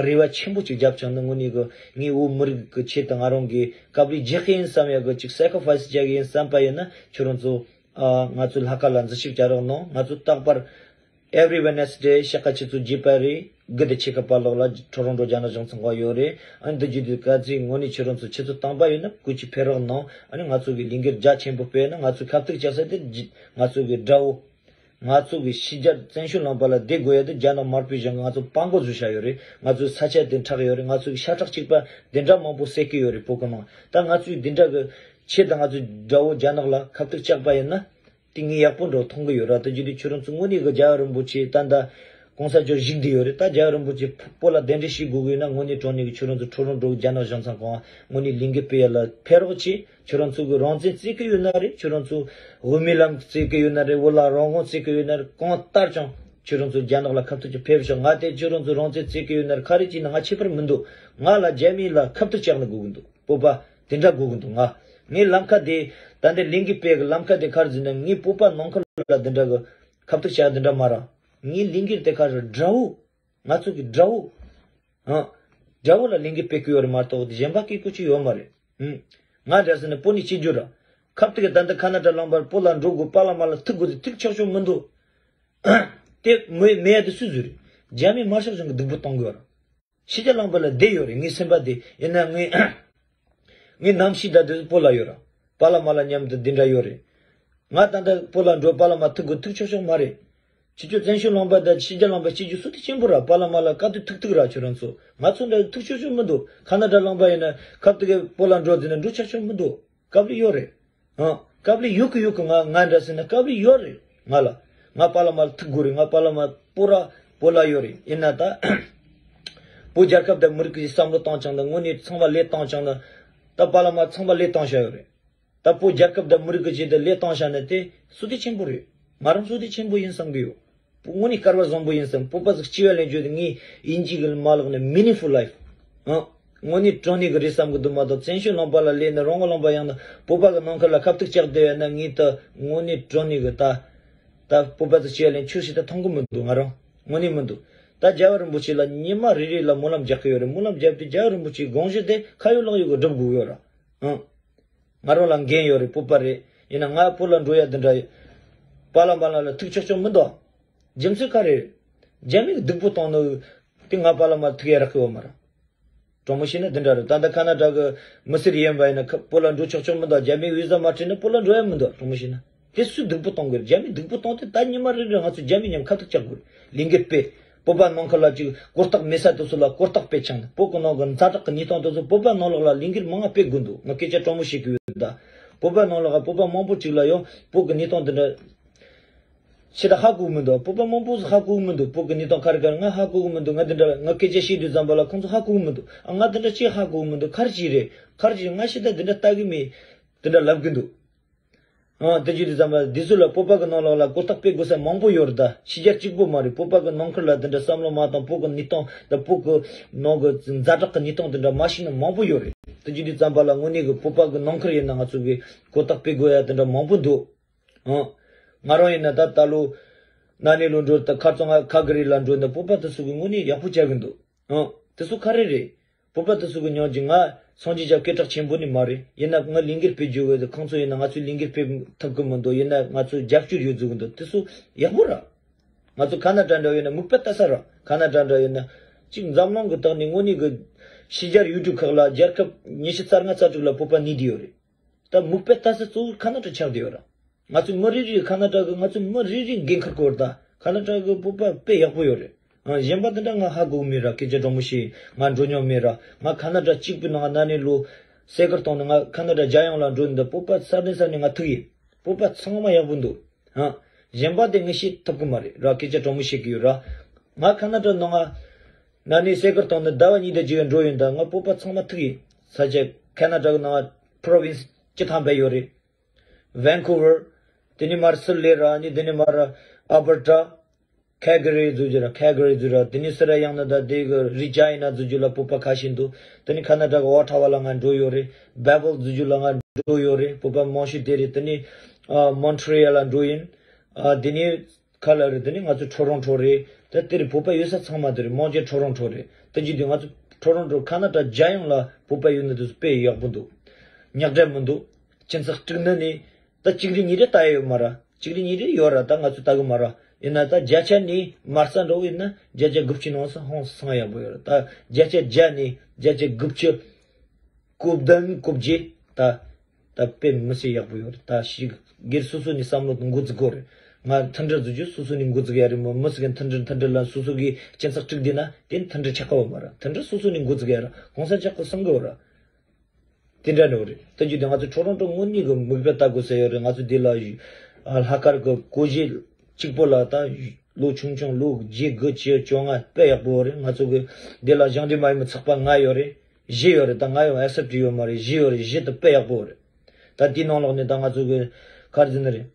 རེ་བ་ཆེན་པོ་ཅིག་བརྒྱབ་བྱུང་ན་དངོས་གནས་གི་ངས་བོད་མི་རིགས་ཀྱི་ཆེད་དུ་ང་རང་གི་དཀའ་ལས་རྒྱག་གི་ཡིན་བསམ་ཡག་གི་ཅིག་སེ་ཀ་རི་ཕ་ཡི་སི་བྱ་གི་ཡིན་བསམ་པ་ཡིན་ན་ཁྱོད་རང་ཚོ་ཨ། ང་ཚོའི་ལྷག་དཀར་ལ་འཛུལ་ཞུགས་བྱ་རོགས་གནང་། ང་ཚོ་རྟག་པར་every Wednesday ཤག་ཁ་ཆུ་ཚོད་བརྒྱད་པ་རེད། དགུ་དང་ཕྱེད་ཀ་བར་ལོགས་ལ་ཁྲོ་རོང་འགྲོ་རྒྱ་ནག་གཞུང་ཚང་ག་ཡོད་རེད། ཨ་ནི་འདི་བརྒྱུད་དེ་ག་ཚོད་དངོས་གནས་ཁྱོད་རང་ཚོ་ཆུ་ཚོད་སྟོང་པ་ཡོད་ན་སྐུ་མཁྱེན་ཕེབས་རོགས་གནང་། ཨ་ནི་ང་ཚོ་གི་ལས་འགུལ་རྒྱ་ཆེན་པོ་སྤེལ་ན་ང་ཚོའི་ཁ་ཐུག་ལྕགས་ས་དེ་ང་ཚོ་གི་དགྲ་བོ། ང་ཚོ་གི་ཕྱི་རྒྱལ་བཙན་བྱོལ་ལུང་པ་ལ་བསྡད་དགོས་ཡ་དེ་རྒྱ་ནག་དམར་པོའི་གཞུང་གིས་ང་ཚོ་བར་འགོ་བཟོས་བཞག་ཡོད་རེད། ང་ཚོའི་ས་ཆ་དེ་འཕྲག་ཡོད་རེད། ང་ཚོ་གི་ཤ་ཁྲག་གཅིག་པ་དེ་འདྲ་མང་པོ་བསད་ཀྱི་ཡོད་རེད། བོད་གི་ནང་ད་ང་ཚོས་འདི་འདྲ་གི་ཆེད་དུ་ང་ཚོའི་དགྲ་བོ་རྒྱ་ནག་ལ་ཁ་ཐུག་བཅག་པ་ཡིན་ན། དེ་ངས་ཡག་པོ་འགྲོ་མཐོང་གི་ཡོད་ར། དེ་བརྒྱུད་དེ་ཁྱོད་རང་ཚོ་དངོས་གནས་གི་རྒྱལ་བ་རིན་པོ་ཆེ་ད་ལྟ་གོང་ས་མཆོག་བཞུགས་བསྡད་ཡོད་རེད། ད་རྒྱལ་བ་རིན་པོ་ཆེ་བོད་ལ་གདན་འདྲེན་བྱེད་དགོས་ཀྱི་ཡོད་ན་དངོས་གནས་དྲང་གནས་ཀྱི་ཁྱོད་རང་ཚོ་ཁྲོ་རོང་འགྲོ་རྒྱ་ནག་གཞུང་ཚང་གང་དངོས་གནས་ལས་འགུལ་སྤེལ་ཡ་ལ་ཕེབས་རོགས་བྱེད། ཁྱོད་རང་ཚོ་གི་རང་བཙན་རྩོད་ཀྱི་ཡོད་ན་རེད། ཁྱོད་རང་ཚོ་དབུ་མའི་ལམ་རྩོད་ཀྱི་ཡོད་ན་རེད། བོད་ལ་རང་དབང་རྩོད་ཀྱི་ཡོད་ན་རེད། གང་ལྟར་ཀྱང་ཁྱོད་རང་ཚོ་རྒྱ་ནག་ལ་ཁ་ཐུག་ཅིག་ཕེབས་ཤོག་ང་དེ་ཁྱོད་རང་ཚོ་རང་བཙན་རྩོད་ཀྱི་ཡོད་ན་རེད། ག་རེ་བྱས་ན་ང་ཁྱད་པར་མི་འདུག་ང་ལ་རྒྱ་མི་ལ་ཁ་ཐུག་བཅག་ན་དགོས་ཀྱི་འདུག་བོད་པ་དེ་འདྲ་དགོས་ཀྱི་འདུག་ང་ངའི་ལམ་ཁ་དེ་ད་ལྟའི་ལས་འགུལ་སྤེལ་གི་ལམ་ཁ་དེ་ག་རེ་ཟེར་ན་ངའི་བོད་པ་ནང་ཁུལ་ལ་དེ་འདྲ་གི་ཁ་ཐུག་བཅག་དེ་འདྲ་མ་ར། ངའི་ལས་འགུལ་དེ་ག་རེ་དགྲ་བོ། ང་ཚོ་གི་དགྲ་བོ། ཨ། དགྲ་བོ་ལ་ལས་འགུལ་སྤེལ་གི་ཡོད་རེད་མ་གཏོགས་གཞན་པ་སྐད་གོ་ཅི་ཡོད་མ་རེད། ཨུམ། ང་འདྲ་ཟེར་ན་བོད་ནས་སྐྱེས་རྒྱུ་ར། ཁབ་ཏིག་གི་ད་ལྟ་ཁ་ན་ཌ་ལུང་པར་བོད་ལ་འགྲོ་དགོས། པཱ་ལགས་མ་ལགས་ཐུག་དགོས་ཏེ་ཐུག་ཆོག་ཆོག་མི་འདུག་དེ་མེད་མེད་ཡ་དེ་སུས་བཟོས་རེད། རྒྱ་མི་དམར་ཤོག་གཞུང་གི་སྡུག་པོ་གཏོང་གི་ཡོད་ར། ཕྱི་རྒྱལ་ལུང་པ་ལ་བསྡད་ཡོད་རེད་ངའི་སེམས་པ་དེ། ཡིན་ན་ངའི་ངའི་རྣམ་ཤེས་ད་དེ་བོད་ལ་ཡོད་ར། པཱ་ལགས་མ་ལགས་མཉམ་དུ་འདི་འདྲ་ཡོད་རེད། ང་ད་ལྟ་བོད་ལ་འགྲོ། པཱ་ལགས་མ་ཐུག་དགོས་ཐུག་ཆོག་ཆོག་མ་རེད། ཕྱི་ཕྱོགས་བཙན་བྱོལ་ལུང་པ་དང་ཕྱི་རྒྱལ་ལུང་པ་སྐྱེས་རྒྱུ་བསོད་བདེ་ཆེན་པོ་ར། པཱ་ལགས་མ་ལགས་ག་དུས་ཐུག་ཐུག་ར། ཁྱོད་རང་ཚོ་ང་ཚོ་འདྲ་ཐུག་ཆོག་ཆོག་མི་འདུག་ཁ་ན་ཌ་ལུང་པ་ཡིན་ན་ཁབ་ཏིག་གི་བོད་ལ་འགྲོ་དེ་ན་འགྲོ་ཆོག་ཆོག་མི་འདུག་སྐབས་རེ་ཡོད་རེད། ཨང་། སྐབས་རེ་ཡོད་གི་ང་ང་འདྲ་ཟེར་ན་སྐབས་རེ་ཡོད་རེད། ང་ལ་ང་པཱ་ལགས་མ་ལགས་ཐུག་དགོས་རེད། ང་པཱ་ལགས་མ་པོ་ར་པོ་ལ་ཡོད་རེད། ཡིན་ན་ད་བོད་རྒྱལ་ཁབ་དང་མི་རིགས་ཀྱི་བསམ་བློ་བཏང་ཀྱང་ད་དངོས་གནས་ཚང་མ་ལས་བཏང་ཀྱང་ད་ད་པཱ་ལགས་མ་ཚང་མ་ལས་བཏང་བཞག་ཡོད་རེད། ད་བོད་རྒྱལ་ཁབ་དང་མི་རིགས་ཀྱི་ཆེད་དུ་ལས་བཏང་བཞག་ན་དེ་བསོད་བདེ་ཆེན་པོ་རེད། ང་རང་བསོད་བདེ་ཆེན་པོ་ཡིན་བསམ་གི་ཡོད། དངོས་གནས་སྐལ་བ་བཟང་པོ་ཡིན་བསམ། བོད་པ་ཟིག་སྐྱེ་བ་ལེན་རྒྱུ་དེ་ངས་དབྱིན་ཇི་གི་མ་ལག་ནས་meaningful life ཨང་། དངོས་གནས་དྲང་གནས་ཀྱི་རེད་བསམ་གི་འདུག་མ་གཏོགས་བཙན་བྱོལ་ལུང་པ་ལ་སླེབས་ནས་རང་དབང་ལུང་པ་ཡང་ན་བོད་པ་གི་ནང་ཁུལ་ལ་ཁ་ཐུག་བཅག་བསྡད་ཡོད་ན་ངས་ད་དངོས་གནས་དྲང་གནས་ཀྱི་ད་ད་བོད་པ་ཟིག་སྐྱེ་བ་ལེན་ཆོག་ཤེས་ད་མཐོང་གི་མི་འདུག་ང་རང་དངོས་གནས་མི་འདུག་ད་རྒྱལ་བ་རིན་པོ་ཆེ་ལ་ཉི་མ་རེ་རེ་ལ་སྨོན་ལམ་རྒྱག་གི་ཡོད་རེད། སྨོན་ལམ་བརྒྱབ་དུས་རྒྱལ་བ་རིན་པོ་ཆེའི་དགོངས་གཞི་དེ་ཁ་ཡོད་ལག་ཡོད་ཀྱི་སྒྲུབ་དགོས་ཡོད་ར། ཨང་། ང་རང་ལ་འགན་ཡོད་རེད། བོད་པ་རེད། ཡིན་ན་ང་བོད་ལ་འགྲོ་ཡ་འདི་འདྲ་ཡོད། པཱ་ལགས་མ་ལགས་ལ་ཐུག་ཆོག་ཆོག་མི་འདུག་རྒྱུ་མཚན་ག་རེ་རེད། རྒྱ་མིས་སྡུག་པོ་བཏང་ནོ་དེ་ང་པཱ་ལགས་མ་ལགས་ཐུག་ཡ་རག་གི་ཡོད་མ་རེད། དྲང་མོ་བཤད་ན་འདི་འདྲ་རེད། ད་ལྟ་ཁ་ན་ཌ་གི་མི་སེར་ཡིན་པ་ཡིན་ན་ཁ་བོད་ལ་འགྲོ་ཆོག་ཆོག་མི་འདུག་རྒྱ་མིས་བི་ཟ་མ་སྤྲད་ན་བོད་ལ་འགྲོ་ཡ་མི་འདུག་དྲང་མོ་བཤད་ན། དེ་སུས་སྡུག་པོ་གཏོང་དགོས་རེད། རྒྱ་མིས་སྡུག་པོ་གཏོང་དེ་ད་ཉི་མ་རེ་རེ་ང་ཚོ་རྒྱ་མི་མཉམ་ཁ་ཐུག་བཅག་དགོས་རེད། ལས་འགུལ་སྤེལ། བོད་པ་ནང་ཁུལ་ལ་ཅིག་གོ་རྟོགས་མེད་ས་དེ་ཚོ་ལ་གོ་རྟོགས་སྤེལ་ཆང་ནས་བོད་ཀྱི་ནང་གི་ཛ་དྲག་གི་གནས་སྟངས་དེ་ཚོ་བོད་པ་ནང་ལོགས་ལ་ལས་འགུལ་མང་ང་སྤེལ་དགོས་འདུག་ང་སྐད་ཆ་དྲང་མོ་བཤད་གི་ཡོད་ད། བོད་པ་ནང་ལོགས་ལ་བོད་པ་མང་པོ་ཅིག་ལ་ཡང་བོད་ཀྱི་གནས་སྟངས་དེ་འདྲ་ཆེ་ད་ཧ་གོ་མི་འདུག་བོད་པ་མང་པོ་ཧ་གོ་མི་འདུག་བོད་ཀྱི་གནས་སྟངས་ག་རེ་ག་རེ་ང་ཧ་གོ་གི་མི་འདུག་ང་འདི་འདྲ་ང་སྐད་ཆ་བཤད་དུས་ཙམ་པ་ལ་ཁོང་ཚོ་ཧ་གོ་གི་མི་འདུག་ཨ་ང་འདི་འདྲ་ཅིག་ཧ་གོ་གི་མི་འདུག་ག་རེ་ཅིག་རེད། ག་རེ་ཅིག་ང་ཤི་ད་འདི་འདྲ་ལྟ་གི་མེད། འདི་འདྲ་ལབ་གི་འདུག་ཨང་། དེ་བྱེད་དུས་ཙམ་པ་འདི་ཚོ་ལ་བོད་པ་གི་ནང་ལོགས་ལ་གོ་རྟོགས་སྤེལ་དགོས་ས་མང་པོ་ཡོད་རེད། ད་ཕྱི་རྒྱལ་གཅིག་པོ་མ་རེད། བོད་པ་གི་ནང་ཁུལ་ལ་དེ་འདྲ་བསམ་བློ་མ་བཏང་། བོད་གི་གནས་སྟངས་དང་བོད་གི་ནང་གི་ཛ་དྲག་གི་གནས་སྟངས་དེ་འདྲ་མ་ཤེས་ནི་མང་པོ་ཡོད་རེད། དེ་བྱེད་དུས་ཙམ་པ་ལ་དངོས་གནས་གི་བོད་པ་གི་ནང་ཁུལ་ཡིན་ན་ང་ཚོ་གི་གོ་རྟོགས་སྤེལ་དགོས་ཡ་དེ་འདྲ་མང་པོ་འདུག་ཨང་། ང་རང་ཡིན་ན་ད་ད་ལོ་ན་ནིང་ལོ་འགྲོ་ད་ཁ་རྩང་ང་ཁ་གི་རི་ལ་འགྲོ་ན་བོད་པ་དེ་ཚོ་གི་དངོས་གནས་ཡག་པོ་བྱ་གི་འདུག་ཨང་། དེ་ཚོ་ག་རེ་རེད། བོད་པ་དེ་ཚོ་གི་ཉོན་ཅིག་ང་སངས་རྒྱས་ཅག་སྐད་གྲགས་ཆེན་པོ་ནི་མ་རེད། ཡིན་ན་ང་ལས་འགུལ་སྤེལ་རྒྱུ་གི་ཁོང་ཚོ་ཡིན་ན་ང་ཚོའི་ལས་འགུལ་སྤེལ་ཐུབ་གི་མི་འདུག་ཡིན་ན་ང་ཚོ་རྒྱབ་སྐྱོར་ཡོད་ཚུལ་གི་འདུག་དེ་ཚོ་ཡག་པོ་ར། ང་ཚོ་ཁ་ན་ཌ་འདྲ་ཡོད་ན་མིག་དཔེ་ལྟ་ས་ར། ཁ་ན་ཌ་འདྲ་ཡོད་ན་ཅིག་འཛམ་གླིང་གི་སྟེང་ནས་དངོས་གནས་གི་ཕྱི་རྒྱལ་ཡུལ་གྲུ་ཁག་ལ་རྒྱལ་ཁབ་ཉི་ཤུ་རྩ་ལྔ་རྩ་དྲུག་ལ་བོད་པ་གནས་བསྡད་ཡོད་རེད། ད་མིག་དཔེ་ལྟ་ས་གཙོ་བོ་ཁ་ན་ཌ་ཆགས་བསྡད་ཡོད་ར། ང་ཚོ་མི་རེ་རེ་ཁ་ན་ཌ་གི་ང་ཚོ་མི་རེ་རེ་འགན་འཁུར་དགོས་རེད། ད་ཁ་ན་ཌ་གི་བོད་པ་དཔེ་ཡག་པོ་ཡོད་རེད། ཨ། གཞན་པ་དེ་འདྲ་ང་ཧ་གོ་གི་མེད་ར། སྐད་ཆ་དྲང་མོ་བཤད། ང་འགྲོ་མྱོང་མེད་ར། ང་ཁ་ན་ཌ་གཅིག་པུའི་ནང་ན་ནས་ལོ་སེ་ཀར་བཏང་ནས་ང་ཁ་ན་ཌ་རྒྱལ་ཡོངས་ལ་འགྲོ་ནས་བོད་པ་ས་གནས་ས་གནས་ང་ཐུག་ཡིན། བོད་པ་ཚང་མ་ཡག་པོ་འདུག་ཨ། གཞན་པ་དེ་ངས་བཤད་ཐུབ་གི་མ་རེད་ར། སྐད་ཆ་དྲང་མོ་བཤད་གི་ཡོད་ར། ང་ཁ་ན་ཌ་ནང་ང་ན་ནས་སེ་ཀར་བཏང་ནས་ཟླ་བ་གཉིས་དང་གཅིག་འགྲོ་ཡིན། ད་ང་བོད་པ་ཚང་མ་ཐུག་ཡིན། ས་ཆ་ཁ་ན་ཌ་གི་ནང་ང་པྲོ་ཝིན་སི་བཅུ་ཐམ་པ་ཡོད་རེད། ཝན་ཀུ་ཝར། དེ་ནས་མར་སིལ་ལེ་ར། ཨ་ནི་དེ་ནས་མར་ཨལ་བར་ཊ། ཁལ་ག་རི་འཛུལ་རྒྱུ་ར། ཁལ་ག་རི་འཛུལ་ར། དེ་ནས་སི་ར་ཡང་ན་ད་དེ་གི་རི་ཇ་ཡིན་ན་འཛུལ་རྒྱུ་ལ་བོད་པ་ཁ་ཤས་འདུག་དེ་ནས་ཁ་ན་ཌ་གི་ཨོ་ཊ་ཝ་ལ་ང་འགྲོ་ཡོད་རེད། བྷེ་བལ་འཛུལ་རྒྱུ་ལ་ང་འགྲོ་ཡོད་རེད། བོད་པ་མང་ཤོས་དེ་རེད། དེ་ནས་ཨ་མོན་ཊི་རི་ཡལ་ལ་འགྲོ་ཡིན། ཨ་དེ་ནས་ག་ལ་རེད། དེ་ནས་ང་ཚོ་ཊོ་རོན་ཊོ་རེད། ད་དེ་རེད། བོད་པ་ཡོད་ས་ཚང་མ་དེ་རེད། མང་ཆེ་ཊོ་རོན་ཊོ་རེད། དེ་བྱེད་དུས་ང་ཚོ་ཊོ་རོན་ཊོ་ཁ་ན་ཌ་རྒྱལ་ཡོངས་ལ་བོད་པ་ཡོད་ན་དེ་ཚོ་དཔེ་ཡག་པོ་འདུག་ཉག་ཕྲ་མི་འདུག་སྤྱི་ཚོགས་དཀྲུག་ན་ནི། ད་གཅིག་རེ་གཉིས་རེ་ལྟ་ཡ་ཡོད་མ་ར། གཅིག་རེ་གཉིས་རེ་ཡོད་ར། ད་ང་ཚོ་ལྟ་གི་མ་ར། ཡིན་ན་ད་བརྒྱ་ཆ་ནི་མ་རྩ་འགྲོ་ཡིན་ན་བརྒྱ་ཆ་དགུ་བཅུ་ནང་སོང་ཧང་སང་ཡག་པོ་ཡོད་ར། ད་བརྒྱ་ཆ་བརྒྱ་ནི་བརྒྱ་ཆ་དགུ་བཅུ་གོ་བདུན་གོ་བརྒྱད་ད་ད་དཔེ་མི་སྲིད་ཡག་པོ་ཡོད་ར། ད་ཞིག་སྒེར་སོ་སོ་ནི་བསམ་བློ་འགོ་འཛུགས་དགོས་རེད། ང་མཐུན་སྒྲིལ་བཟོ་རྒྱུ་སོ་སོ་ནི་འགོ་འཛུགས་ཡ་རེད་མོ། མི་ཟིག་གི་མཐུན་སྒྲིལ་མཐུན་སྒྲིལ་ལ་སོ་སོ་གི་སྤྱི་ཚོགས་དཀྲུག་བསྡད་ན་དེ་མཐུན་སྒྲིལ་ཆགས་ཀ་བ་མ་ར། མཐུན་སྒྲིལ་སོ་སོ་ནི་འགོ་འཛུགས་ཡ་ར། གོང་ས་མཆོག་གི་གསུང་གི་ཡོད་ར། དེ་འདྲ་ནོ་རེད། ད་རྒྱུ་དེ་ང་ཚོ་ཁྲོ་རོང་ཁྲོ་དངོས་གནས་ཀྱི་མིག་དཔེ་ལྟ་དགོས་ས་ཡོད་རེད། ང་ཚོ་འདི་ལ་ཡུ་ཨ་ལྷག་དཀར་གྱི་གོ་གཞས་གཅིག་པོ་ལ་ད་ལོ་ཆུང་ཆུང་ལོ་བརྒྱད་དགུ་བཅུ་བཅོ་ལྔ་དཔེ་ཡག་པོ་རེད། ང་ཚོ་གི་འདི་ལ་ཞང་འདི་མ་ཡིན་མི་ཚགས་པ་ལྔ་ཡོད་རེད། བཞི་ཡོད་རེད། ད་ལྔ་ཡོད་ཨེ་སེབ་ཊི་ཡོད་མ་རེད། བཞི་ཡོད་རེད། བཞི་དེ་དཔེ་ཡག་པོ་རེད། ད་དེའི་ནང་ལོགས་ནས་ད་ང་ཚོ་གི་ག་རེ་ཟེར་ནི་རེད།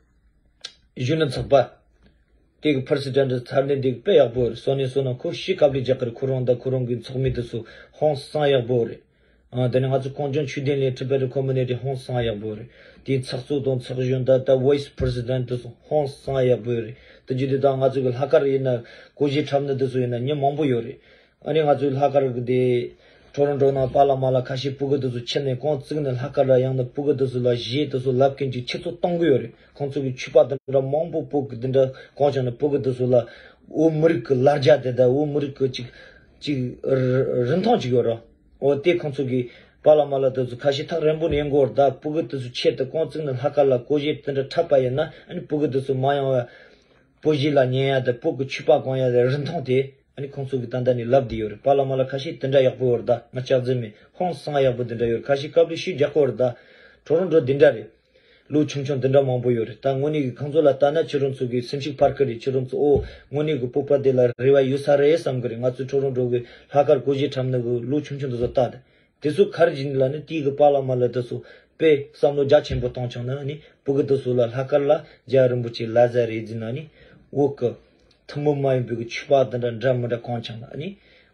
གཞོན་ནུ་ཚོགས་པ། དེ་གི་པི་རེ་སི་ཌེན་ཊི་ཚར་ནས་འདི་དཔེ་ཡག་པོ་རེད། སོ་ནས་སོ་ན་ཁོ་ཤི་ཁ་བླི་རྒྱག་གི་རེད། ཁོ་རང་དང་ཁོ་རང་གི་ཚོགས་མི་དེ་ཚོ་ཧང་སང་ཡག་པོ་རེད། ཨ་དེ་ནས་ང་ཚོ་གངས་ལྗོངས་ཆོས་ལྡན་གླིང་ཊི་བེ་ཊན་ཁོ་མུ་ནི་ཊི་ཧང་སང་ཡག་པོ་རེད། དེའི་ཚོགས་གཙོ་དང་ཚོགས་གཞོན་ད་ད་ཝའི་སི་པི་རེ་སི་ཌེན་ཊི་དེ་ཚོ་ཧང་སང་ཡག་པོ་རེད། དེ་བརྒྱུད་དེ་ད་ང་ཚོ་གི་ལྷག་དཀར་ཡིན་ན་གོ་གཞས་འཁྲབ་ནི་དེ་ཚོ་ཡིན་ན་མི་མང་པོ་ཡོད་རེད། ཨ་ནི་ང་ཚོའི་ལྷག་དཀར་གི་དེ་ཁྲོ་རོང་ཁྲོ་ནང་པཱ་ལགས་མ་ལགས་ཁ་ཤས་སྤུ་གུ་དེ་ཚོ་ཁྱེར་ནས་རྐང་བཙུགས་ནས་ལྷག་དཀར་ལ་ཡང་ན་སྤུ་གུ་དེ་ཚོ་ལ་གཞས་དེ་ཚོ་ལབ་མཁན་གྱི་ཆུ་ཚོད་གཏོང་གི་ཡོད་རེད། ཁོང་ཚོ་གི་ཕྱུ་པ་དེ་འདྲ་མང་པོ་སྤུ་གུ་དེ་འདྲ་གང་བྱུང་ནས་སྤུ་གུ་དེ་ཚོ་ལ་བོད་མི་རིགས་ཀྱི་ལ་རྒྱ་དེ་དང་བོད་མི་རིགས་ཀྱི་ཅིག་ཅིག་རིན་ཐང་ཅིག་ཡོད་རེད། འོ་དེ་ཁོང་ཚོ་གི་པཱ་ལགས་མ་ལགས་དེ་ཚོ་ཁ་ཤས་ཐག་རིང་པོ་ནས་ཡོང་གི་ཡོད་རེད། ད་སྤུ་གུ་དེ་ཚོ་ཆེད་དུ་རྐང་བཙུགས་ནས་ལྷག་དཀར་ལ་སྒོར་གཞས་དེ་འདྲ་འཁྲབ་པ་ཡིན་ན་ཨ་ནི་སྤུ་གུ་དེ་ཚོ་མ་ཡོང་བ། སྤུ་གཞས་ལ་ཉན་ཡ་དང་སྤུ་གུ་ཕྱུ་པ་གང་ཡ་དང་རིན་ཐང་དེ་ཨ་ནི་ཁོང་ཚོ་གི་ད་ལྟ་ནས་ལབ་བསྡད་ཡོད་རེད། པཱ་ལགས་མ་ལགས་ཁ་ཤས་དེ་འདྲ་ཡག་པོ་ཡོད་རེད། ད་ང་ལྕགས་རྫུན་མེད། ཧང་སང་ཡག་པོ་དེ་འདྲ་ཡོད་རེད། ཁ་ཤས་དཀའ་ལས་ཤུགས་རྒྱག་གི་ཡོད་རེད། ད་ཁྲོ་རོང་ཁྲོ་དེ་འདྲ་རེད། ལོ་ཆུང་ཆུང་དེ་འདྲ་མང་པོ་ཡོད་རེད། ད་དངོས་གནས་ཀྱི་ཁོང་ཚོ་ལ་ལྟ་ན་ཁྱེད་རང་ཚོ་གི་སེམས་ཤུགས་འཕར་གི་རེད། ཁྱེད་རང་ཚོ་ཨོ་དངོས་གནས་ཀྱི་སྤོབས་པ་དེ་ལ་རེ་བ་ཡོད་ས་རེད་བསམ་གི་རེད། ང་ཚོའི་ཁྲོ་རོང་ཁྲོ་གི་ལྷག་དཀར་སྒོར་གཞས་འཁྲབ་ནི་གི་ལོ་ཆུང་ཆུང་དེ་ཚོ་ལྟ་དང་། དེ་ཚོ་ག་རེ་བྱས་ནས་ལབ་ན་དེའི་གི་པཱ་ལགས་མ་ལགས་དེ་ཚོ་དཔེ་བསམ་བློ་རྒྱ་ཆེན་པོ་བཏང་བྱུང་ན་ནི་སྤུ་གུ་དེ་ཚོ་ལ་ལྷག་དཀར་ལ་རྒྱལ་བ་རིན་པོ་ཆེ་ལ་ཟ་རེད་ཟེར་ན་ནི་བོད་གི་ཐུན་མོང་མ་ཡིན་པའི་གི་ཕྱུ་པ་དེ་འདྲ་འདྲ་མི་འདྲ་གང་བྱུང་ན་ནི་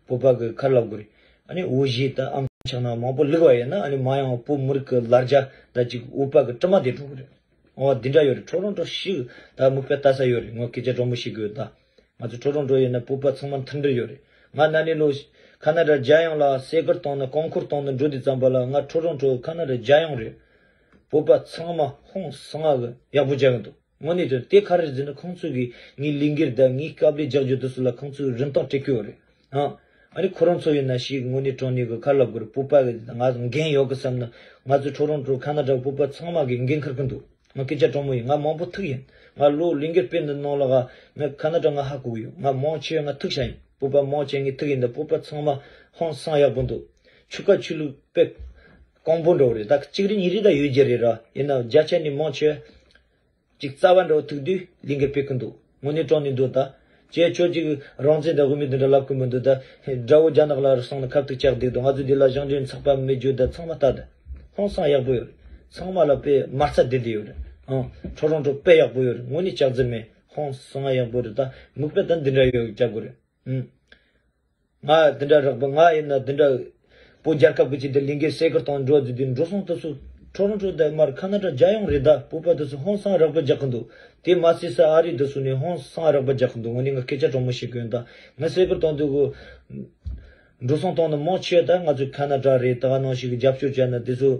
བོད་པ་གི་ཁ་ལབ་དགོས་རེད། ཨ་ནི་འོ་བཞི་དང་ཨམ་ཆག་ན་མང་པོ་ལུག་བ་ཡིན་ན་ཨ་ནི་མ་ཡང་བོད་མི་རིགས་ཀྱི་ལ་རྒྱ་ད་ཅིག་འོས་པ་གི་དྲི་མ་དེ་འགྲོ་གི་རེད། འོ་འདི་འདྲ་ཡོད་རེད། ཁྲོ་རོང་ཁྲོ་ཞིག་ད་མིག་དཔེ་ལྟ་ས་ཡོད་རེད། ངོ་སྐད་ཆ་དྲང་མོ་ཞིག་དགོས་ད། ང་ཚོ་ཁྲོ་རོང་ཁྲོ་ཡིན་ན་བོད་པ་ཚང་མ་མཐུན་སྒྲིལ་ཡོད་རེད། ང་ན་ནིང་ལོ་ཁ་ན་ཌ་རྒྱལ་ཡོངས་ལ་སེ་ཀར་བཏང་ནས་རྐང་འཁོར་བཏང་ནས་འགྲོ་དུས་ཙམ་པ་ལ་ང་ཁྲོ་རོང་ཁྲོ་ཁ་ན་ཌ་རྒྱལ་ཡོངས་རེད། བོད་པ་ཚང་མ་ཧང་སང་གི་ཡག་པོ་བྱ་གི་འདུག་དངོས་གནས་དྲང་དེ་ག་རེ་ཟེར་ན་ཁོང་ཚོ་གིས་ངའི་ལས་འགུལ་དང་ངའི་དཀའ་ལས་རྒྱག་རྒྱུ་དེ་ཚོ་ལ་ཁོང་ཚོས་རིན་ཐང་སྤྲད་ཀྱི་ཡོད་རེད། ཨ། ཨ་ནི་ཁོ་རང་ཚོ་ཡིན་ན་ཞིག་དངོས་གནས་དྲང་གནས་ཀྱི་ཁ་ལབ་དགོས་རེད། བོད་པ་གི་ང་འགན་ཡོད་གི་བསམ་ན་ང་ཚོ་ཁྲོ་རོང་ཁྲོ་ཁ་ན་ཌ་བོད་པ་ཚང་མ་གི་འགན་འཁུར་གི་འདུག་ང་སྐད་ཆ་དྲང་མོ་ཡིན། ང་མང་པོ་ཐུག་ཡིན། ང་ལོ་ལས་འགུལ་སྤེལ་འདི་ནང་ལ་ང་ཁ་ན་ཌ་ང་ཧ་གོ་གི་ཡོད། ང་མང་ཆེ་བ་ང་ཐུག་བཞག་ཡིན། བོད་པ་མང་ཆེ་ངས་ཐུག་ཡིན། ད་བོད་པ་ཚང་མ་ཧང་སང་ཡག་པོ་འདུག་ཆོལ་ཁ་ཆོས་ལུགས་དཔེ་དཀོན་པོ་འགྲོ་རེད། ད་གཅིག་རེ་གཉིས་རེ་ད་ཡོད་རྒྱུ་རེད་ར། ཡིན་ན་བརྒྱ་ཆ་ནས་མང་ཆེ་བ་ཅིག་རྩ་བ་འགྲོ་ཐུག་དུས་ལས་འགུལ་སྤེལ་གི་འདུག་དངོས་གནས་དྲང་གནས་འདུག་ད་ཅེ་ཁྱོད་ཅིག་རང་བཙན་དང་དབུ་མའི་དོན་དུ་ལབ་གི་མི་འདུག་ད་དགྲ་བོ་རྒྱ་ནག་ལ་སོང་ན་ཁ་ཐུག་ཆགས་བསྡད་འདུག་ང་ཚོ་འདི་ལ་ཞང་འདྲེན་ཚགས་པ་མེད་རྒྱུ་ད་ཚང་མ་ལྟ་ད་ཧང་སང་ཡག་པོ་ཡོད་རེད། ཚང་མ་ལ་དཔེ་མ་རྩ་བསྡད་བསྡད་ཡོད་རེད། ཨང་། ཁྲོ་རོང་ཁྲོ་དཔེ་ཡག་པོ་ཡོད་རེད། དངོས་གནས་ལྕགས་རྫི་མེད། ཧོང་སང་ཡག་པོ་རེད། ད་མིག་དཔེ་ད་འདི་འདྲ་ཡོད་རྒྱག་དགོས་རེད། ཨང་། ང་འདི་འདྲ་རག་པ། ང་ཡིན་ན་འདི་འདྲ་བོད་རྒྱལ་ཁབ་ཀྱི་ཆེད་དུ་ལས་འགུལ་སེ་གར་གཏོང་འགྲོ་རྒྱུ་དེ་འགྲོ་སོང་དེ་ཚོ་ཁྲོ་རོང་ཁྲོ་དེ་མར་ཁ་ན་ཌ་རྒྱལ་ཡོངས་རེད། ད་བོད་པ་དེ་ཚོ་ཧོང་སང་རག་པ་རྒྱག་གི་འདུག་དེ་མ་ཟད་ས་ཨ་རི་དེ་ཚོ་ནས་ཧོང་སང་རག་པ་རྒྱག་གི་འདུག་དངོས་གནས་ང་སྐད་ཆ་དྲང་མོ་ཞིག་གི་ཡོད། ད་ང་སེ་གར་གཏོང་དུས་གི་འགྲོ་སོང་གཏོང་ནི་མང་ཆེ་བ་ད་ང་ཚོ་ཁ་ན་ཌ་རེད། ད་ག་ནང་བཞིན་གི་རྒྱབ་སྐྱོར་བྱས་ན་དེ་ཚོ།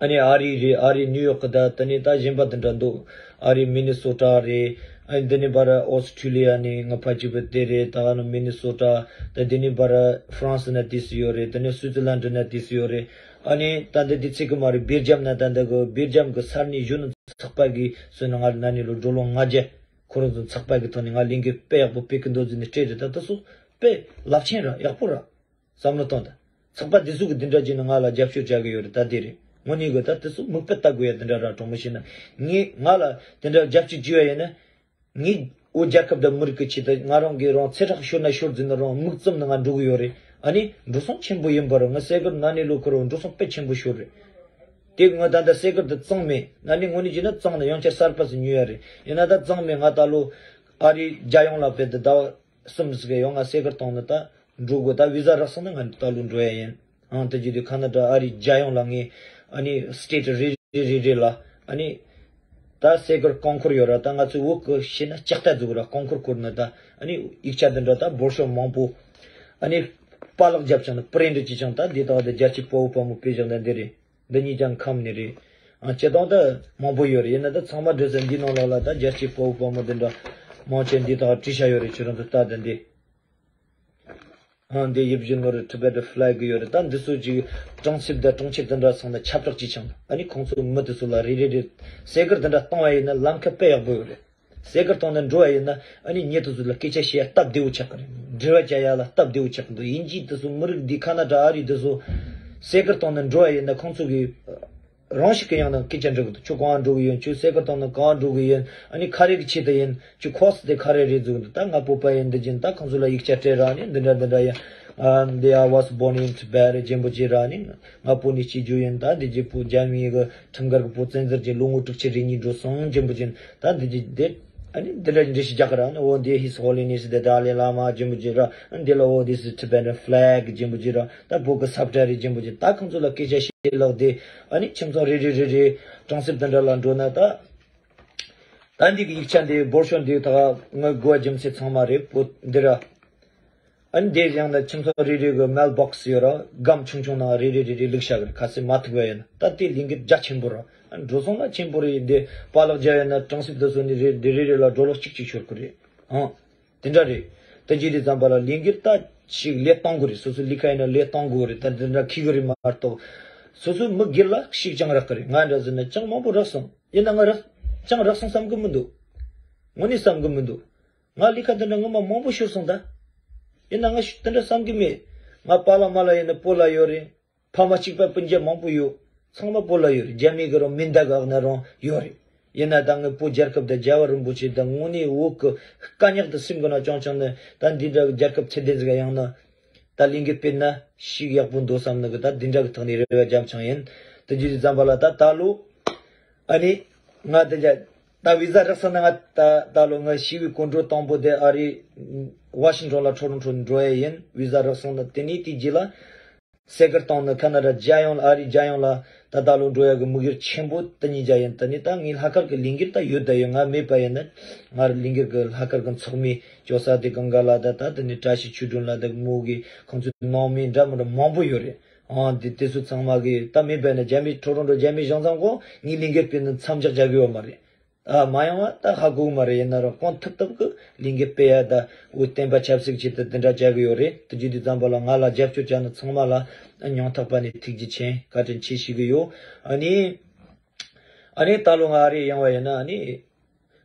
ཨ་ནི་ཨ་རི་རེད། ཨ་རི་ནིའུ་ཡོག་གི། ད་དེ་ནས་ད་གཞན་པ་དེ་འདྲ་འདུག་ཨ་རི་མི་ནི་སོ་ཊ་རེད། ཨ་ནི་དེ་ནས་པར་ཨོ་སི་ཁྲུ་ལི་ཡ་ནས་ང་ཕ་གཅིག་པ་དེ་རེད། ད་ག་ནང་མི་ནི་སོ་ཊ། ད་དེ་ནས་པར་ཧྥ་རན་སི་ན་དེ་སུ་ཡོད་རེད། དེ་ནས་སུའི་ཙི་ལན་ཌི་ན་དེ་སུ་ཡོད་རེད། ཨ་ནི་ད་འདི་དེ་ཚིག་གི་མ་རེད། སྦེལ་ཇམ་ན། ད་འདི་གི་སྦེལ་ཇམ་གི་ས་གནས་གཞོན་ནུ་ཚོགས་པ་གི་སོ་ན་ང་ན་ནིང་ལོ་འགྲོ་ལོང་ལྔ་བརྒྱ་ཁོ་རང་ཚོ་ཚོགས་པ་གི་ཐོག་ནས་ང་ལས་འགུལ་དཔེ་ཡག་པོ་སྤེལ་གི་འདུག་ཟེར་ནས་སྤྲད་རེད། ད་དེ་ཚོ་དཔེ་རླབས་ཆེན་ར་ཡག་པོ་ར། བསམ་བློ་གཏོང་དང་། ཚོགས་པ་འདི་ཚོ་གི་འདི་འདྲ་བྱས་ན་ང་ལ་རྒྱབ་སྐྱོར་བྱ་གི་ཡོད་རེད། ད་འདི་རེད། དངོས་གནས་གི་ད་དེ་ཚོ་མིག་དཔེ་ལྟ་དགོས་ཡ་འདི་འདྲ་ར། དྲང་མོ་བཤད་ན་ངས་ང་ལ་འདི་འདྲ་རྒྱབ་སྐྱོར་བྱས་པ་ཡིན་ན། ངས་བོད་རྒྱལ་ཁབ་དང་མི་རིགས་ཀྱི་ཆེད་དུ་ང་རང་གིས་རང་ཚེ་ཁྲག་ཤོར་ན་ཤོར་ཟིན་ན་རང་མིག་བཙུམ་ནས་ང་འགྲོ་གི་ཡོད་རེད། ཨ་ནི་འགྲོ་སོང་ཆེན་པོ་ཡིན་པ་རེད། ང་སེ་གར་ན་ནིང་ལོ་ཁོ་རང་འགྲོ་སོང་དཔེ་ཆེན་པོ་ཤོར་རེད། དེ་ང་ད་ལྟ་སེ་གར་དུ་གཙང་མེད། ན་ནིང་དངོས་གནས་བྱས་ན་གཙང་ནས་ཡང་བསྐྱར་གསར་པ་ཞིག་ཉོས་ཡ་རེད། ཡིན་ན་ད་གཙང་མེད། ང་ད་ལོ་ཨ་རི་རྒྱལ་ཡོངས་ལ་ཕེབས་ཏེ་ཟླ་བ་གསུམ་ཟིག་ཡོང་ང་སེ་གར་གཏོང་ནི་ད་འགྲོ་དགོས། ད་བི་ཟ་རག་སོང་ན་ང་ད་ལོ་འགྲོ་ཡ་ཡིན། ཨང་། དེ་བརྒྱུད་དེ་ཁ་ན་ཌ་ཨ་རི་རྒྱལ་ཡོངས་ལ་ངས་ཨ་ནི་སི་ཊེ་ཊི་རེ་རེ་རེ་རེ་ལ་ཨ་ནི་ད་སེ་གར་རྐང་འཁོར་ཡོད་ར། ད་ང་ཚོའི་བོད་གི་བཤད་ན་ལྕགས་རྟ་ཟེར་གི་ར། རྐང་འཁོར་བསྐོར་ནི་ད་ཨ་ནི་ཡིག་ཆ་འདི་འདྲ་ད་འབོར་ཤོག་མང་པོ་ཨ་ནི་པཱ་ལགས་རྒྱབ་ཅིང་ད་པི་རིན་ཊི་བྱས་ཅིང་ད་འདི་དག་ད་རྒྱལ་གཅེས་དཔའ་བོ་དཔའ་མོ་དཔེ་བཞག་ན་འདི་རེད། འདི་གཉིས་ཀྱང་ཁམས་ནས་རེད། ཨ། སྤྱིར་བཏང་ད་མང་པོ་ཡོད་རེད། ཡིན་ན་ད་ཚང་མ་འདྲ་ས་འདི་ནང་ལོགས་ལ་ད་རྒྱལ་གཅེས་དཔའ་བོ་དཔའ་མོ་འདི་འདྲ་མང་ཆེ་འདི་དག་བྲིས་བཞག་ཡོད་རེད། ཁྱེད་རང་ཚོ་ལྟ། ད་འདི། ཨ། འདི་ཡིབ་བཞིན་ནོར་Tibetan flag ཡོད་རེད། ད་འདི་ཚོ་ཅིག་གྲོང་གསེབ་དང་གྲོང་ཁྱེར་དེ་འདྲ་ཚང་ན་ཁྱབ་བསྒྲགས་ཅིག་བྱུང་། ཨ་ནི་ཁོང་ཚོ་མི་དེ་ཚོ་ལ་རེ་རེ་རེ་སེ་གར་དེ་འདྲ་གཏོང་བ་ཡིན་ན་ལམ་ཁ་དཔེ་ཡག་པོ་ཡོད་རེད། སེ་གར་གཏོང་ནས་འགྲོ་བ་ཡིན་ན་ཨ་ནི་མི་དེ་ཚོ་ལ་སྐད་ཆ་བཤད་ཡ་སྟབས་བདེ་བོ་ཆགས་ཀྱི་རེད། འབྲེལ་བ་བྱ་ཡ་ལ་སྟབས་བདེ་བོ་ཆགས་ཀྱི་འདུག་དབྱིན་ཇི་དེ་ཚོ་མི་རིགས་འདི་ཁ་ན་ཌ་ཨ་རི་དེ་ཚོ་སེ་གར་གཏོང་ནས་འགྲོ་བ་ཡིན་ན་ཁོང་ཚོ་གི་རང་ཞིག་གི་ཡང་ན་སྐད་ཆ་འདྲི་གི་འདུག་ཁྱོད་གང་འགྲོ་གི་ཡོད། ཁྱོད་སེ་གར་གཏོང་ན་གང་འགྲོ་གི་ཡོད། ཨ་ནི་ག་རེ་གི་ཆེད་དུ་ཡིན། ཁྱོད་ཁོ་སི་དེ་ག་རེ་རེད་ཟེར་གི་འདུག་ད་ང་བོད་པ་ཡིན། འདི་བྱས་ད་ཁོང་ཚོ་ལ་ཡིག་ཆ་སྤྲད་ར། ཨ་ནི་འདི་འདྲ་འདི་འདྲ་ཡིན། ཨ། འདི་I was born in Tibet རེད། རྗེན་པོ་ཅིག་ར། ཨ་ནི་ང་བོད་ནས་སྐྱེས་རྒྱུ་ཡིན། ད་འདི་རྗེས་བོད་རྒྱ་མིའི་གི་ཁྲིམས་འགལ་གི་བོད་བཙན་འཛུལ་གྱི་ལོ་ངོ་དྲུག་ཅུ་རེ་གཉིས་འགྲོ་སོང་། རྗེན་པོ་ཅིག་ད་འདི་འདི་འདི། ཨ་ནི་འདི་འདྲ་འདྲ་ཞིག་རྒྱག་གི་ར། ཨ་ནི་འོ་འདི་His Holiness the Dalai Lama རྗེན་པོ་ཅིག་ར། ཨ་ནི་འདི་ལ་འོ་this is Tibetan flag རྗེན་པོ་ཅིག་ར། ད་བོད་གི་ཟབ་གྲྭ་རེད། རྗེན་པོ་ཅིག་ད་ཁོང་ཚོ་ལ་སྐད་ཆ་བཤད་ལགས་དེ། ཨ་ནི་ཁྱིམ་ཚང་རེ་རེ་རེ་རེ་གྲོང་གསེབ་དེ་འདྲ་ལ་འགྲོ་ན་ད། ད་འདི་གི་ཡིག་ཆ་འདི་འབོར་ཤོག་འདི་ད་ངའི་དགོས་རྒྱུ་མཚན་ཚང་མ་རེད། བོད་འདི་ར། ཨ་ནི་དེ་ཡང་ན་ཁྱིམ་ཚང་རེ་རེ་གི་མེལ་བོག་སི་ཡོད་ར། སྒམ་ཆུང་ཆུང་ནང་རེ་རེ་རེ་རེ་བླུགས་བཞག་གི་རེད། གལ་སྲིད་མ་ཐུག་པ་ཡིན་ན། ད་དེ་ལས་འགུལ་རྒྱ་ཆེན་པོ་ར། ཨ་ནི་འགྲོ་སོང་ལ་ཆེན་པོ་རེད། འདི་པཱ་ལགས་རྒྱ་ཡོད་ན་གྲོང་གསེབ་དེ་ཚོ་ནས་རེ་རེ་རེ་ལ་ཌོ་ལར་གཅིག་གཅིག་ཤོར་གི་རེད། ཨང་། དེ་འདྲ་རེད། ད་ཅི་དེ་ཙམ་པ་ལ་ལས་འགུལ་ད་ཞིག་ལས་གཏོང་དགོས་རེད། སོ་སོ་ལས་ཀ་ཡིན་ན་ལས་གཏོང་དགོས་རེད། ད་དེ་འདྲ་འཁྱེར་གི་རེད་མ་གཏོགས། སོ་སོའི་མི་སྒེར་ལ་ཞིག་ཅང་རག་གི་རེད། ང་འདྲ་ཟེར་ན་ཅང་མང་པོ་རག་སོང་། ཡིན་ན་ང་རག་ཅང་རག་སོང་བསམ་གི་མི་འདུག་དངོས་གནས་བསམ་གི་མི་འདུག་ང་ལས་ཀ་འདི་འདྲ་སྔོན་མ་མང་པོ་ཤོར་སོང་ད། ཡིན་ན་ང་ཞིག་དེ་འདྲ་བསམ་གི་མེད། ང་པཱ་ལགས་མ་ལགས་ཡིན་ན་བོད་ལ་ཡོད་རེད། ཕ་མ་གཅིག་པ་སྤུན་མཆེད་མང་པོ་ཡོད། ཚང་མ་བོད་ལ་ཡོད་རེད། རྒྱ་མི་གི་རང་མིན་ད་ག་ན་རང་ཡོད་རེད། ཡིན་ན་ད་ངས་བོད་རྒྱལ་ཁབ་དང་རྒྱལ་བ་རིན་པོ་ཆེ་དང་དངོས་གནས་བོད་ཀྱི་དཀའ་རྙོག་དེ་སེམས་གི་ནང་བཅངས་བཅངས་ནས། ད་འདི་འདྲ་གི་རྒྱལ་ཁབ་ཚད་ལྡན་ཟིག་ཡང་ན་ད་ལས་འགུལ་སྤེལ་ན་ཞིག་ཡག་པོ་འདུག་བསམ་ནི་གི་ད་འདི་འདྲ་གི་ཐོག་ནས་རེ་བ་རྒྱབ་བྱུང་ཡིན། དེ་རྗེས་ཙམ་པ་ལ་ད་ད་ལོ། ཨ་ནི་ང་དེ་ད་ད་བི་ཟ་རག་སོང་ན། ང་ད་ད་ལོ་ང་ཞི་བའི་སྐོར་འགྲོ་དང་པོ་དེ་ཨ་རི་ཝ་ཤིང་ཊོན་ལ་ཊོ་རོན་ཊོ་འགྲོ་ཡ་ཡིན། བི་ཟ་རག་སོང་ན་དེ་ནས་དེ་རྗེས་ལ་སེ་གར་གཏོང་ནི་ཁ་ན་ཌ་རྒྱལ་ཡོངས་ལ། ཨ་རི་རྒྱལ་ཡོངས་ལ་ད་ད་ལོ་འགྲོ་ཡ་གི་དམིགས་ཡུལ་ཆེན་པོ་དེ་གཉིས་ཀ་ཡིན། དེ་ནས་ད་ངའི་ལྷག་དཀར་གི་ལས་འགུལ་ད་ཡོད་ད་ཡོད། ང་མེད་པ་ཡིན་ན་ང་ལས་འགུལ་གི་ལྷག་དཀར་གི་ཚོགས་མི་ཇོ་ས་དེ་གང་ག་ལ་ད་ད་དེ་ནས་བཀྲ་ཤིས་ཆོས་སྒྲོན་ལ་ད་མོ་གི་ཁོང་ཚོའི་ནང་མི་འདྲ་མི་འདྲ་མང་པོ་ཡོད་རེད། ཨང་། དེ་དེ་ཚོ་ཚང་མ་གི་ད་མེད་པ་ན་རྒྱ་མི་ཊོ་རོན་ཊོ་རྒྱ་མི་གཞུང་ཚང་གོ་ངའི་ལས་འགུལ་སྤེལ་ནི་མཚམས་འཇོག་བྱ་གི་ཡོད་མ་རེད། ཨ། མ་ཡོང་བ་ད་ཧ་གོ་གི་མ་རེད། ཡིན་ན་རང་གང་ཐུབ་ཐུབ་གི་ལས་འགུལ་སྤེལ་ཡ་ད་འོ་བསྟན་པ་ཆབ་སྲིད་ཆེད་དུ་དེ་འདྲ་བྱ་གི་ཡོད་རེད། དེ་བརྗོད་དུས་ཙམ་པ་ལ་ང་ལ་རྒྱབ་སྐྱོར་བྱ་ནི་ཚང་མ་ལ་སྙིང་ཐག་པ་ནས་ཐུགས་རྗེ་ཆེ། བཀའ་དྲིན་ཆེ་ཞུ་གི་ཡོད། ཨ་ནི། ཨ་ནི་ད་ལོ་ང་ཨ་རི་ཡོང་བ་ཡིན་ན། ཨ་ནི།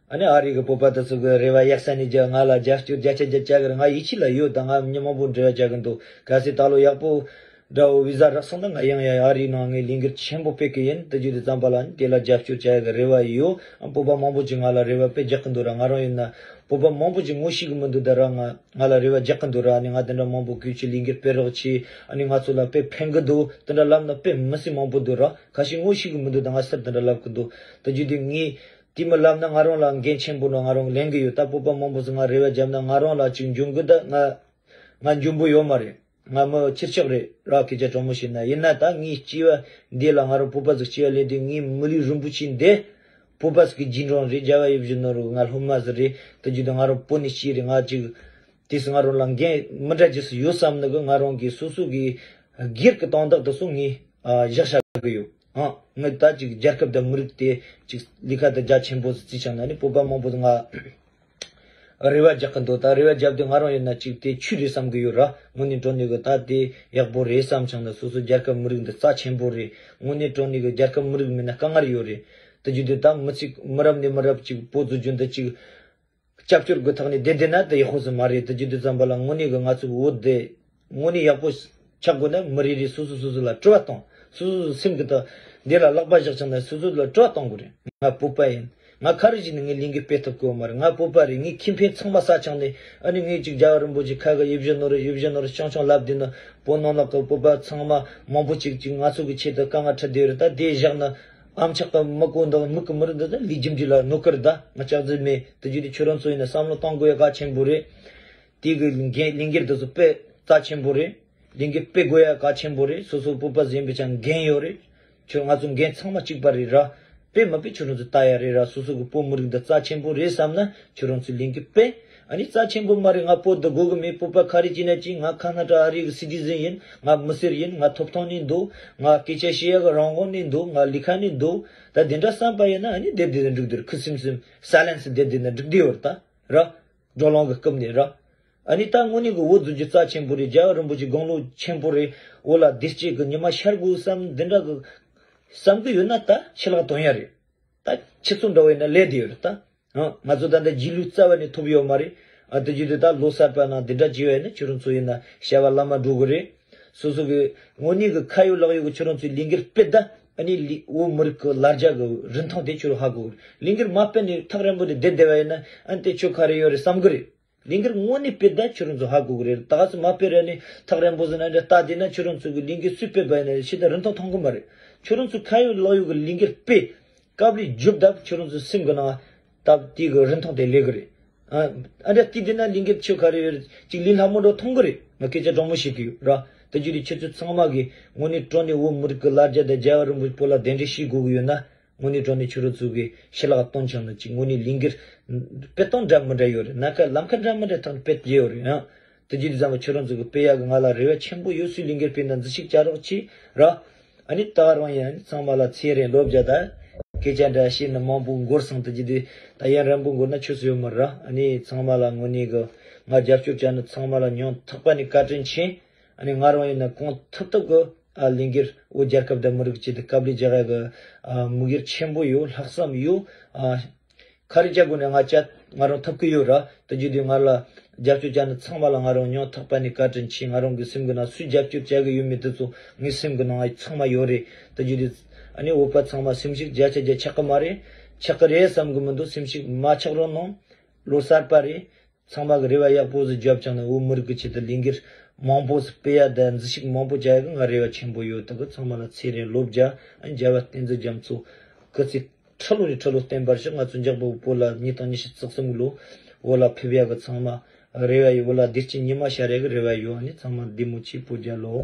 ཨ་ནི་ཨ་རི་གི་བོད་པ་དེ་ཚོ་གི་རེ་བ་ཡག་ས་ནས་རྒྱ་ང་ལ་རྒྱབ་སྐྱོར་བརྒྱ་ཆ་བརྒྱ་བྱ་གི་རེད། ང་ཡིད་ཆེས་ལ་ཡོད། ད་ང་མི་མང་པོ་འབྲེལ་བ་བྱ་གི་འདུག་གལ་སྲིད་ད་ལོ་ཡག་པོ་ འདྲ་བོ་བི་ཟ་རག་སོང་ན། ང་ཡང་ཡང་ཨ་རིའི་ནང་ངས་ལས་འགུལ་ཆེན་པོ་སྤེལ་གི་ཡིན། དེ་བརྒྱུད་དེ་ཙམ་པ་ལ་ནི་དེ་ལ་རྒྱབ་སྐྱོར་བྱ་ཡག་གི་རེ་བ་ཡོད། ཨ། བོད་པ་མང་པོ་ཅིག་ང་ལ་རེ་བ་དཔེ་རྒྱག་གི་འདུག་ར། ང་རང་ཡིན་ན་བོད་པ་མང་པོ་ཅིག་ངོ་ཤེས་གི་མི་འདུག་ད་ར། ང་ང་ལ་རེ་བ་རྒྱག་གི་འདུག་ར། ཨ་ནི་ང་དེ་འདྲ་མང་པོ་བཀོལ་ཆེད་ལས་འགུལ་སྤེལ་རོགས་བྱེད། ཨ་ནི་ང་ཚོ་ལ་དཔེ་ཕན་གི་འདུག་དེ་འདྲ་ལབ་ན་དཔེ་མི་སྲིད་མང་པོ་འདུག་ར། ཁ་ཤས་ངོ་ཤེས་གི་མི་འདུག་ད་ང་སར་དེ་འདྲ་ལབ་གི་འདུག་དེ་བརྒྱུད་དེ་ངས་དེ་མི་ལབ་ན་ང་རང་ལ་འགན་ཆེན་པོ་ནོ། ང་རང་ལེན་གི་ཡོད། ད་བོད་པ་མང་པོ་ཚོ་ང་རེ་བ་བརྒྱབ་ན་ང་རང་ལ་ཅིག་འཇོན་གི། ད་ང་ང་འཇོན་པོ་ཡོད་མ་རེད། ང་མི་ཁྱེར་ཆག་རེད་ར། སྐད་ཆ་དྲང་མོ་བཤད་ན། ཡིན་ན་ད་ངའི་སྐྱེ་བ་འདི་ལ་ང་རང་བོད་པ་ཟིག་སྐྱེ་བ་ལེན་དུས། ངའི་མི་ལུས་རིན་པོ་ཆེ་འདི་བོད་པ་ཟིག་གི་རྗེས་འབྲང་རེད། རྒྱལ་བ་ཡིད་བཞིན་ནོར་བུ་ང་སློབ་མ་ཟིག་རེད། དེ་བརྒྱུད་དུ་ང་རང་བོད་ནས་སྐྱེས་རེད། ང་ཅིག་དེ་སུ་ང་རང་ལ་འགན་མི་འདྲ་ཅིག་སུ་ཡོད་བསམ་ནི་གི། ང་རང་གི་སོ་སོ་གི་སྒེར་གི་དོན་དག་དེ་སུ་ངས་ཨ་བཞག་བཞག་གི་ཡོད། ཨང་། ངས་ད་ཅིག་རྒྱལ་ཁབ་དང་མི་རིགས་དེ་ཅིག་ལས་ཀ་དེ་རྒྱ་ཆེན་པོ་ཟིག་བརྩིས་ཆགས་ན་ནི། བོད་པ་མང་པོ་ང་རེ་བ་རྒྱག་གི་འདུག་ད་རེ་བ་རྒྱབ་དུས་ང་རང་ཡིན་ན་ཅིག་དེ་ཆོས་རེད་བསམ་གི་ཡོད་ར། དངོས་གནས་དྲང་གནས་གི་ད་དེ་ཡག་པོ་རེད་བསམ་ཆགས་ན། སོ་སོ་རྒྱལ་ཁབ་མི་རིགས་འདི་རྩ་ཆེན་པོ་རེད། དངོས་གནས་དྲང་གནས་གི་རྒྱལ་ཁབ་མི་རིགས་མེད་ན་དཀའ་ངལ་ཡོད་རེད། དེ་བརྒྱུད་དུ་ད་མི་ཚིག་མི་རབས་ནས་མི་རབས་ཅིག་བོད་བཟོ་རྒྱུ་འདི་ཅིག་སྐྱབས་བཅོལ་གི་ཐོག་ནས་བསྡད་བསྡད་ན་དེ་ཡག་པོ་ཟིག་མ་རེད། དེ་བརྒྱུད་དུ་ཙམ་པ་ལ་དངོས་གནས་གི་ང་ཚོ་བོད་དེ་དངོས་གནས་ཡག་པོ་ཆགས་དགོས་ན། མི་རེ་རེ་སོ་སོ་སོ་སོ་ལ་དྲི་བ་གཏོང་། སོ་སོ་སོ་སེམས་ཀྱི་ཐོག་འདི་ལ་ལག་པ་བཞག་ཆགས་ན་སོ་སོ་ལ་དྲི་བ་གཏོང་དགོས་རེད། ང་བོད་པ་ཡིན། ང་ག་རེ་བྱས་ནས་ངས་ལས་འགུལ་སྤེལ་ཐུབ་ཀྱི་ཡོད་མ་རེད། ང་བོད་པ་རེད། ངའི་ཁེ་ཕན་ཚང་མ་ཟ་ཆགས་ནས། ཨ་ནི་ངས་ཅིག་རྒྱལ་བ་རིན་པོ་ཆེ་ཁ་གི་ཡིད་བཞིན་ནོར་བུ། ཡིད་བཞིན་ནོར་བུ་ཆུང་ཆུང་ལབ་བསྡད་ན། བོད་ནང་ལོགས་ཀྱི་བོད་པ་ཚང་མ་མང་པོ་ཅིག་ཅིག་ང་ཚོ་གི་ཆེད་དུ་དཀའ་ངལ་འཕྲད་བསྡད་ཡོད་རེད། ད་དེ་བཞག་ན་ཨམ་ཅོག་གི་མི་གོ་འདུག་མིག་གི་མི་རུ་འདུག་ད་ལས་རྒྱུ་འབྲས་ལ་གནོད་ཀི་རེད། ད་ང་ལྕགས་རྫི་མེད། དེ་བརྒྱུད་དེ་ཁྱོད་རང་ཚོ་ཡིན་ན་བསམ་བློ་གཏོང་དགོས་ཡ་གལ་ཆེན་པོ་རེད། དེ་གི་འགན་ལས་འགུལ་དེ་ཚོ་དཔེ་རྩ་ཆེན་པོ་རེད། ལས་འགུལ་སྤེལ་དགོས་ཡ་གལ་ཆེན་པོ་རེད། སོ་སོ་བོད་པ་ཟིག་ཡིན་པའི་ཆ་ནས་འགན་ཡོད་རེད། ཁྱོད་ང་ཚོ་འགན་ཚང་མ་གཅིག་པ་རེད་ར། དཔེ་མ་དཔེ་ཁྱོད་རང་ཚོ་ལྟ་ཡ་རེད་ར། སོ་སོ་གི་བོད་མི་རིགས་འདི་རྩ་ཆེན་པོ་རེད་བསམ་ན་ཁྱོད་རང་ཚོས་ལས་འགུལ་སྤེལ། ཨ་ནི་རྩ་ཆེན་པོ་མ་རེད། ང་བོད་འདི་དགོས་གི་མེད། བོད་པ་ག་རེ་བྱས་ན་ཅི། ང་ཁ་ན་ཏྲ་ཨ་རི་གི་སི་ཊི་ཟན་ཡིན། ང་མི་སེར་ཡིན། ང་ཐོབ་ཐང་ནས་འདུག་ང་སྐད་ཆ་བཤད་ཡ་གི་རང་དབང་ནས་འདུག་ང་ལས་ཀ་ནས་འདུག་ད་དེ་འདྲ་བསམ་པ་ཡིན་ན་ཨ་ནི་བསྡད་བསྡད་ན་འགྲིག་འདུག་ཁུ་སིམ་སིམ་སའི་ལེན་སི་བསྡད་བསྡད་ན་འགྲིག་བསྡད་ཡོད་རེད་ད་ར། བགྲོ་གླེང་གི་སྐབས་ནས་ར། ཨ་ནི་ད་དངོས་གནས་ཀྱི་བོད་བཟོ་རྒྱུ་རྩ་ཆེན་པོ་རེད། རྒྱལ་བ་རིན་པོ་ཆེ་དགུང་ལོ་ཆེན་པོ་རེད། བོད་ལ་བདེ་སྐྱིད་ཀྱི་ཉི་མ་ཤར་དགོས་བསམ་འདི་འདྲ་གི་བསམ་གི་ཡོད་ན་ད་ཕྱི་ལོགས་དོན་ཡ་རེད། ད་ཁྱེད་ཚོ་འདྲ་བོ་ཡིན་ན་ལས་བསྡད་ཡོད་རེད་ད། ཨ། ང་ཚོ་ད་ལྟ་རྗེས་ལུས་རྩ་བ་ནས་ཐོབ་ཡོད་མ་རེད། ཨ། དེ་བརྒྱུད་དེ་ད་ལོ་གསར་པ་ནང་འདི་འདྲ་བྱས་པ་ཡིན་ན་ཁྱོད་རང་ཚོ་ཡིན་ན་བྱ་བ་ལམ་མ་འགྲོ་གི་རེད། སོ་སོ་གི་དངོས་གནས་ཀྱི་ཁ་ཡོད་ལག་ཡོད་ཀྱི་ཁྱོད་རང་ཚོའི་ལས་འགུལ་སྤེལ་ད། ཨ་ནི་ལི་བོད་མི་རིགས་ཀྱི་ལ་རྒྱ་གི་རིན་ཐང་དེ་ཁྱོད་རང་ཧ་གོ་གི་རེད། ལས་འགུལ་མ་སྤེལ་ནས་ཐག་རིང་པོ་དེ་བསྡད་བསྡད་པ་ཡིན་ན་ཨ་ནི་དེ་ཁྱོད་ག་རེ་ཡོད་རེད་བསམ་གི་རེད། ལས་འགུལ་དངོས་གནས་སྤེལ་ད་ཁྱོད་རང་ཚོ་ཧ་གོ་གི་རེད། ད་ག་ཚོད་མ་སྤེལ་ར་ནས་ཐག་རིང་པོ་ཟིན་ན་འདྲ་ལྟ་བསྡད་ན་ཁྱོད་རང་ཚོ་གི་ལས་འགུལ་སུས་སྤེལ་བ་ཡིན་ན་ཤི་ད་རིན་ཐང་མཐོང་གི་མ་རེད། ཁྱོད་རང་ཚོ་ཁ་ཡོད་ལག་ཡོད་གི་ལས་འགུལ་སྤེལ། སྐབས་རེ་རྒྱུབ་ད་ཁྱོད་རང་ཚོ་སེམས་གི་ནང་སྟབས་དེ་གི་རིན་ཐང་དེ་ལས་གི་རེད། ཨ། ཨ་འདྲ་དེ་དེ་ན་ལས་འགུལ་ཆོ་ག་རེ་ཡོད་རེད་ཅིག་ལས་སླ་མོ་འགྲོ་མཐོང་གི་རེད། ང་སྐད་ཆ་དྲང་མོ་བཤད་གི་ཡོད་ར། དེ་བརྒྱུད་དེ་ཁྱེད་ཚོ་ཚང་མ་གི་དངོས་གནས་དྲང་གནས་བོད་མི་རིགས་གི་ལ་རྒྱ་དང་རྒྱལ་བ་རིན་པོ་ཆེ་བོད་ལ་གདན་འདྲེན་བྱེད་དགོས་གི་ཡོད་ན། དངོས་གནས་དྲང་གནས་ཁྱོད་རང་ཚོ་གི་ཕྱི་ལག་སྟོན་ཆང་ནི་ཅིག་དངོས་གནས་ལས་འགུལ་སྤེལ་སྟངས་འདྲ་མི་འདྲ་ཡོད་རེད། སྣ་ཁ་ལམ་ཁ་འདྲ་མི་འདྲ་ཐོག་ནས་སྤེལ་ཡོད་རེད། ཨ། དེ་བརྒྱུད་དེ་ཚང་མ་ཁྱོད་རང་ཚོ་གི་སྤེལ་ཡག་གི་ང་ལ་རེ་བ་ཆེན་པོ་ཡོད། སུས་ལས་འགུལ་སྤེལ་ན་འཛུལ་ཞུགས་བྱ་རོགས་གྱིས་ར། ཨ་ནི་ད་རང་ཡང་ཚང་མ་ལ་ཚེ་རིང་ལོ་བརྒྱ་དང་སྐད་ཆ་འདྲ་བཤད་ནི་མང་པོ་འགོར་སོང་། དེ་བརྒྱུད་དེ་ད་ཡང་རན་པོ་འགོར་ན་ཆོས་སུ་ཡོད་མ་རེད་ར། ཨ་ནི་ཚང་མ་ལ་དངོས་གནས་གི་ང་རྒྱབ་སྐྱོར་བྱ་ནི་ཚང་མ་ལ་སྙིང་ཐག་པ་ནས་བཀའ་དྲིན་ཆེ། ཨ་ནི་ང་རང་ཡིན་ན་གང་ཐུབ་ཐུབ་གི་ཨ་ལས་འགུལ་བོད་རྒྱལ་ཁབ་དང་མི་རིགས་ཆེད་དུ་དཀའ་ལས་རྒྱག་ཡ་གི་ཨ་དམིགས་ཡུལ་ཆེན་པོ་ཡོད། ལྷག་བསམ་ཡོད། ཨ། ག་རེ་བྱ་དགོས་ནས་ང་བྱ་ང་རང་ཐུབ་ཀྱི་ཡོད་ར། དེ་བརྒྱུད་དེ་ང་ལ་རྒྱབ་སྐྱོར་བྱ་ནི་ཚང་མ་ལ་ང་རང་སྙིང་ཐག་པ་ནས་བཀའ་དྲིན་ཆེ། ང་རང་གི་སེམས་ཀྱི་ནང་སུས་རྒྱབ་སྐྱོར་བྱ་གི་ཡོད་མེད་དེ་ཚོ་ངའི་སེམས་ཀྱི་ནང་ཚང་མ་ཡོད་རེད། དེ་བརྒྱུད་དེ་ཨ་ནི་བོད་པ་ཚང་མ་སེམས་ཤུགས་བརྒྱ་ཆ་བརྒྱ་ཆག་གི་མ་རེད། ཆག་གི་རེད་བསམ་གི་མི་འདུག་སེམས་ཤུགས་མ་ཆག་རོགས་གནང་། ལོ་གསར་པ་རེད། ཚང་མ་གི་རེ་བ་ཡག་པོ་ཟིག་བརྒྱབ་བྱུང་ནས་བོད་མི་རིགས་ཀྱི་ཆེད་དུ་ལས་འགུལ་མང་པོ་ཟིག་སྤེལ་ཡ་དང་འཛུལ་ཞུགས་མང་པོ་བྱ་ཡ་གི་ང་རེ་བ་ཆེན་པོ་ཡོད། དེ་གི་ཚང་མ་ལ་ཚེ་རིང་ལོ་བརྒྱ། ཨ། རྒྱལ་བ་བསྟན་འཛིན་རྒྱ་མཚོ་སྐུ་ཚེ་ཁྲི་ལོ་ནས་ཁྲི་ལོ་བརྟན་པར་ཤོག་ང་ཚོ་འཇག་པོ་བོད་ལ་ཉིས་སྟོང་ཉི་ཤུ་རྩ་གསུམ་ལོ་བོད་ལ་ཕེབས་ཡ་གི་ཚང་མ་རེ་བ་ཡོད། བོད་ལ་བདེ་སྐྱིད་ཉི་མ་ཤར་ཡ་གི་རེ་བ་ཡོད། ཨ་ནི་ཚང་མ་བདེ་མོ་བྱོས། བོད་རྒྱལ་ལོ།